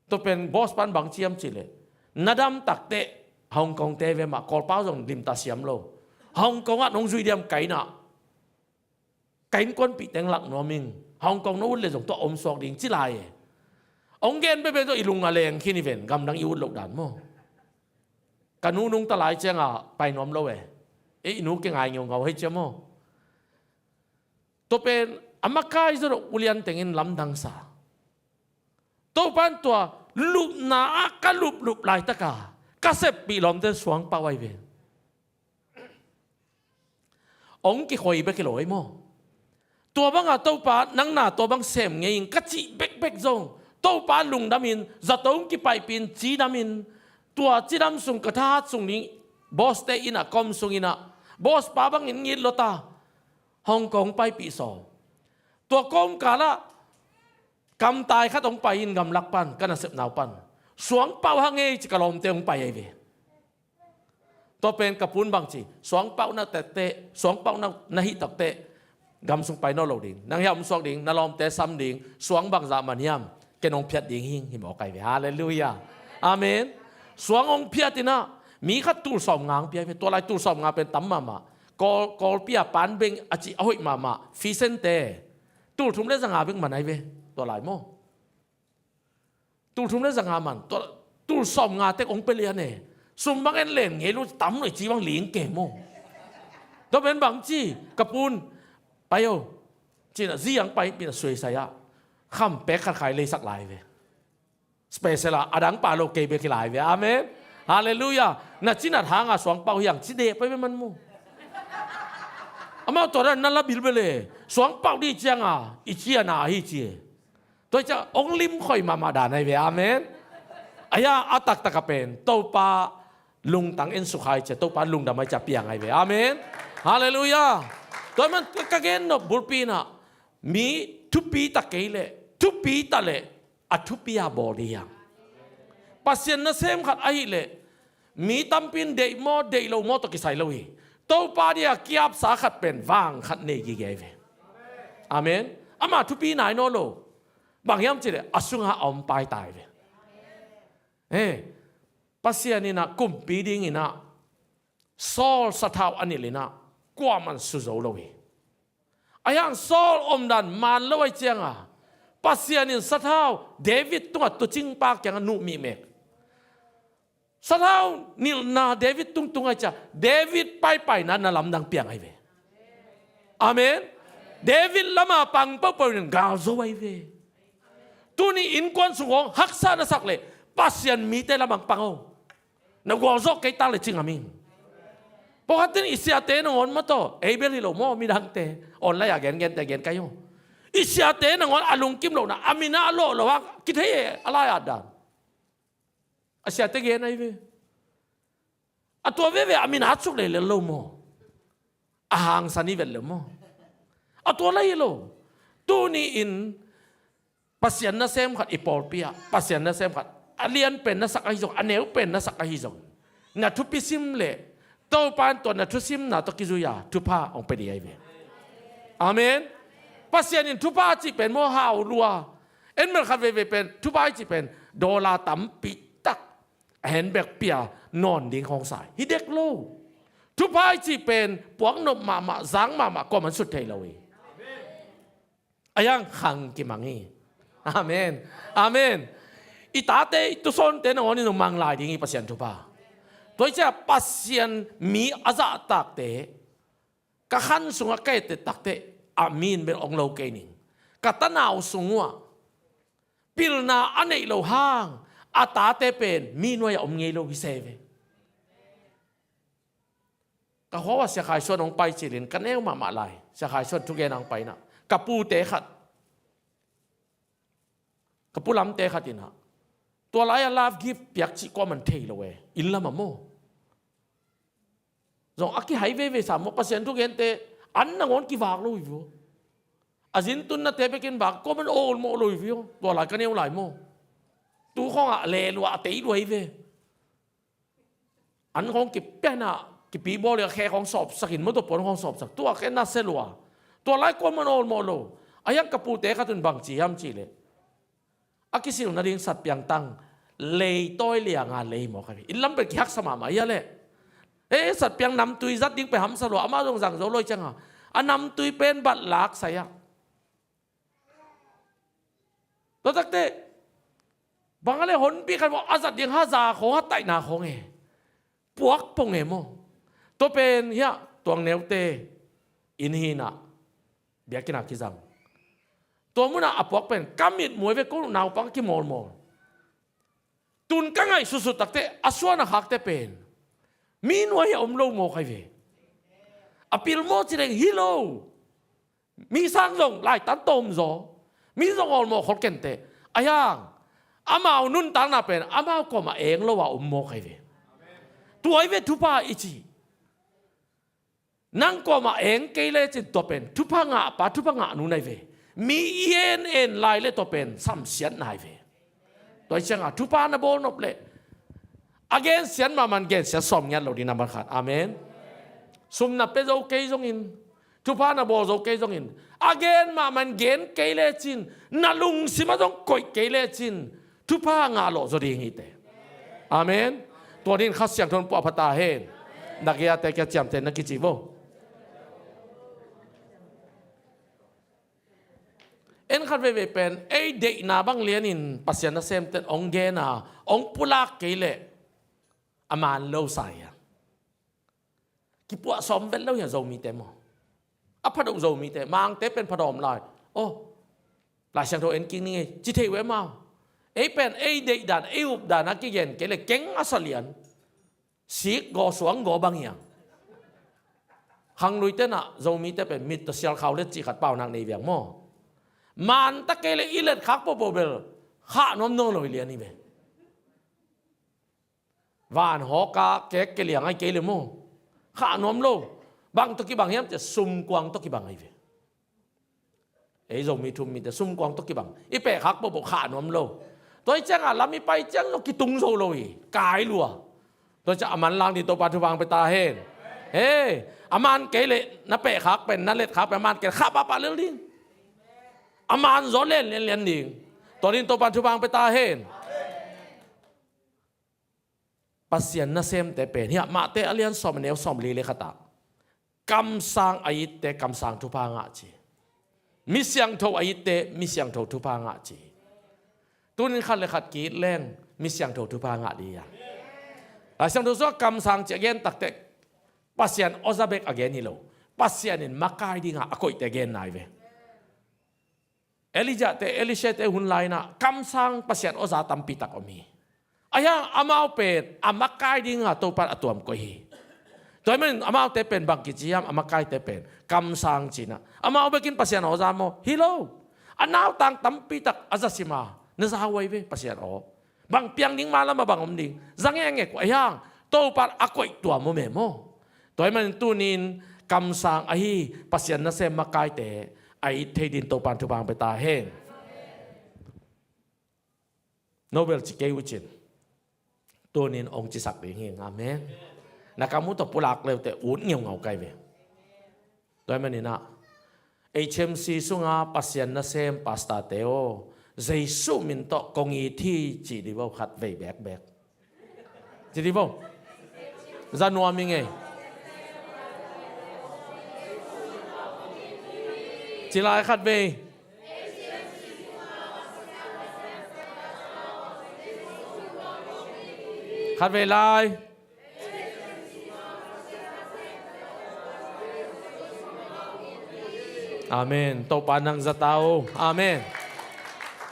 Tua pen boss pan bang ciam cih leh na dam takteh Hong Kong te ve mah Kawlpau zong limta siam lo. Hong Kong ah nong zui diam ka innah ka innkuanpih teng lak nuam ing. Hong Kong na ut le zong tua om suak ding ci lai e. Hong gen bebe tawh i lung a leng khin i ven gamdang i ut loh dan maw. Ka nu nungta lai cianga pai nuam lo e. E, i nu kingai ngeungau hei cia maw. Tua pen a makai zawh ulian tengin lamdang sa. Topan tua lupna ah ka luplup laitaka ka seppih lawmte suangpau ai ve. Ong kikhoi bek hi lo ai maw. Tua banga Topa nang na tua bang sem ngei ing ka cih bekbek zong Topa lungdamin zato ong kipaihpihin cidamin tua cidam sung ka thahat sung ning bawste innah kom sunginnah bawspa bangin ngit lota Hong Kong paipih saw. Tua kawmkalah kamtai khat hong pai in gamlak pan ka nasepnau pan suangpauh hang ei ci ka lawmte hong pai ai ve. Tua pen ka pun bangci suangpauh na tette suangpauh na hih takteh gam sung pai nawn lo ding nang hiah om suak ding na lawmte sam ding suang bangzah man hiam ken hong phiat ding hing hi mawk ai ve. Halleluiah. Amen. Suang hong phiat innah mi khat tulsawm nga hong pia ai ve. Tua lai tulsawm nga pen tam mahmah. Kawl, Kawlpi a panbeng a cih a hoih mahmah fisente tulthum le zanga bek man ai ve. Tua lai maw. Tulthum le zanga man tua tulsawm nga tek hong pia lian e. Sum bang en len ngei lo tam lo i ci bang ling ke maw. Tua pen bang ci ka pun pai o. Cinah zi ang pai pinah suaisai ah khampek khat khai leisak lai ve. Special ah a dang pa lo kei bek hi lai ve. Amen. Halleluiah. Na cinat hanga suangpauh hiang ci deh pai ve man mu. Amau tua dan na la bilbel e. Suangpauh dih cianga i cia na ahi ci e. Tua cia ong limkhoi mahmah dan ai ve. Amen. Aya a taktaka pen Topa lungtang en sukhai cia Topa lungdam ai cia piang ai ve. Amen. Halleluiah. Tua man ka gen nop bulpi inah mi thupi ta kei leh thupi ta leh a thupi a bawl dih hiam. Pasian nasem khat ahih leh mi tampi in deih maw deih lo maw tawh kisai lo hi. Topa dia kiapsa khat pen vang khat nei gige ai ve. Amen. Ama thupi nai nawn lo. Bang hiam cih leh a sungah a om paitai ve. He, Pasian in ah kumpi dingin ah Saul sathau a nilh in ah kuaman su zo lo hi. Ahi hang Saul omdan man lo ahih ciangin Pasian in sathau David tungah tuucingpa kiangah nuh mihmek. Sathau nilhna David tung tung ahih ciangin David paipaina na lamdang piang ahi ve. Amen. David lamah pang pohpoh in gal zo ahi ve. Tuni innkuan sung hong haksa na sak leh Pasian mite lamah pang o. Na gualzawh kei tak leh ci ngam ing. Pawlkhat in i siate nangawn maw, tawh ei bel hi lo maw, midangte online a gengente gen kai o. I siate nangawn a lungkim lohna a min a lawh lo a kithei e, a lai-at dan. A siate gen ahi ve. A tua veve a min a suk leilel lo maw? A hangsan hi vet lo maw? A tua lai hi lo. Tuni-in Pasian nasem khat i pawlpi ah, Pasian nasem khat a lian pen na sak ahi zong, a neu pen na sak ahi zong, na thupi sim leh Topa in tua na thusimna tawh kizui-a thupha hong pia ding ahi ve. Amen. Pasian in thupha a cih pen maw, hau lua. En mel khat veivei pen thupha i cih pen dollar tampi tak a handbag pia nawn ding hong sa hi dek lo. Thupha i cih pen puaknop mahmah, zang mahmah, kuaman sut thei lo hi. Ahi hang khang kimang hi. Amen. Amen. I tate, i tusawnte nangawn in zong mang lai ding hi Pasian thupha. Tua hi ciah Pasian mi a zahtakte, ka khan sungah ka etteh takteh a mi in bel ong lo kei ning. Ka tanau sung uh ah pilna a neih loh hang a tate pen mi nuai-ah om ngei lo hi se ve. Ka khua-ah Sia Khai Suan hong pai cilin ka neu mahmah lai. Sia Khai Suan thugen hong pai in ah ka pute khat, ka pu lamte khat in ah tua lai-a love gift piak cih kuaman thei lo e. Inn lamah maw, zong a kihai veivei sa maw, Pasian thugente an nangawn kivak lo hi vio. A zin tunnate bekin vak kuaman awlmawh lo hi vio. Tua lai ka neu lai maw. Tu khawngah leh lua a tei lua hi ve. An khawng kipia in ah kipi bawl in ah khe khawng sawpsak in, motor puan khawng sawpsak. Tua khe nasia lua. Tua lai kuaman awlmawh lo. Ahi hang ka pute khat un bang ci hiam cih leh, a kisil nading satpiang tang leitawi lianga lei mawk ahi ve. Inn lam pen kihaksa mahmah hi a leh. E, satpiang namtui zat ding pen hamsa lua, amah zong zang zo lo hi ciangin a namtui pen bat lak sai ah. Tua takteh bang a leh honpi khat maw, a zat ding haza khawng, hataihna khawng e. Puak pong e maw. Tua pen hiah tuang neute inn hi in ah biakinn ah kizang. Tua munah a puak pen ka mitmuh ahi ve, ko naupang a kimawlmawl. Tun ka ngaihsutsut takteh a suan a khakte pen mi nuai-ah om lo mawk ahi ve. A pil maw ci leng hi lo. Mi sang zong laitan tawm zaw. Mi zong awlmawh khol kenteh. Ahi hang amau nuntakna pen amau kuamah eng lo-a om mawk ahi ve. Tua ahi ve thupha i cih. Nang kuamah eng kei lecin tua pen thupha ngahpa, thupha ngah nu na hi ve. Mi i en en lai leh tua pen samsiatna hi ve. Tua hi ciangin thupha na bawl nop leh a gensiat mahmah in gensiat sawm ngiat lo ding na man khat. Amen. Sum na pia zo kei zongin, thupha na bawl zo kei zongin, a gen mahmah in gen kei lecin, na lungsimah zong koih kei lecin thupha ngah lawh zaw ding hi teh. Amen. Tua dingin Kha Siangtho in puahpha ta hen. Na gei-a te kia ciamteh na kici vo. En khat veivei pen ei deihna bang lianin Pasian nasemte in ong gen a, ong pulak kei leh a man lo sa hi a. Kipuah sawm vet lo hi a Zomite maw. A pha deuh Zomite, Mangte pen pha dawm lai. Oh, Lai Siangtho en kik ning ei ci thei uh e mau. Ei pen ei deihdan, ei updan a kigen kei leh keng a sa lian. Sik gaw, suang gaw bang hi a. Khangluite in ah Zomite pen mit tawh sial khau let cih khat paunak nei viang maw. Man ta kei leh i let khak pohpoh bel khah nuam nawn lo hi lian hi ve. Van hawka kek kei liang ahi kei leh maw, khah nuam lo. Bang tawh kibang hiam cih leh sumkuang tawh kibang ahi ve. Ei Zomi thu-um mite sumkuang tawh kibang. I pehkhak pohpoh khah nuam lo. Tua hi ciangin lam i pai ciang zong kitung zo lo hi. Kai lua. Tua hi ciang a manlang ding Topa thupha hong pia ta hen. He, a man kei leh na pehkhak pen, na letkhak pen a man kei leh khah pahpah lel ding. A man zaw lianlian lian ding. Tua dingin Topa'n thupha hong pia ta hen. Pasian nasemte pen, hiah Mate a lian sawm a neu sawm li le khat ah, kamsang a itte kamsang thupha ngah ci. Mi siangtho a itte mi siangtho thupha ngah ci. Tunin khat le khat ki-it leng mi siangtho thupha ngah ding hi a. Lai Siangtho sungah kamsang ci a gen takteh Pasian awza bek a gen hi lo. Pasian in makai dinga a koihte gen nai ve. Elijah te, Elisha te hun lai-inah kamsang Pasian awza tampi tak om hi. Ahi hang amau pen a makai dinga Topa'n a tuam koih hi. Tua ahih manin amaute pen bang kici hiam, a makaite pen kamsang ci-inah. Amau bekin Pasian awza maw? Hi lo. A nautang tampi tak a za sim a, na za huai ve Pasian aw. Bang piang ding, malam ah bang om ding, za ngekngek uh ahi hang Topa'n a koih tuam om e maw? Tua ahih manin tunin kamsang ahi Pasian nasem makaite a it thei dingin Topa'n thupha hong pia ta hen. No bel ci kei uh cin, tunin hong cisak ding hi. Amen. Na kam uh tawh pulak leuteh ut ngeungau kai ve. Tua ahih maninah H M C sunga Pasian nasem pastorte aw, Jesuh min tawh kong it hi ci dih vo khatvei bekbek. Ci dih vo. Za nuam ing ei. Ci lai khatvei. Khatvei lai. Amen. Topa nang za ta o. Amen.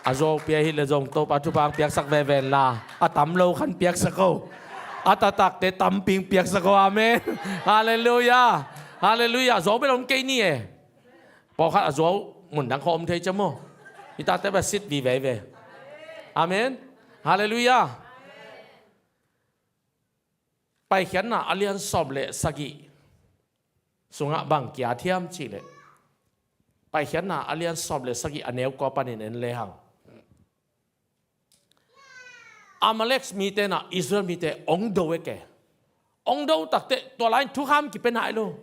A zuau pia hi le zong Topa thupha hong piaksak veve inla, a tam lo khan piaksak o. A taktakte tampi hong piaksak o. Amen. Halleluiah. Halleluiah. Zuau bel om kei ni e. Pawlkhat a zuau mundang khawh om thei cia maw? Hi tate bel sit vivei ve. Amen. Halleluiah. Paikhiatna a lian sawm le sagih sungah bang ki-at hiam cihleh, Paikhiatna a lian sawm le sagih a neu kua panin en lehang, Amalek mite inah Israel mite hong do e ke. Hong do takteh tua lai-in thukham kipia nai lo.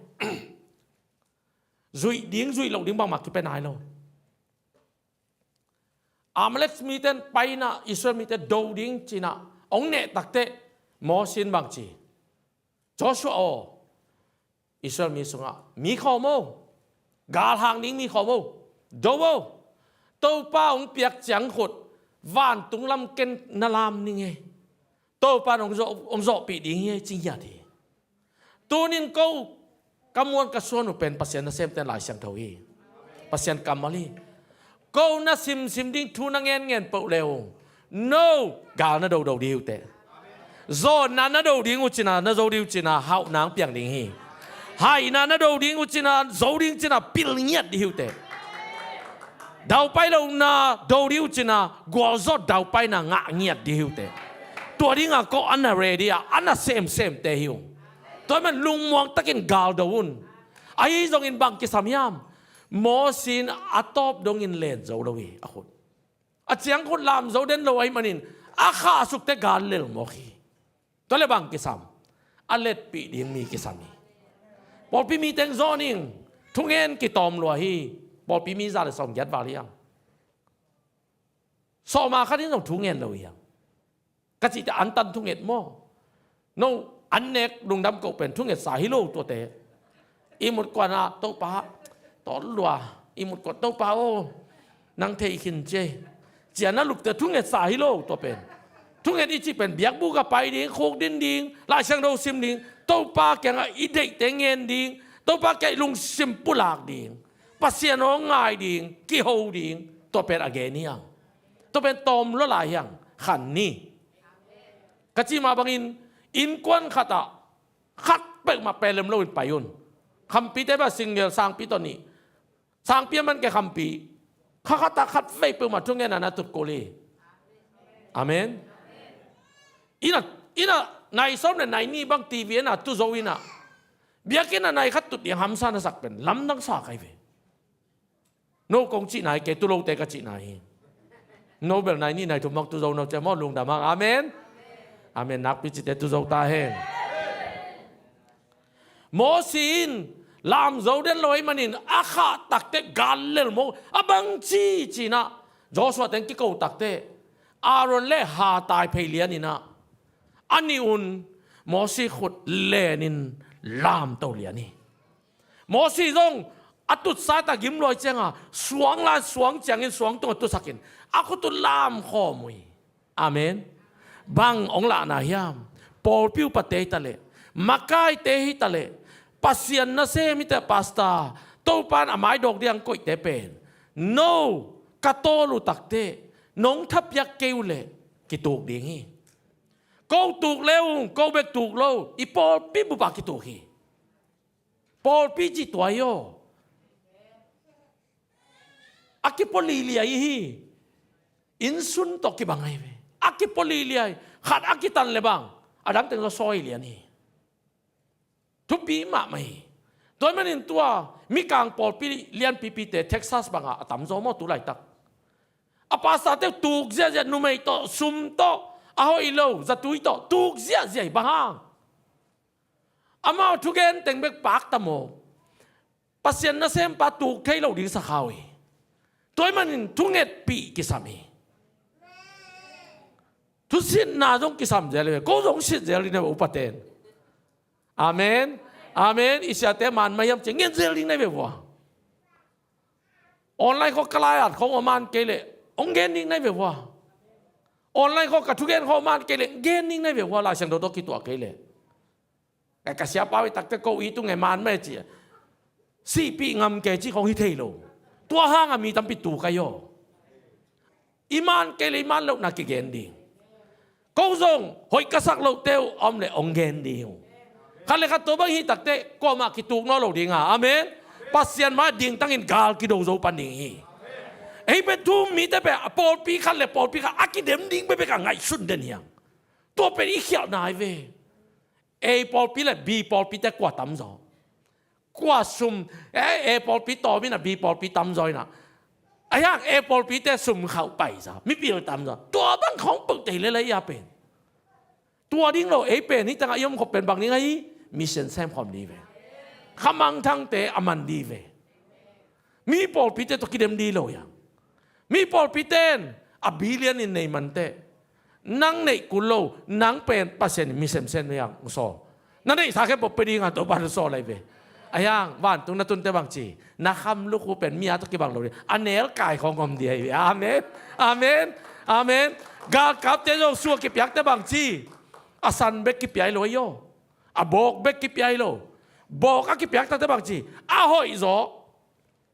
Zuih ding zuih loh ding bangmah kipia nai lo. Amalek mite in pai inah Israel mite do ding ci-inah hong neh takteh Moses in bang ci? Joshua aw, Israel mi sungah mi khawm o, galhang ding mi khawm o, do o. Topa hong piak ciangkhut vantung lam ken na lam ning ei. Topa in hong zawh, hong zawhpih ding hi ei, ci ngiat hi. Tunin ko ka muan ka suan uh pen Pasian nasemte Lai Siangtho hi. Pasian kammal hi. Ko na simsim ding, thu na ngenngen peuh le ung, no gal na dodo ding hi uh teh. Zawnna na do ding uh cina na zo ding uh cina hauh nang piang ding hi. Haina na do ding uh cina zo ding cina pil ngiat ding hi uh teh. Daupai lohna do ding uh cina gualzawh daupaina ngah ngiat ding hi uh teh. Tua dinga ko a na ready a, a na semsemte hi ung. Tua ahih man lungmuang takin gal do un. Ahi zongin bang kisam hiam? Moses in a tawp dongin len zo lo hi a khut. A ciangkhut lam zo den lo ahih manin a khahsukte gal lel mawk hi. Tua le bang kisam? A letpih ding mi kisam hi. Pawlpi mi teng zawn ing, thungen kitawm lua hi. Pawlpi mi za le sawm giat val hi ang. Sawma khat in zong thungen lo hi ang. Ka cihte antan thunget maw? No an nek lungdam koh pen thungetsa hi lo tuate. I mutkuanah Topa, tawl lua, i mutkuan Topa aw, nang thei khin cia, cia na lupte thungetsa hi lo tua pen. Thunget i cih pen biakbuk a pai ding, khuk din ding, Lai Siangtho sim ding, Topa kiangah i deihte ngen ding, Topa kiangah i lungsim pulak ding, Pasian aw ngai ding, kiho ding, tua pen a gen hi ang. Tua pen tawm lua lai hi ang, khan ni. Ka cih mah bangin innkuan khatah khat peuhmah pelem loin pai un. Khampite bel single, sangpi tawh nih. Sangpi a man kei khampi. Kha khatah khat vei peuhmah thungetna na tut kul hi. Amen. Ina, ina nai sawm le nai nih bang T V ina tu zo ina, biakinn a nai khat tut ding hamsa na sak pen lamdang sa kai ve. No kong cihna hi, kei tu lote ka cihna hi. No bel nai nih nai thum bang tu zo no cia maw, lungdam hang. Amen. Amen. Nakpi cite tu zo ta hen. Moses in Lam zo den lo ahih manin a khah takteh gal lelmo a bangci cinah Joshua teng kiko takteh Aaron le hatai phei lianinah a nih un Mosi khut lenin lamto lian hi. Mosi zong a tutsa ta gimluai cianga suang la suang ciangin suang tungah tutsakin a khut uh lamkhawm uh hi. Amen. Bang hong lahna hiam? Pawlpi upate hi taleh, makaite hi taleh, Pasian nasem hi taleh, pasta, Topan a maidawk ding a koihte pen, no ka tawl uh takteh nong thapiak kei uh leh kituk ding hi. Ko tuk le ung, ko bek tuk lo, i pawlpi bupa kituk hi. Pawlpi ci tua hi aw. A kipua liliai hi. Innsun tawh kibang ahi ve. A kipua liliai. Khat a kitan le bang, a dangteng zaw sawi lian hi. Thupi mahmah hi. Tua ahih manin tua Mikang pawlpi lianpipite Texas bangah a tamzaw maw tu laitak. A pastor-te tuk ziahziah, numei tawh, sum tawh, a hoih lo zatui tawh tuk ziahziah hi. Bang hang? Amau thugen teng bek pakta maw? Pasian nasempa tuk thei lo ding sa kha uh hi. Tua ahih manin thungetpih kisam hi. Thusitna zong kisam zel hi ve. Ko zong sit zel ding na ve upaten. Amen. Amen. I siate man mah hiam ci ngen zel ding na ve vua. Online khawng ka lai-at khawng a man kei leh hong gen ding na ve vua. Online khawng ka thugen khawng a man kei leh gen ding na ve vua, Lai Siangtho tawh kituah kei leh. Ka, ka siapa uh i takte ko i tung e man mah e ci a, sihpih ngam kei ci khawng hi thei lo. Tua hanga mi tampi tuk ahi aw. I man kei le i man lohna kigen ding. Ko zong hoih ka sak lohte uh a om le hong gen ding uh. Khat le khat tua bang hi takte kuamah kituk nawn lo dinga. Amen. Pasian mai dingtangin gal kido zo pan ding hi. Ei pen thu um mite pen a pawlpi khat le pawlpi khat a kidem ding bekbek a ngaihsun den hiang. Tua pen i khialhna hi ve. A pawlpi le B pawlpite kua tamzaw? Kua sum, eh, A pawlpi tawm inah B pawlpi tamzaw inah. Ahiang A pawlpite sum khauh paiza, mipil tamzaw. Tua bang khawng peuh tei lelai a pen. Tua ding lo, ei pen hi tangah i om khop pen bang ding ahi? Mission sem khawm ding ve. Khamangthangte a man ding ve. Mi pawlpite tawh kidem ding lo hiang. Mi pawlpite in a billion in nei manteh, nang neih kul lo, nang pen Pasian in mi semsem hiang hong sawl. Na neihsa khempeuh pia dinga Topa hong sawl lai ve. Ahiang vantung na tunte bangci, na khamluk uh pen mi a tawh kibang lo ding, a nelkai khawng om ding ahi ve. Amen. Amen. Amen. Galkapte zong sua kipiakte bangci, a san bek kipia hi lo ahi aw. A bawk bek kipia hi lo. Bawk a kipiak takte bangci, a hoih zaw.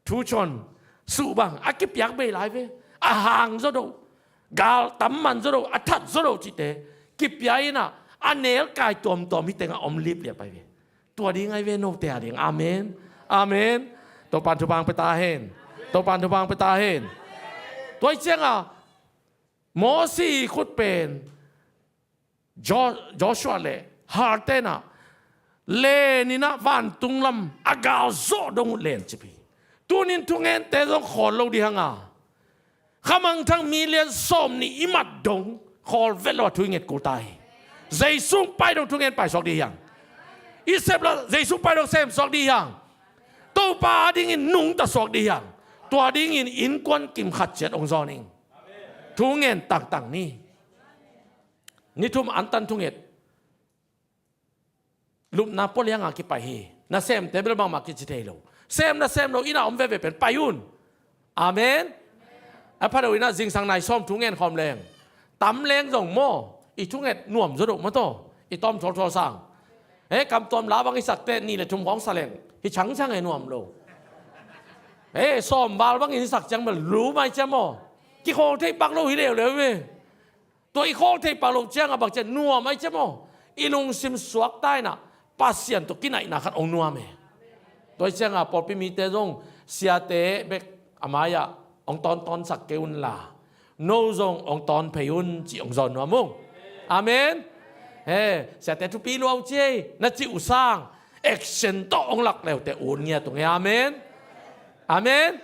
Thu con suh bang a kipiak bei lai ve. A hang zaw doh, gal tam man zaw doh, a that zaw doh cihte kipia inah a nelkai tuamtuam hi tengah om lipliap ai ve. Tua ding ai ve note a ding. Amen. Amen. Topan thupha pia ta hen. Topan thupha pia ta hen. Tua hi cianga Mosi khut pen Jo-, Joshua le halte inah leninah vantung lam a gal zawh dong uh lencip hi. Tunin thungente zong khawl lo ding hanga, khamangthang million sawm nih i mat dong khawl vet lo a thu i nget kul ta hi. Jesu pai dong thungen paisuak ding hiang. I sep la Jesu pai dong semsuak ding hiang. Topa a dingin nungta suak ding hiang. Tua dingin innkuan kim khat ciat hong zawn ing. Thungen tangtang ni. Ni thum antan thunget lupna pualianga kipai hi. Nasemte bel bangmah kici thei lo. Sem na sem lo, ina om veve pen pai un. Amen. A pha lo ina zingsang nai sawm thu ngen khawm leng, tam leng zong maw, i thunget nuam zaw doh maw taw. I tawm thawlthawl sang, he, kam tuam la bang i sakte nih le thum khawng sa leng hi changchang e, nuam lo. He, sawm val bangin i sak ciang bel lu mai cia maw. Kikhawl thei pak lo hi leuleu ve. Tua i khawl thei pak loh ciangah bang ciah nuam ai ciah maw? I lungsim suakta inah Pasian tawh kinaihna khat hong nuam e. Tua i ciangah pawlpi mite zong siate bek a mai-ah hong tawntawnsak kei unla, no zong hong tawn phei un cih hong zawn nuam ung. Amen. He, siate thupi luau ciei na cih uh sang action tawh hong lak leute un ngiat ung e. Amen. Amen.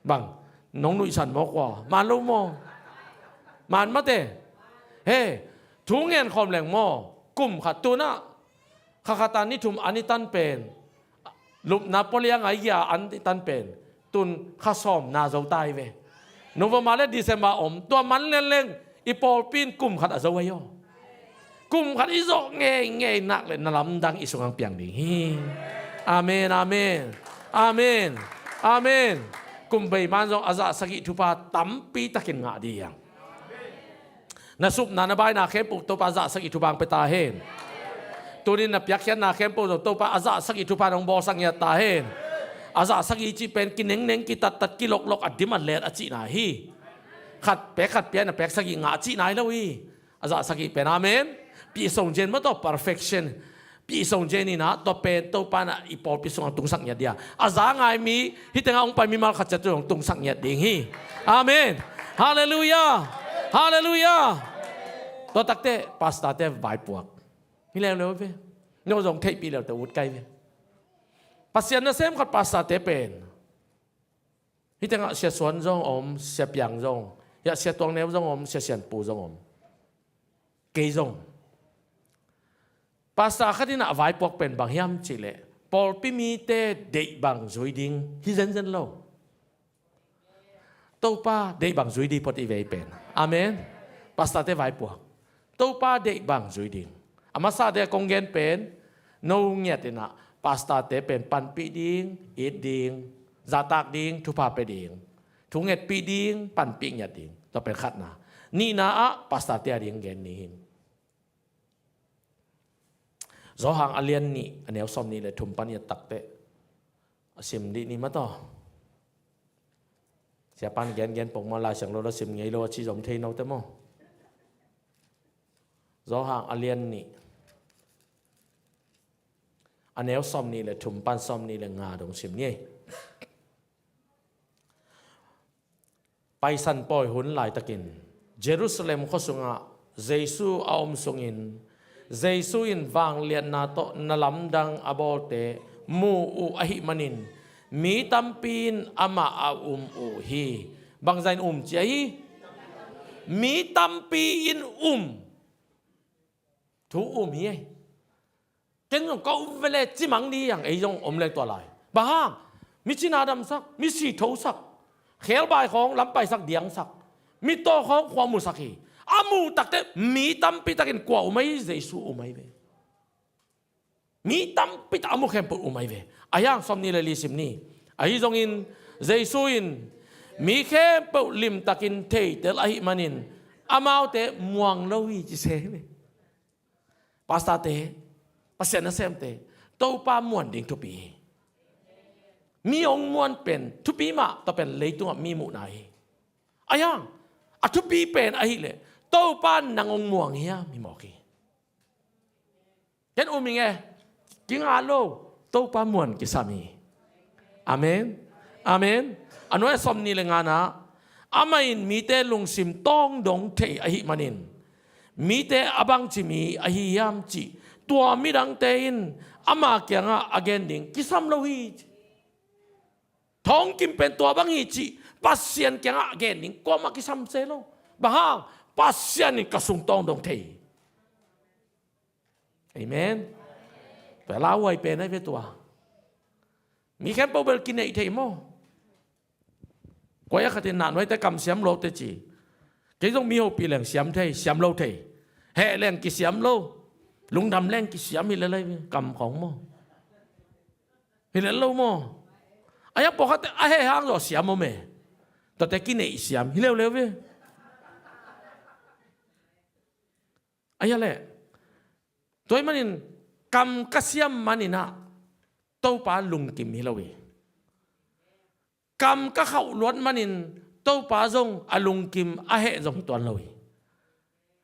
Bang, nong nuihsan maw kua? Man lo maw? Man mate. He, thu ngen khawm leng maw? Kum khat tunah kha khat a ni thum a ni tan pen Lupna pualiang a i gia an i tan pen tun kha sawm na zo ta hi ve. November le December om, tua man lenleng i pawlpi in kum khat a zo ahi aw. Kum khat i zawh ngeingei nak le na lamdang i sungah piang ding hi. Amen, amen. Amen. Amen. Kum bei man zong a zah sagih thupha tampi takin ngah ding hi hang. Na supna na baina khempeuh Topa a zah sagih thupha hong pia ta hen. Tunin na piakkhiatna khempeuh zong Topa a zah sagih thupha hong bawlsak ngiat ta hen. A zah sagih cih pen kinengneng, kitattat, kiloklok, a dim a let a cihna hi. Khat pek khat pia, na pek sagih ngah a cihna hi lo hi. A zah sagih pen, amen. Pih song zen maw, tua perfection. Pih song zen in ah, tua pen Topa in ah i pawlpi sungah hong tungsak ngiat ding a, a za ngai mi, hih tengah hong pai mimal khat ciat tu hong tungsak ngiat ding hi. Amen. Halleluiah. Halleluiah. Tua takte pastorte vaipuak hi leuleu ve. No zong theihpih leute ut kai ve. Pasian nasem khat pastorte pen, hih tengah Sia Suan zong om, Sia Piang zong, hiah Sia Tuang Neu zong om, Sia Sian Pu zong om. Kei zong. Pastor khat in ah a vaipuak pen bang hiam cihleh, pawlpi mite deih bang zui ding hi zenzen lo. Topa deih bang zui ding phot i vei pen. Amen. Pastorte vaipuak. Topa deih bang zui ding. A masate a kong gen pen, no ngiat in ah pastorte pen panpih ding, it ding, zahtak ding, thupha pia ding, thungetpih ding, panpih ngiat ding. Tua pen khatna. Nihna ah pastorte a ding gen ni hi. Johan a lian nih, a neu sawm nih le thum pan i et takteh, a sim dih ni maw taw. Siapan gengen pong maw, Lai Siangtho la sim ngei lo a ci zom thei note maw. Johan a lian nih, a neu sawm nih le thum pan sawm nih le nga dong sim ni. Paisan pawi hun laitakin Jerusalem khua sungah Jesu a om sungin, Jesu in vangliatna tawh na lamdang a bawlte mu uh ahih manin, mi tampi in amah a um uh hi. Bangzah in um ci ahi? Mi tampi in um. Thu um hi ei. Ken zong ka um vele cimang ni hi hang, ei zong om leng tua lai. Bang hang? Mi cina damsak, mi si thosak, khelbai khawng lampaisak diangsak, mi taw khawng khua musak hi. A muh takte mi tampi takin kua um ahi? Jesu um ahi ve. Mi tampi tak a mu khempeuh um ahi ve. A hiang sawm nih le li sim ni. Ahi zongin Jesu in mi khempeuh limtakin theitel ahih manin amaute muang lo hi ci se hi ve. Pastorte, Pasian nasemte, Topa muan ding thupi hi. Mi hong muan pen thupi mah, tua pen leitungah mi muhna hi. A hiang, a thupi pen ahileh Topa nang hong muang hiam hi mawk hi. Ken um ing e, kinga lo, Topa muan kisam hi. Amen. Amen. A nuai a sawm nih le ngana, amah in mite lungsim tawng dong thei ahih manin, mite a bangci mi ahi hiam cih tua midangte in ama kiangah a gen ding kisam lo hi. Thawngkim pen tua bang hi cih Pasian kiangah a gen ding kuamah kisam se lo. Bang hang? Pasian in ka sung tawng dong thei hi. Amen. Tua lauhuai pen ahi ve tua. Mi khempeuh bel kineih thei maw? Kuai a khatin nahnuaite kam siam lote ci. Kei zong mi hopih leng siam thei, siam lo thei. Heh leng kisiam lo. Lungdam leng kisiam hi lel ahi ve, kam khawng maw? Hi lel lo maw? A hiang pawlkhatte a heh hang zaw siam om e. Tuate kineih siam hi leuleu ve. A hia leh, tua ahih manin kam ka siam manin ah Topa lungkim hi lo hi. Kam ka khauh luat manin Topa zong a lungkim a heh zong hi tuan lo hi.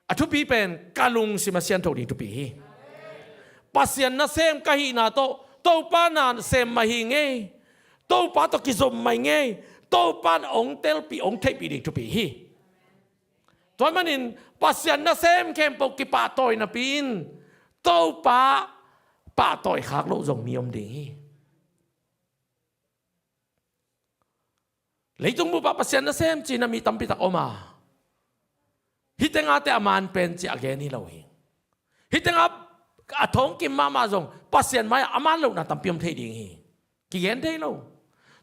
A thupi pen ka lungsim a siangtho ding thupi hi. Pasian nasem ka hihna tawh Topa nasem mah hi ngei. Topa tawh kizom mah hi ngei. Topa in hong telpih, hong theihpih ding thupi hi. Tua ahih manin Pasian nasem khempeuh kipahtawi napi in Topa pahtawi khak loh zong mi om ding hi. Leitung bup ah Pasian nasem cihna mi tampi tak om a, hih tengah te a man pen cih a gen hi lo hi. Hih tengah a thawngkim mahmah zong Pasian mai-ah a man lohna tampi om thei ding hi. Kigen thei lo.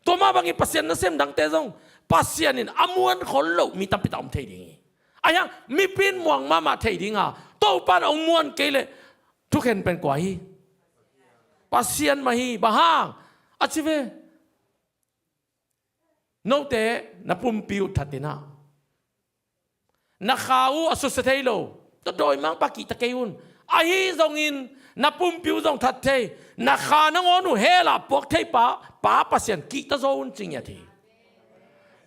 Tua mah bangin Pasian nasem dangte zong Pasian in a muan khol loh mi tampi tak om thei ding hi. Ahi hang mipi in muang mahmah thei ding a, Topa in hong muan kei leh thukhen pen kua hi? Pasian mah hi. Bang hang? A ci ve. Note na pumpi uh that in ah, na kha uh a susia thei lo, tua dawimangpa kihta kei un. Ahi zongin na pumpi uh zong that thei, na kha nangawn uh hell ah puak thei pa, Pa Pasian kihta zaw un, ci ngiat hi.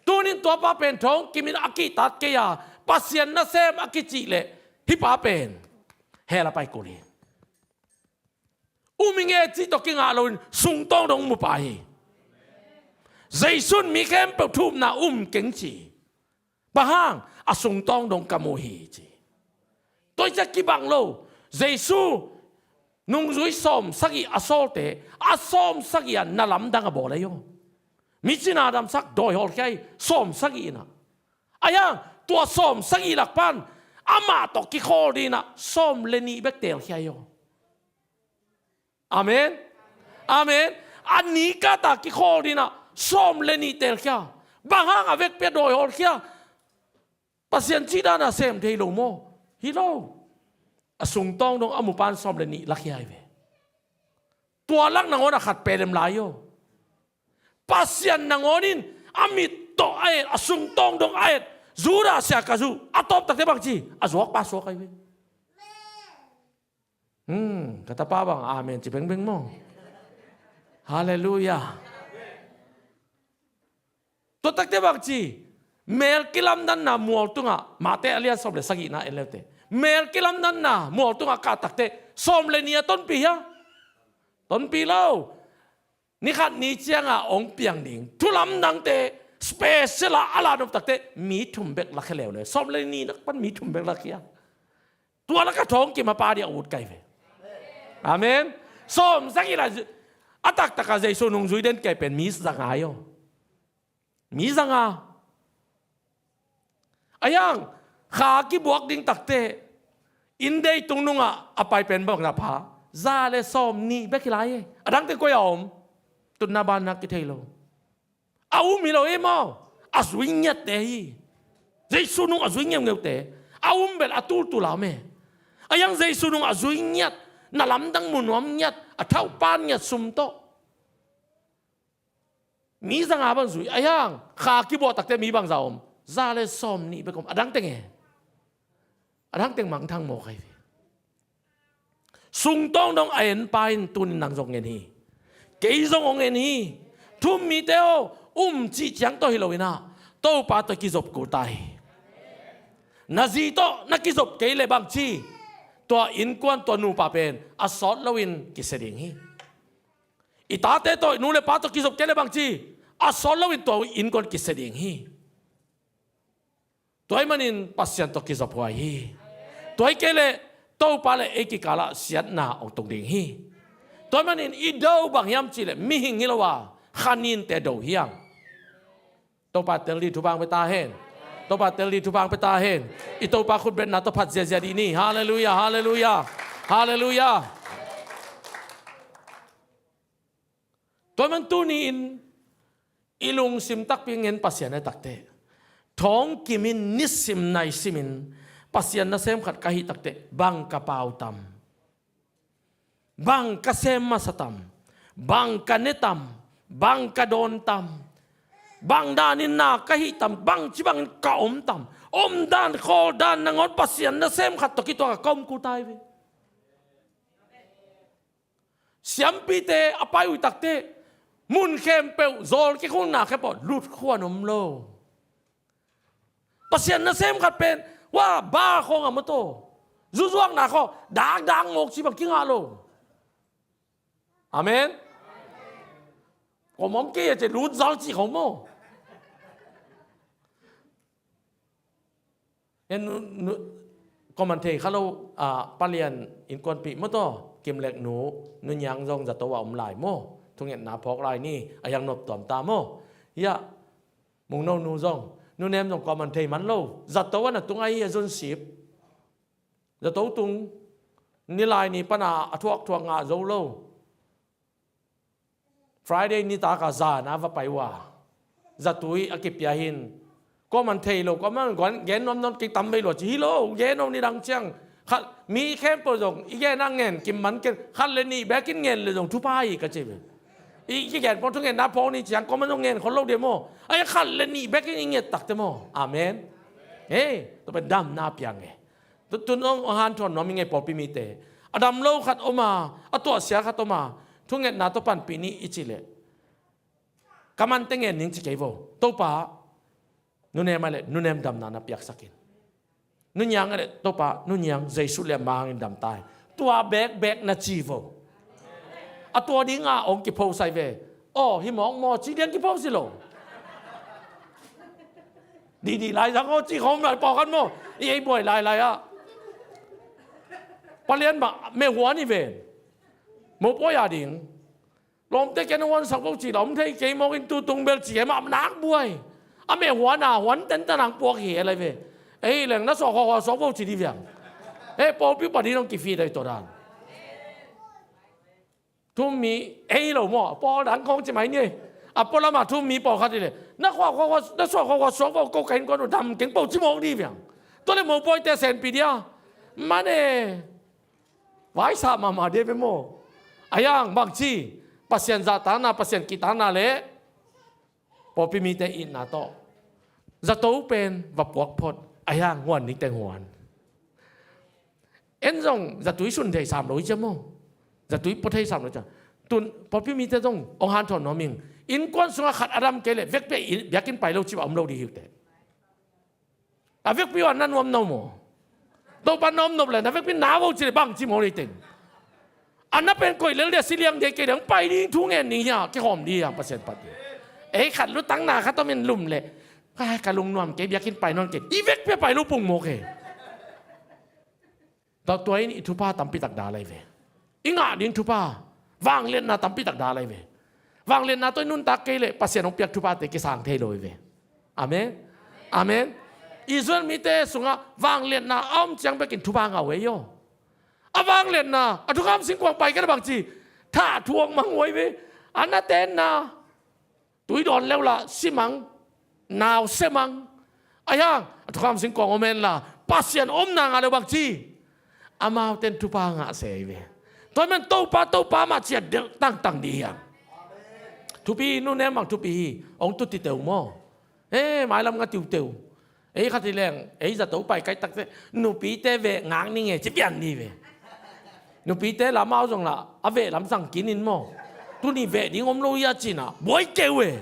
Tunin tua pa pen thongkimin a kihtat kei a, Pasian nasem a kicih leh hih pa pen hell ah pai kul hi. Um i nge cih tawh kingah loin sungtawng dong mu pa hi. Jesu in mi khempeuh thu-upna um keng ci. Bang hang? A sungtawng dong ka mu hi ci. Tua hi ciang kibang lo. Jesu nungzui sawmsagih a sawlte, a sawmsagih ah na lamdang a bawl ahi aw. Mi cina damsak, dawi hawlkhia hi, sawmsagih in ah. Ahi hang tua sawmsagih lak pan amah tawh kikhawl ding in ah sawm le nih bek teelkhia hi aw. Amen. Amen. A ni kata kikhawl ding in ah sawm le nih teelkhia. Bang hang? A vekpi a dawi hawlkhia. Pasian cih dan a sem thei lo maw? Hi lo. A sungtawng dong a mu pan sawm le nih lakhia hi ve. Tua lak nangawn a khat pelem lai aw. Pasian nangawn in a mit tawh a et, a sungtawng dong a et Judas Iskariot a tawp takte bang ci? A zuakpa suak ahi ve. Hmm, ka tapa bang amen ci bengbeng maw? Halleluiah. Tua takte bang ci? Mel kilamdanna mual tungah, Mate a lian sawm le sagihna en leute, mel kilamdanna mual tungah kah takte sawm le nih a tonpih hia? Tonpih lo. Ni khat ni ciangah hong piang ding thu lamdangte special ah a la nop takte mi thum bek lakhia leuleu. Sawm le nih lak pan mi thum bek lakhia. Tua lak a thongkim a pa ding a ut kai ve. Amen. Sawmsagih la a taktak a Jesu nungzui den kai pen mi zanga hi aw. Mi zanga. Ahi hang kha kibuak ding takte inn dei tung nungah a pai pen bang na pha? Za le sawmnih bek hi lai hi. A dangte koi a om? Tutna banna kithei lo. A um hi lo hi maw? A zui ngiatte hi. Jesu nung a zui ngeungeute. A um bel a tultul a om e. Ahi hang Jesu nung a zui ngiat, na lamdang mu nuam ngiat, a thauh pan ngiat sum tawh. Mi zanga bang zui. Ahi hang kha kibuak takte mi bangza om? Za le sawmnih bek om. A dangteng e? A dangteng mangthang mawk ahi ve. Sungtawng dong a en pa in tunin nang zong en hi. Kei zong hong en hi. Thu-um mite aw, um cih ciang tawh hi lo in ah Topa tawh kizop kul ta hi. Na zi tawh na kizop kei leh bang ci? Tua innkuan, tua nupa pen a sawt loin kisia ding hi. I tate tawh, i nu le pa tawh kizop kei leh bang ci? A sawt loin tua innkuan kisia ding hi. Tua ahih manin Pasian tawh kizop huai hi. Tua hi kei leh Topa le ei kikalah siatna hong tung ding hi. Tua ahih manin i do bang hiam cih leh mihing hi lo a, kha ninte do hi hang. Topa tel ding thupha hong pia ta hen. Topa tel ding thupha hong pia ta hen. I Topa khutbetna tawh phat ziazia dih ni. Halleluiah, halleluiah, halleluiah. Tua ahih manin tuni-in i lungsim takpi ngen Pasian a takte, thongkimin nisim naisimin Pasian nasem khat ka hih takte bang ka pau tam? Bang ka sem masa tam? Bang ka ne tam? Bang ka dawn tam? Bang danin na ka hih tam? Bangci bangin ka om tam? Omdan khawldan nangawn Pasian nasem khat tawh kituak a ka om kul ta hi ve. Siampite a pai uh takte mun khempeuh zawl kikhulna khempeuh lut khuan om lo. Pasian nasem khat pen, wa, ba khawng a maw taw, zuzuakna khawng dakdak mawk ci bang kingah lo. Amen. Kawm om kei a ci lut zal ci khawng maw. En nu, nu, kawm an thei kha lo, ah, palian innkuanpih maw taw, Kimlek nu, Nu Niang zong zato a om lai maw. Thungetna phawk lai ni, a hiang nop tuam ta maw. Hiah, Mungno nu zong, Nu Nem zong kawm an thei man lo. Zato a na tung ahi a zun sip. Zato tung, nilai ni pana a thuakthuak ngah zo lo. Friday nitak a zan a va pai uh a, zatui a kipia hi in, kuaman thei lo, kuaman gen nuam nawn kei tam vei lua ci hi lo. Gen nuam ni dang ciang khat mi khempeuh zong i gen a ngen kim man ken, khat le nih bekin ngen le zong thupha hi ka ci ve. I kigen pong thungetna phawk ni ciang kuaman zong ngen khol lo de maw. Ai, khat le nih bekin i nget takte maw. Amen. Hei, tua pen damna piang e. Tutun ong hanthawn nuam i ngei pawlpi mite. A dam lo khat om a, a tuahsia khat om a, thungetna tawh panpih ni i cih leh, ka mante ngen ning ci kei vo. Topa, nunem a le nunem damna na piaksak in. Nunyiang a le, Topa, nunyiang Jesu le mang in dam tai. Tua bekbek na ci vo. A tua ding a ong kipho sai ve. Aw, hi mawk maw ci diang kipho si lo. Didi lai zang aw ci khawm lai pawlkhat maw. I ei buai lailai ah. Palian mah meh huan i ven. Mopawi a ding. Lawmte ken huan sak vo ci la om thei kei mawk in, tutung bel ci e mah nak buai. A meh huan a huan ten tanang puak hi e lai ve. Ei leng na suak khawkhawk suak vo ci di viang. Ei pawlpi pa di nong kifi dai tawh dan. Thummi ei lo maw, pawl dang khawng ci mai ni. A pawl lamah thummi pawlkhat hi le, na khua khua khua, na suak khua khua suak vo, ko ka inn kuan uh dam keng po ci mawk di viang. Tua le mopawite senpi dia. Mane. Vaisa mahmah dia ve maw. A yang bang ci, Pasian zahtakna, Pasian kihtakna le pawlpi mite itna tawh zato pen va puak phot, a yang huan ning teng huan. En zong zatui sun thei sam lo i cia maw. Zatui pua thei sam lo i cia. Tun pawlpi mite zong ong hanthawn nuam ing. Innkuan sungah khat a dam kei leh vekpi a biakinn pai lo ci va om lo di hi uh teh. A vekpi uh a na nuam no maw. Topa na om nop leh na vekpi na vo ci leh bang ci maw ni teng. A na pen koih lel dia si liang dia kei dia ong pai ding thu ngen ding hia, kihawm ding hia, Pasian pat ding. Ei khat lutang na khat om in lum leh, ka lungnuam kei, biakinn pai nawn kei, i vekpi a pai lo pung maw kei. Tua, tua in i thupha tampi tak da lai ve. I ngah ding thupha, vangliatna tampi tak da lai ve. Vangliatna tawh i nuntak kei leh Pasian hong piak thuphate kisang thei lo hi ve. Amen. Amen. Israel mite sungah vangliatna a om ciang bekin thupha ngah uh ei aw. A vangliatna, a thukham singkuang pai kei leh bang ci, thah thuak mang uh ei ve. A na tenna tui dawn leu lah si mang, nau se mang. A yang a thukham singkuang om hen la, Pasian omna ngah leu bang ci, amaute in thupha ngah se hi ve. Tua man Topa, Topa mah ciat delh tangtang dih hiam. Thupi hi, nunem bang thupi hi. Ong tu titeu maw. He, mailam nga tiuteu. Ei khat hi leng, ei zato pai kaihtakte, nupite veh ngak ning e ci pian ni ve. Nupite lamau zong lah a veh lam sang kinin maw. Tuni veh ding om lo hia cinah buai keu e.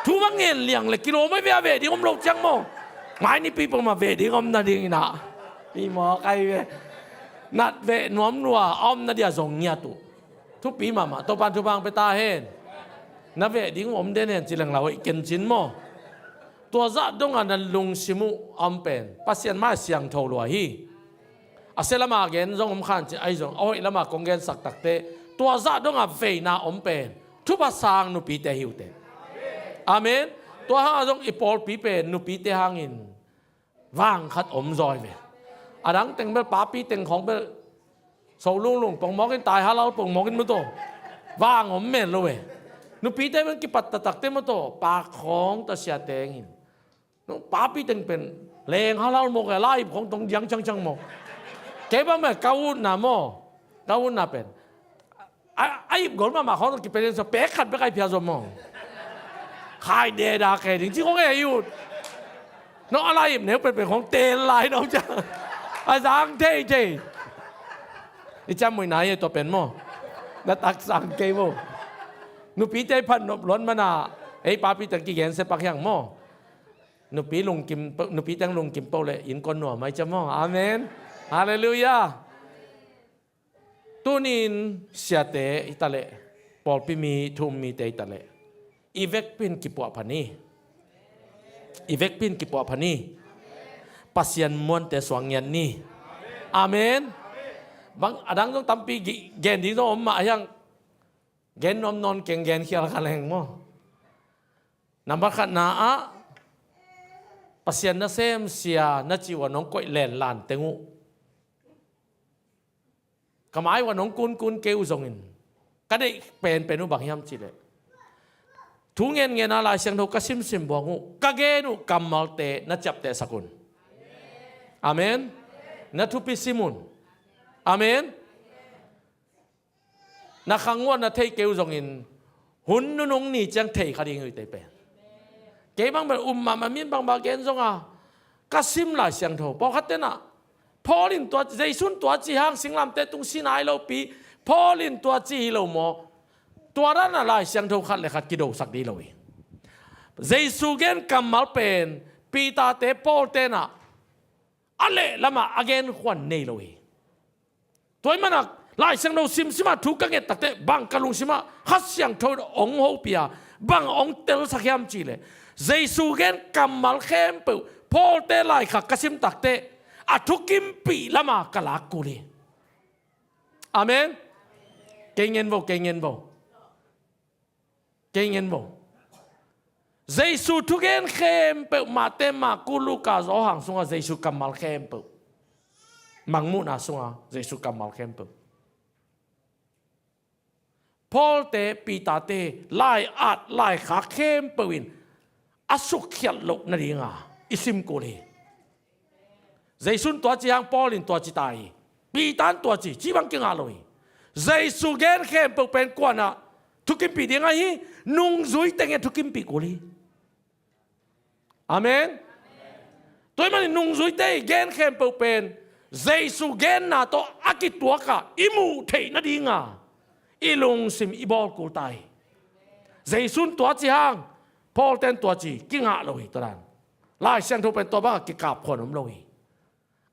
Thu va ngen liang le kilawm ei ve, a veh ding om lo ciang maw. Mai nipi pawh mah veh ding om nading inah. Pi maw kai ve. Nat veh nuam lua a om nadia zong ngiat uh. Thupi mahmah, Topan thupha ang pe ta hen. Na veh ding om den hen ci leng la hoih ken cin maw. Tua zah dongah na lungsim uh a om pen Pasian mai siangtho lua hi. A sia lama gen zong om khan ci ahi zong a hoih lama kong gensak takte, tua zah dongah veina om pen thupha sang nupite hi uh teh. Amen. Tua hangah zong i pawlpi pen nupite hangin vang khat om zaw hi ve. A dang teng bel papi teng khawng bel so lunglung pongmawk in, tai halal pongmawk in maw taw. Vang om men lo ve. Nupite bel kipat taktakte maw taw, pak khawng ta sia teng in. Papi teng pen leng halal mawk e, la ip khawng tong diang ciangciang mawk. Kei bang mah ka utna maw, ka utna pen a, a ip gol mahmah khawng tong kipia ding sa, pek khat bek a ip pia zom maw. Khai deda kei ding ci khawng e i ut. No a la ip neu pen pen khawng tel lai no ciang a zang thei thei. I ciam muihna hi e tua pen maw. Na tak sang kei maw. Nupite phat nop luan mana ei papi teng kigen se pak hiang maw. Nupi lungkim, nupi teng lungkim peuh le innkuan nuam ai cia maw. Amen. Halleluiah. Tunin siate hi ta leh, pawlpi mi, thu-um mite hi ta leh, i vekpin kipuah pha ni. I vekpin kipuah pha ni. Pasian muante suang ngiat ni. Amen. Bang a dang zong tampi gen ding zong om mah a hiang. Gen nuam nawn keng, gen khial kha leng maw. Nambat khatna ah Pasian nasem sia na ci uh a nong koih lenlan teng uh, ka mai uh a nong kunkun kei uh zongin, Ka deih penpen uh bang hiam cihleh, thu ngen ngen a Lai Siangtho ka simsim buang uh, ka gen uh kammalte na ciaptehsak un. Amen. Na thupi sim un. Amen. Na khang uh a na thei kei uh zongin hun nunung ni ciang thei kha ding uh hi tei pen. Kei bang bel um mahmah, min bangmah gen zong a, ka sim Lai Siangtho pawlkhat tenah Paul in tua, Jesu in tua ci hang singlamteh tung sihna hi lopi, Paul in tua ci hi lo maw? Tua dan a Lai Siangtho khat le khat kidosak dih lo hi. Jesu gen kammal pen Peter-te, Paul tenah a leh lamah a gen khuan nei lo hi. Tua ahih manin Lai Siangtho simsim a thu ka nget takteh bang ka lungsim ah Kha Siangtho in hong hopih a, bang hong telsak hiam cihleh, Jesu gen kammal khempeuh Paul-te laikhak ka sim takteh a thukimpih lamah ka lak kul hi. Amen. Kei ngen vo, kei ngen vo. Kei ngen vo. Jesu thugen khempeuh, Matthai, Marku, Luka, Johan sungah Jesu kammal khempeuh, Mangmuhna sungah Jesu kammal khempeuh, Paul-te, Peter-te lai-at laikhak khempeuh in a sukkhiat loh nadinga i sim kul hi. Jesu in tua ci hang Paul in tua ci ta hi. Peter in tua ci, cih bang kingah lo hi. Jesu gen khempeuh pen kuanah thukimpih ding ahi, nungzuite ngen thukimpih kul hi. Amen. Tua ahih manin nungzuite i gen khempeuh pen Jesu genna tawh a kituak a i muh theih nadinga i lungsim i bawl kul ta hi. Jesu in tua ci hang Paul-te in tua ci kingah lo hi, tua dan. Lai Siangtho pen tua bangah kikap khuan om lo hi.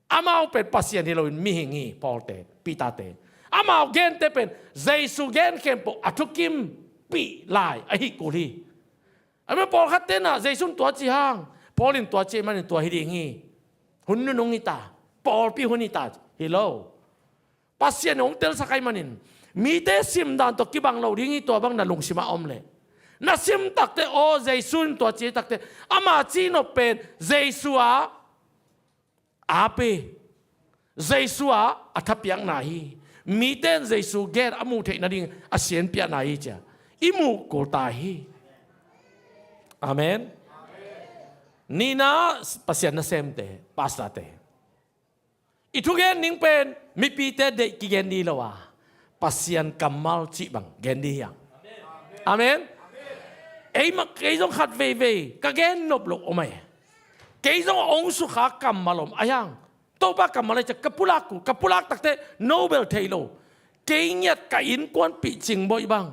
Amau pen Pasian hi loin mihing hi, Paul-te, Peter-te. Amau gente pen Jesu gen khempeuh a thukimpih lai ahi kul hi. Amah pawlkhat tenah Jesu in tua ci hang, Paul in tua ci ahih manin tua hi ding hi. Hun nunung hi ta, pawlpi hun hi ta, hi lo. Pasian hong telsak ahih manin mite simdan tawh kibang lo ding hi, tua bang na lungsimah om leh. Na sim takteh, aw, Jesu in tua ci takteh, ama cihnop pen Jesu a ape, Jesu a a thapiakna hi. Mite in Jesu gen a muh theih nading a sianpiakna hi, cia i muh kul ta hi. Amen. Nihna, Pasian nasemte, pastorte, i thugen ding pen mipite deih kigen dih lo a, Pasian kammal cih bang gen dih hi hang. Amen. Ei mah, kei zong khat veivei ka gen nop loh om ahi. Kei zong hong sukha kammal om ahi hang. Topa kammal ahi ciah ka pulak uh, ka pulak takteh no bel thei lo. Kei ngiat ka innkuanpih cingboih bang,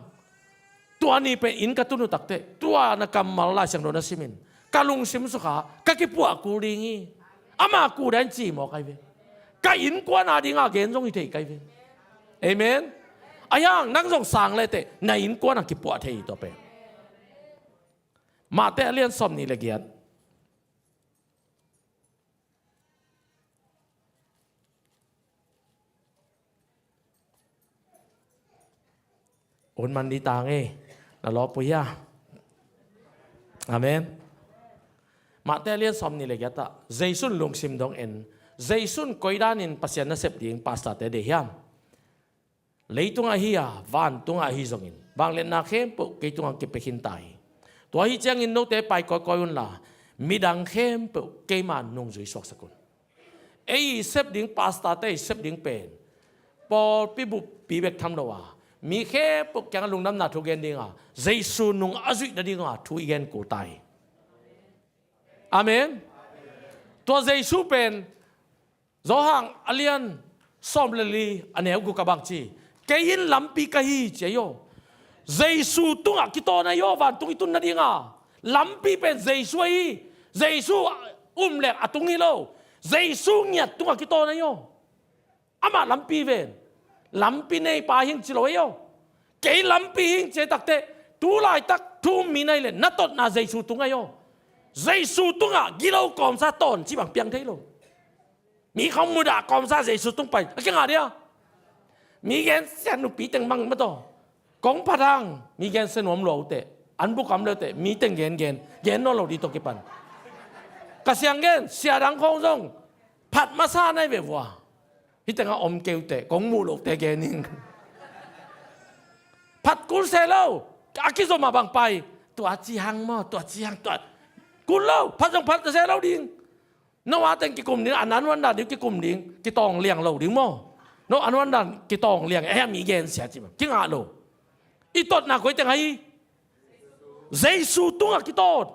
tua ni pen inn ka tun uh takteh tua na kammal Lai Siangtho na simin ka lungsim sukha, ka kipuah kul ding hi. Ama kudan ci mawk ahi ve. Ka innkuan adinga gen zong hi thei ka hi ve. Amen. Ahi hang nang zong sang leteh na innkuan a kipuah thei hi, tua pen. Matthai a lian sawmnih le giat. Un man dih ta ngei, na lawp uh hia? Amen. Matthai a lian sawmnih le giat ah Jesu in lungsim dong en, Jesu in koi danin Pasian nasep ding pastorte deih hiam? Leitungah hi a, vantungah ahi zongin vangliatna khempeuh kei tungah kipia khin ta hi. Tua ahi ciangin note pai kawikawi unla midang khempeuh keima nungzui suaksak un. Ei i sep ding, pastorte i sep ding pen pawlpi buppi bek tham lo a, mi khempeuh kiangah lungdamna thu gen dinga, Jesu nung a zuih nadinga thu i gen kul ta hi. Amen. Tua Jesu pen Johan a lian sawm le li a neu guk ah bang ci? Kei in lampi ka hi, ci ahi aw. Jesu tungah kitawn ahi aw, vantung i tun nadinga. Lampi pen Jesu ahi. Jesu um leng a tung hi lo. Jesu ngiat tungah kitawn ahi aw. Amah lampi ven. Lampi neipa hi ing ci lo ahi aw. Kei lampi hi ing ci takteh, tu laitak thu um mi na hih leh na totna Jesu tung ahi aw. Jesu tungah gilo kawmsa tawn cih bang piang thei lo. Mi khong mudah kawmsa Jesu tung pai a kingah dia. Mi gensia nupi teng bang mataw. Kong phat hang mi gensia nuam lua uh teh, an bukam le uh teh, mi teng gengen gen nawn lo dih tawh kipan. Ka siang gen, sia dang khong zong phat masa nai ve vua. Hih tengah om kei uh teh, kong muh loh teh gen ing. Phat kul se lo. A kizom a bang pai. Tua ci hang maw, tua ci hang, tua. Kul lo, phat zong phat se lo ding. No a teng kikum ding, a nan wan dan ding kikum ding, kitawng liang lo ding maw. No a nan wan dan kitawng liang, eh, mi gensia ci maw. Kingah lo. I totna koi teng ahi. Jesu tungah kitot.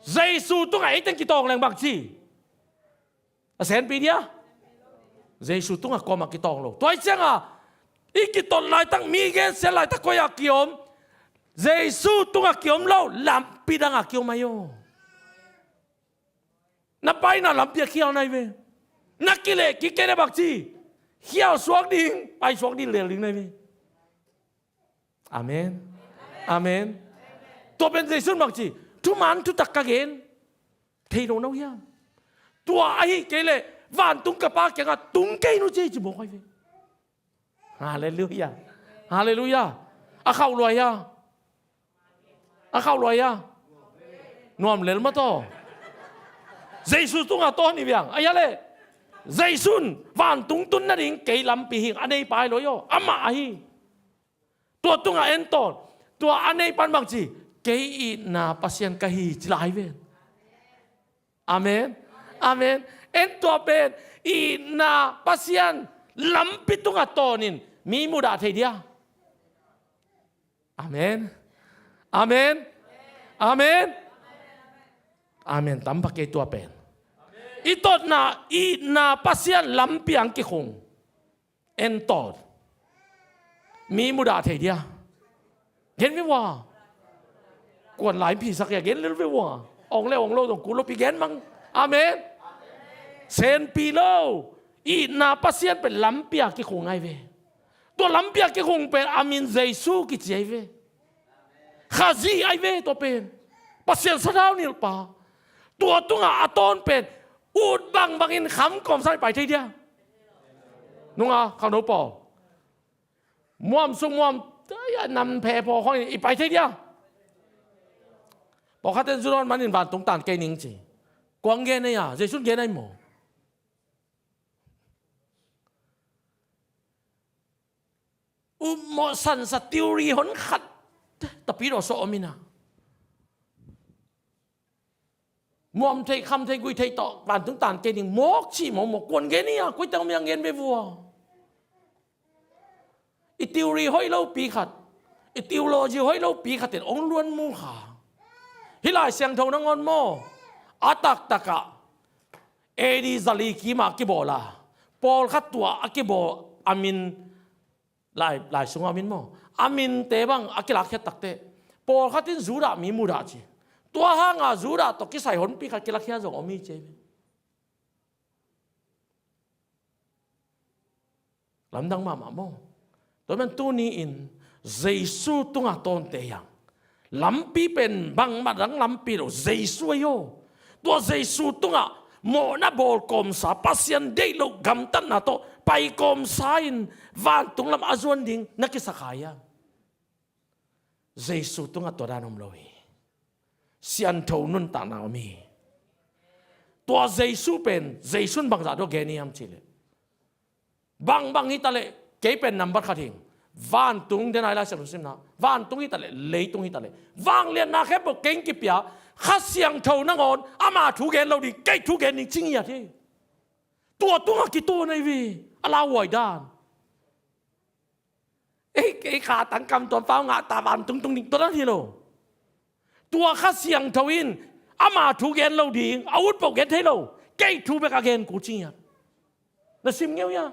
Jesu tungah ei teng kitawng liang bang ci. A senpi dia. Jesu tungah kuamah kitawng lo. Tua hi cianga, i kitot laitak mi gensia laitak koi a kiom. Jesu tungah kiom lo, lampi dangah kiom ahi aw. Na paina lampi a khial nai ve. Na kileh kikei na bak ci. Khial suak ding, pai suak ding lel ding nai ve. Amen. Amen. Tua pen Jesu in bang ci, thuman thutak ka gen. Thei lo no hiam? Tua ahi kei leh vantung ka Pa kiangah tung kei nu ci ci mawk ahi ve. Halleluiah. Halleluiah. A khauh luai a. A khauh luai a. Nuam lel mataw. Jesu tungah tawn i viang. Ahi a leh. Jesu in vantung tun nading kei lampi hing a nei pai lo i aw. Amah ahi. Tua tungah en tawn. Tua a nei pan bang ci. Kei itna Pasian ka hi ci lai ven. Amen. Amen. En tua pen itna Pasian lampi tungah tawnin mi mudah thei dia. Amen. Amen. Amen. Amen. Tampak kei tua pen. I totna itna Pasian lampi ang kikhung. En tawt. Mi mudah thei dia. Gen ve ua. Kuan lai phisak ia gen lel ve ua. Ong le ong lo dong kul lo pi gen mang. Amen. Senpi lo. Itna Pasian pen lampi a kikhung ai ve. Tua lampi a kikhung pen a min Jesu kici ai ve. Khazih ai ve tua pen. Pasian sathau nilhpa. Tua tungah a tawn pen ut bangbangin kham kawmsa i pai thei dia. Nunga khangno pawl. Muam sung muam nam phe phaw khawngin i pai thei dia. Pawlkhat ten zu dawn manin vantung tan kei ning ci. Kuang gen ei a, Jesu in gen ei maw? Upmawh sansa theory hon khat tapi dawh sawh om ina. Muam thei, kham thei, gui thei tawh vantung tan kei ning mawk ci mawk mawk kuan gen ia, koi teng om ia gen ve vua. I theory hoih lopi khat, i theology hoih lopi khat in ong luan mu kha. Hih Lai Siangtho nangawn maw, a taktakah A D zali kimah kibawl a, pawlkhat tua a kibawl a min lai, lai sungah a min maw, a minte bang a kilakkhiat takteh pawlkhat in Judah mi mudah ci. Tua hanga Judah tawh kisai honpi khat kilakkhiat zong om hi ci. Lamdang mahmah maw? Tua man tuni-in Jesu tungah tawnte hiang. Lampi pen bangmah dang lampi lo, Jesu ahi aw. Tua Jesu tungah mawhna bawl kawmsa, Pasian deih loh gamtatna tawh pai kawmsa in vantung lam a zuan ding na kisak kha hiang. Jesu tungah tua dan om lo hi. Siangtho nuntakna om hi. Tua Jesu pen, Jesu in bangzah dawh gen hiam cihleh, bangbang hitaleh kei pen nambat khat hing. Vantung, denai Lai Siangtho simna, vantung hitaleh, leitung hitaleh, vangliatna khempeuh kei hong kipia. Kha Siangtho nangawn ama thu gen lo ding, kei thu gen ding ci ngiat hi. Tua tungah kituak nai ve. A lauhuai dan. Ei, ei kha tangkam tuan pau ngah ta vantung tung ding tua dan hi lo. Tua Kha Siangtho in ama thu gen lo ding, a ut peuh gen thei lo. Kei thu bek a gen kul ci ngiat. Na sim ngeu ia.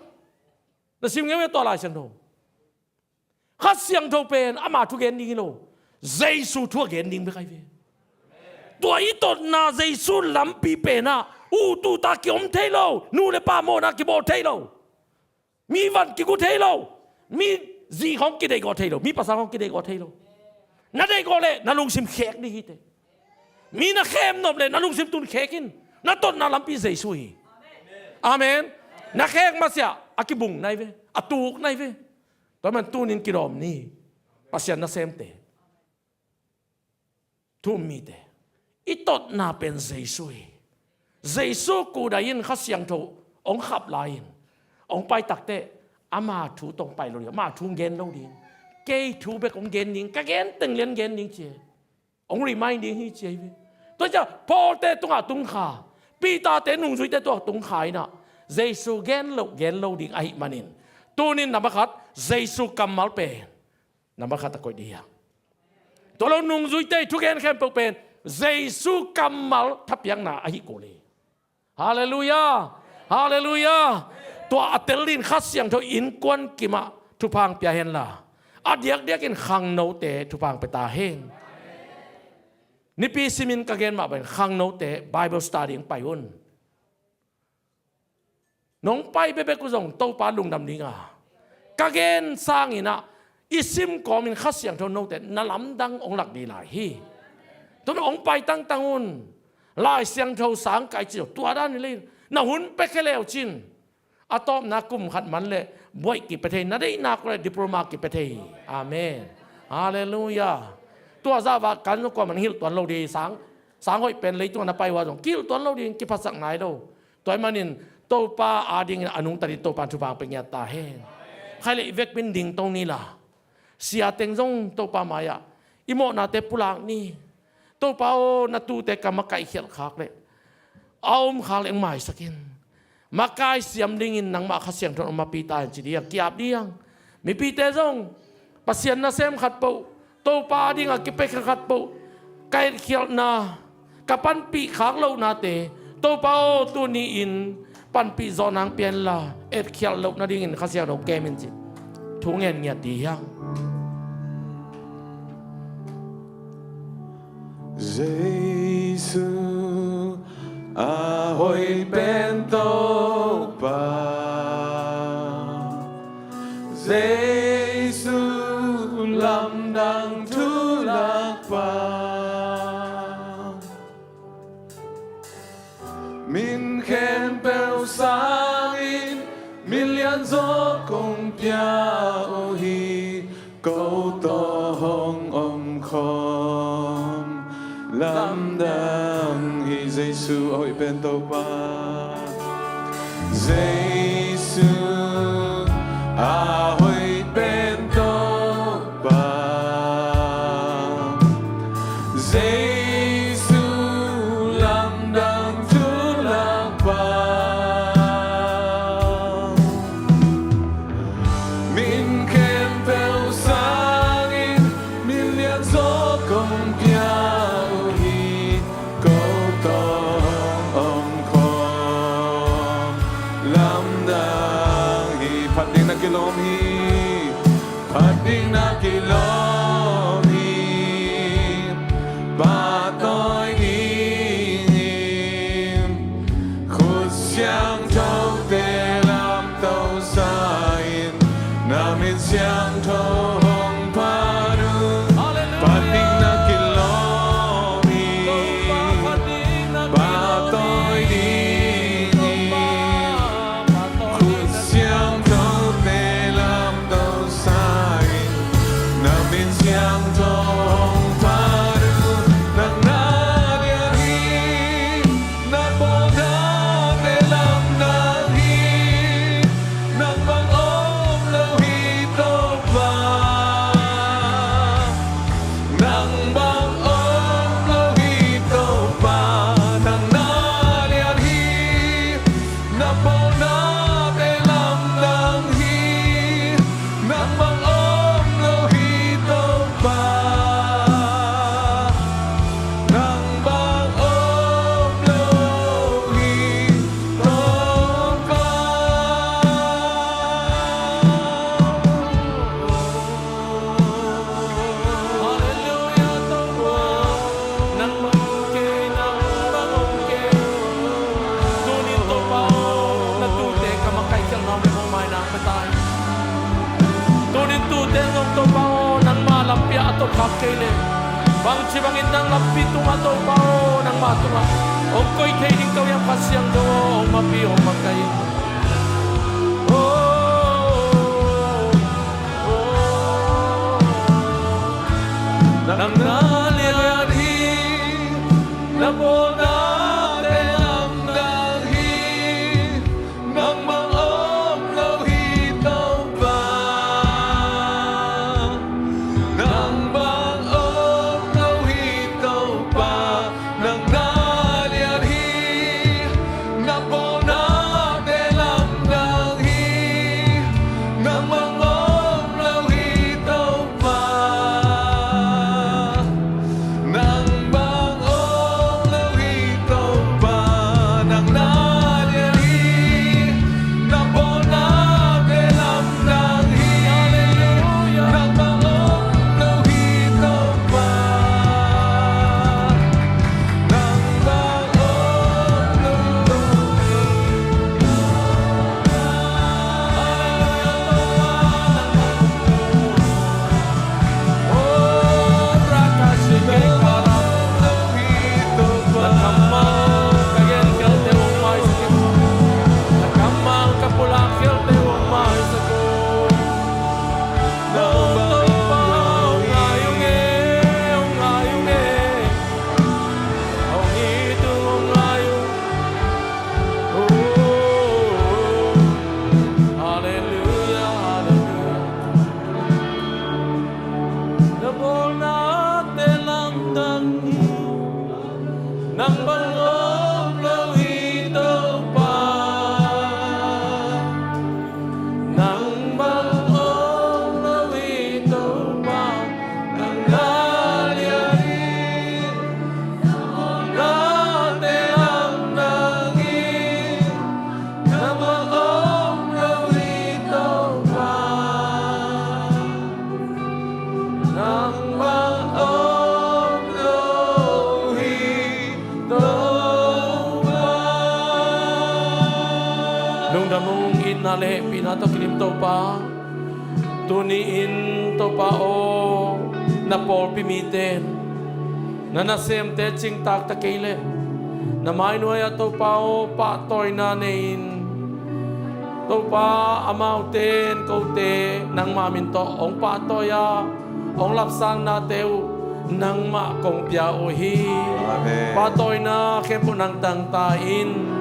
Na sim ngeu ia tua Lai Siangtho. Kha Siangtho pen ama thu gen ding hi lo. Jesu thu a gen ding bek ai ve. Tua i totna Jesu lampi penah ut uta kiom thei lo. Nu le pa mawhna kibawl thei lo. Mi van kigu thei lo. Mi zi khawng kideihgawh thei lo. Mi pasal khawng kideihgawh thei lo. Na deihgawh leh na lungsim khek ding hi teh. Mi na khem nop leh na lungsim tun khek in. Na totna lampi Jesu hi. Amen. Na khek masiah a kibung nai ve. A tuk nai ve. Tua man tunin kidawm ni. Pasian nasemte. Thu-um mite, i totna pen Jesu hi. Jesu kudai in Kha Siangtho hong khap lai-in hong pai takteh ama thu tawh hong pai lo ding, ama thu hong gen lo ding. Kei thu bek hong gen ding, ka gen teng lian gen ding ci. Hong remind ding hi ci hi ve. Tua ciang Paul-te tungah tungkha, Peter-te nungzuite tungah tungkha in ah, Jesu gen loh gen lo ding ahih manin, tunin nambat khat Jesu kammal pen nambat khat a koih ding hi hang. Tua lo nungzuite thugen khempeuh pen Jesu kammal thapiakna ahi kul hi. Halleluiah. Halleluiah. Tua a tel dingin Kha Siangtho innkuan kimah thupha hong pia henla, a diakdiakin khangnote thupha hong pia ta hen. Nipi simin ka gen mah bangin khangnote Bible study hong pai un. Nong pai bekbek uh zong Topa lungdam ding a, ka gen sangin ah i sim kawmin Kha Siangtho note na lamdang hong lak ding lai hi. Tun hong pai tangtang un. Lai Siangtho sang kai ci uh, tua dan hi lei, na hun pia khia le uh cin, a tawpna kum khat man leh buaih kipia thei, na deihnak uh leh diploma kipia thei. Amen. Halleluiah. Tua zah vah kan zong kuaman hilh tuan lo ding, sang, sang hoih pen leitung a na pai uh a zong kihilh tuan lo ding, kiphatsak nai lo. Tua ahih manin Topa adingin a nungta dingin Topa in thupha hong pia ngiat ta hen. Khaileh i vekpi-in dingto ni la, sia teng zong Topa mai-ah i mawhnate pulak ni. Topa aw, na tuute ka makaih khialh khak leh, a om khak leh hong maisak in. Makai siam dingin nangmah Kha Siangtho in hong makaih ta hen ci ding, kiap ding. Mipite zong Pasian nasem khatpeuh, Topa adingin kipia khat khatpeuh, ka etkhialhna, ka panpih khak lohnate, Topa aw, tuni-in panpih zawhna hong pia inla, etkhialh loh nadingin Kha Siangtho kem in ci. Thu ngen ngiat ding hi hang. Jesu a hoih pen Topa, Jesu lamdang thulakpa, min khempeuh sangin min lianzaw kong pia uh hi. Ko tawh hong omkhawm lamdang hi. Jesu a hoih pen Topa, Jesu a hoih pen Topa, Jesu lamdang thulakpa, min khempeuh sangin min lianzaw kong pia uh hi. Ko tawh hong omkhawm lamdang hi. Phat ding na kilawm hi. Phat ding na kilawm hi. Pahtawi dingin khut siangthote lamto sa in, na min siangtho hong phat un. Halleluiah. Phat ding na kilawm hi. Topa, phat ding na kilawm hi. Pahtawi dingin Topa, pahtawi khut siangthote lamto sa in, na min siangtho hong phat un. Nang na lian hi. Na pawlnate lamdang hi. Nang bang om lo hi Topa. Nang bang om lo hi Topa. Nang na lian hi. Na pawlnate lamdang hi. Nang bang om lo hi Topa. Nang bang om lo hi Topa. Halleluiah, Topa. Nang bang om kei, nang bang om kei. Tunin Topa aw, na tuute ka makaih khialhna om leh hong maina pia ta in. Tunin tuute zong Topa aw, nangma lampi ah a tawpkhak kei leh, bangci bangin nang lampi tungah Topa aw, nangma tungah hong koih thei ding ka hiam, Kha Siangtho aw, hong mapi, hong makaih in. Oh, oh, oh. Nang na lian hi. Na pawlnate lamdang hi. Nang bang om lo hi Topa. na le hehpihna tawh kidim Topa. Tuni-in Topa aw, na pawlpi mite in na nasemte cingtak ta kei leh na mainuai-ah Topa aw, pahtawina nei-in Topa, amaute in kote nangma min tawh hong pahtawi a, hong lapsaknate uh nangmah kong pia uh hi. Amen. Pahtawina khempeuh nang tang ta in.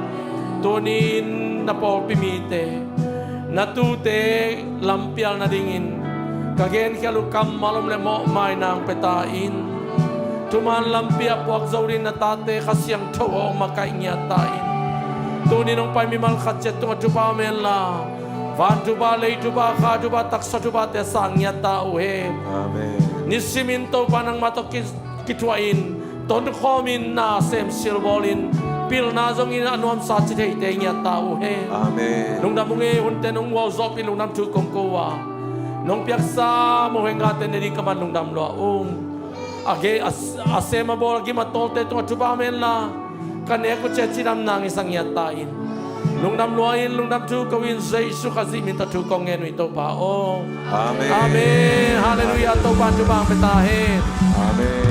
Tuni-in na pawlpi mite, na tute lampial nadingin ka genkhial uh kammal om le mawhmaina hong pia ta in. Thuman lampi ah puak zo dingin na tate Kha Siangtho hong makaih ngiat ta in. Tuni-in hong pai mimal khat ciat tungah thupha om henla, van thupha, lei thupha, kha thupha, taksa thuphate sang ngiat ta uh hen. Amen. Nisimin Topa nangmah tawh ki, kithuahin, tonkhawmin, na sem silbawlin, pilna zongin a nuamsa ci theite ngiat ta uh hen. Amen. Lungdam ung ei, hunte nong uauzawhpih lungdam thu kong ko uh a, nong piaksa mohenggate ne ding ka man lungdam lua ung. A ge, a, a sem a bawl, a gim a tawlte tungah thupha om henla, ka nek uh ciat cidamna hong hisak ngiat ta in. Lungdam lua in, lungdam thu ko in, Jesu Khazih min tawh thu kong ngen uh hi Topa aw. Amen. Amen. Halleluiah. Topa thupha hong pia ta hen. Amen.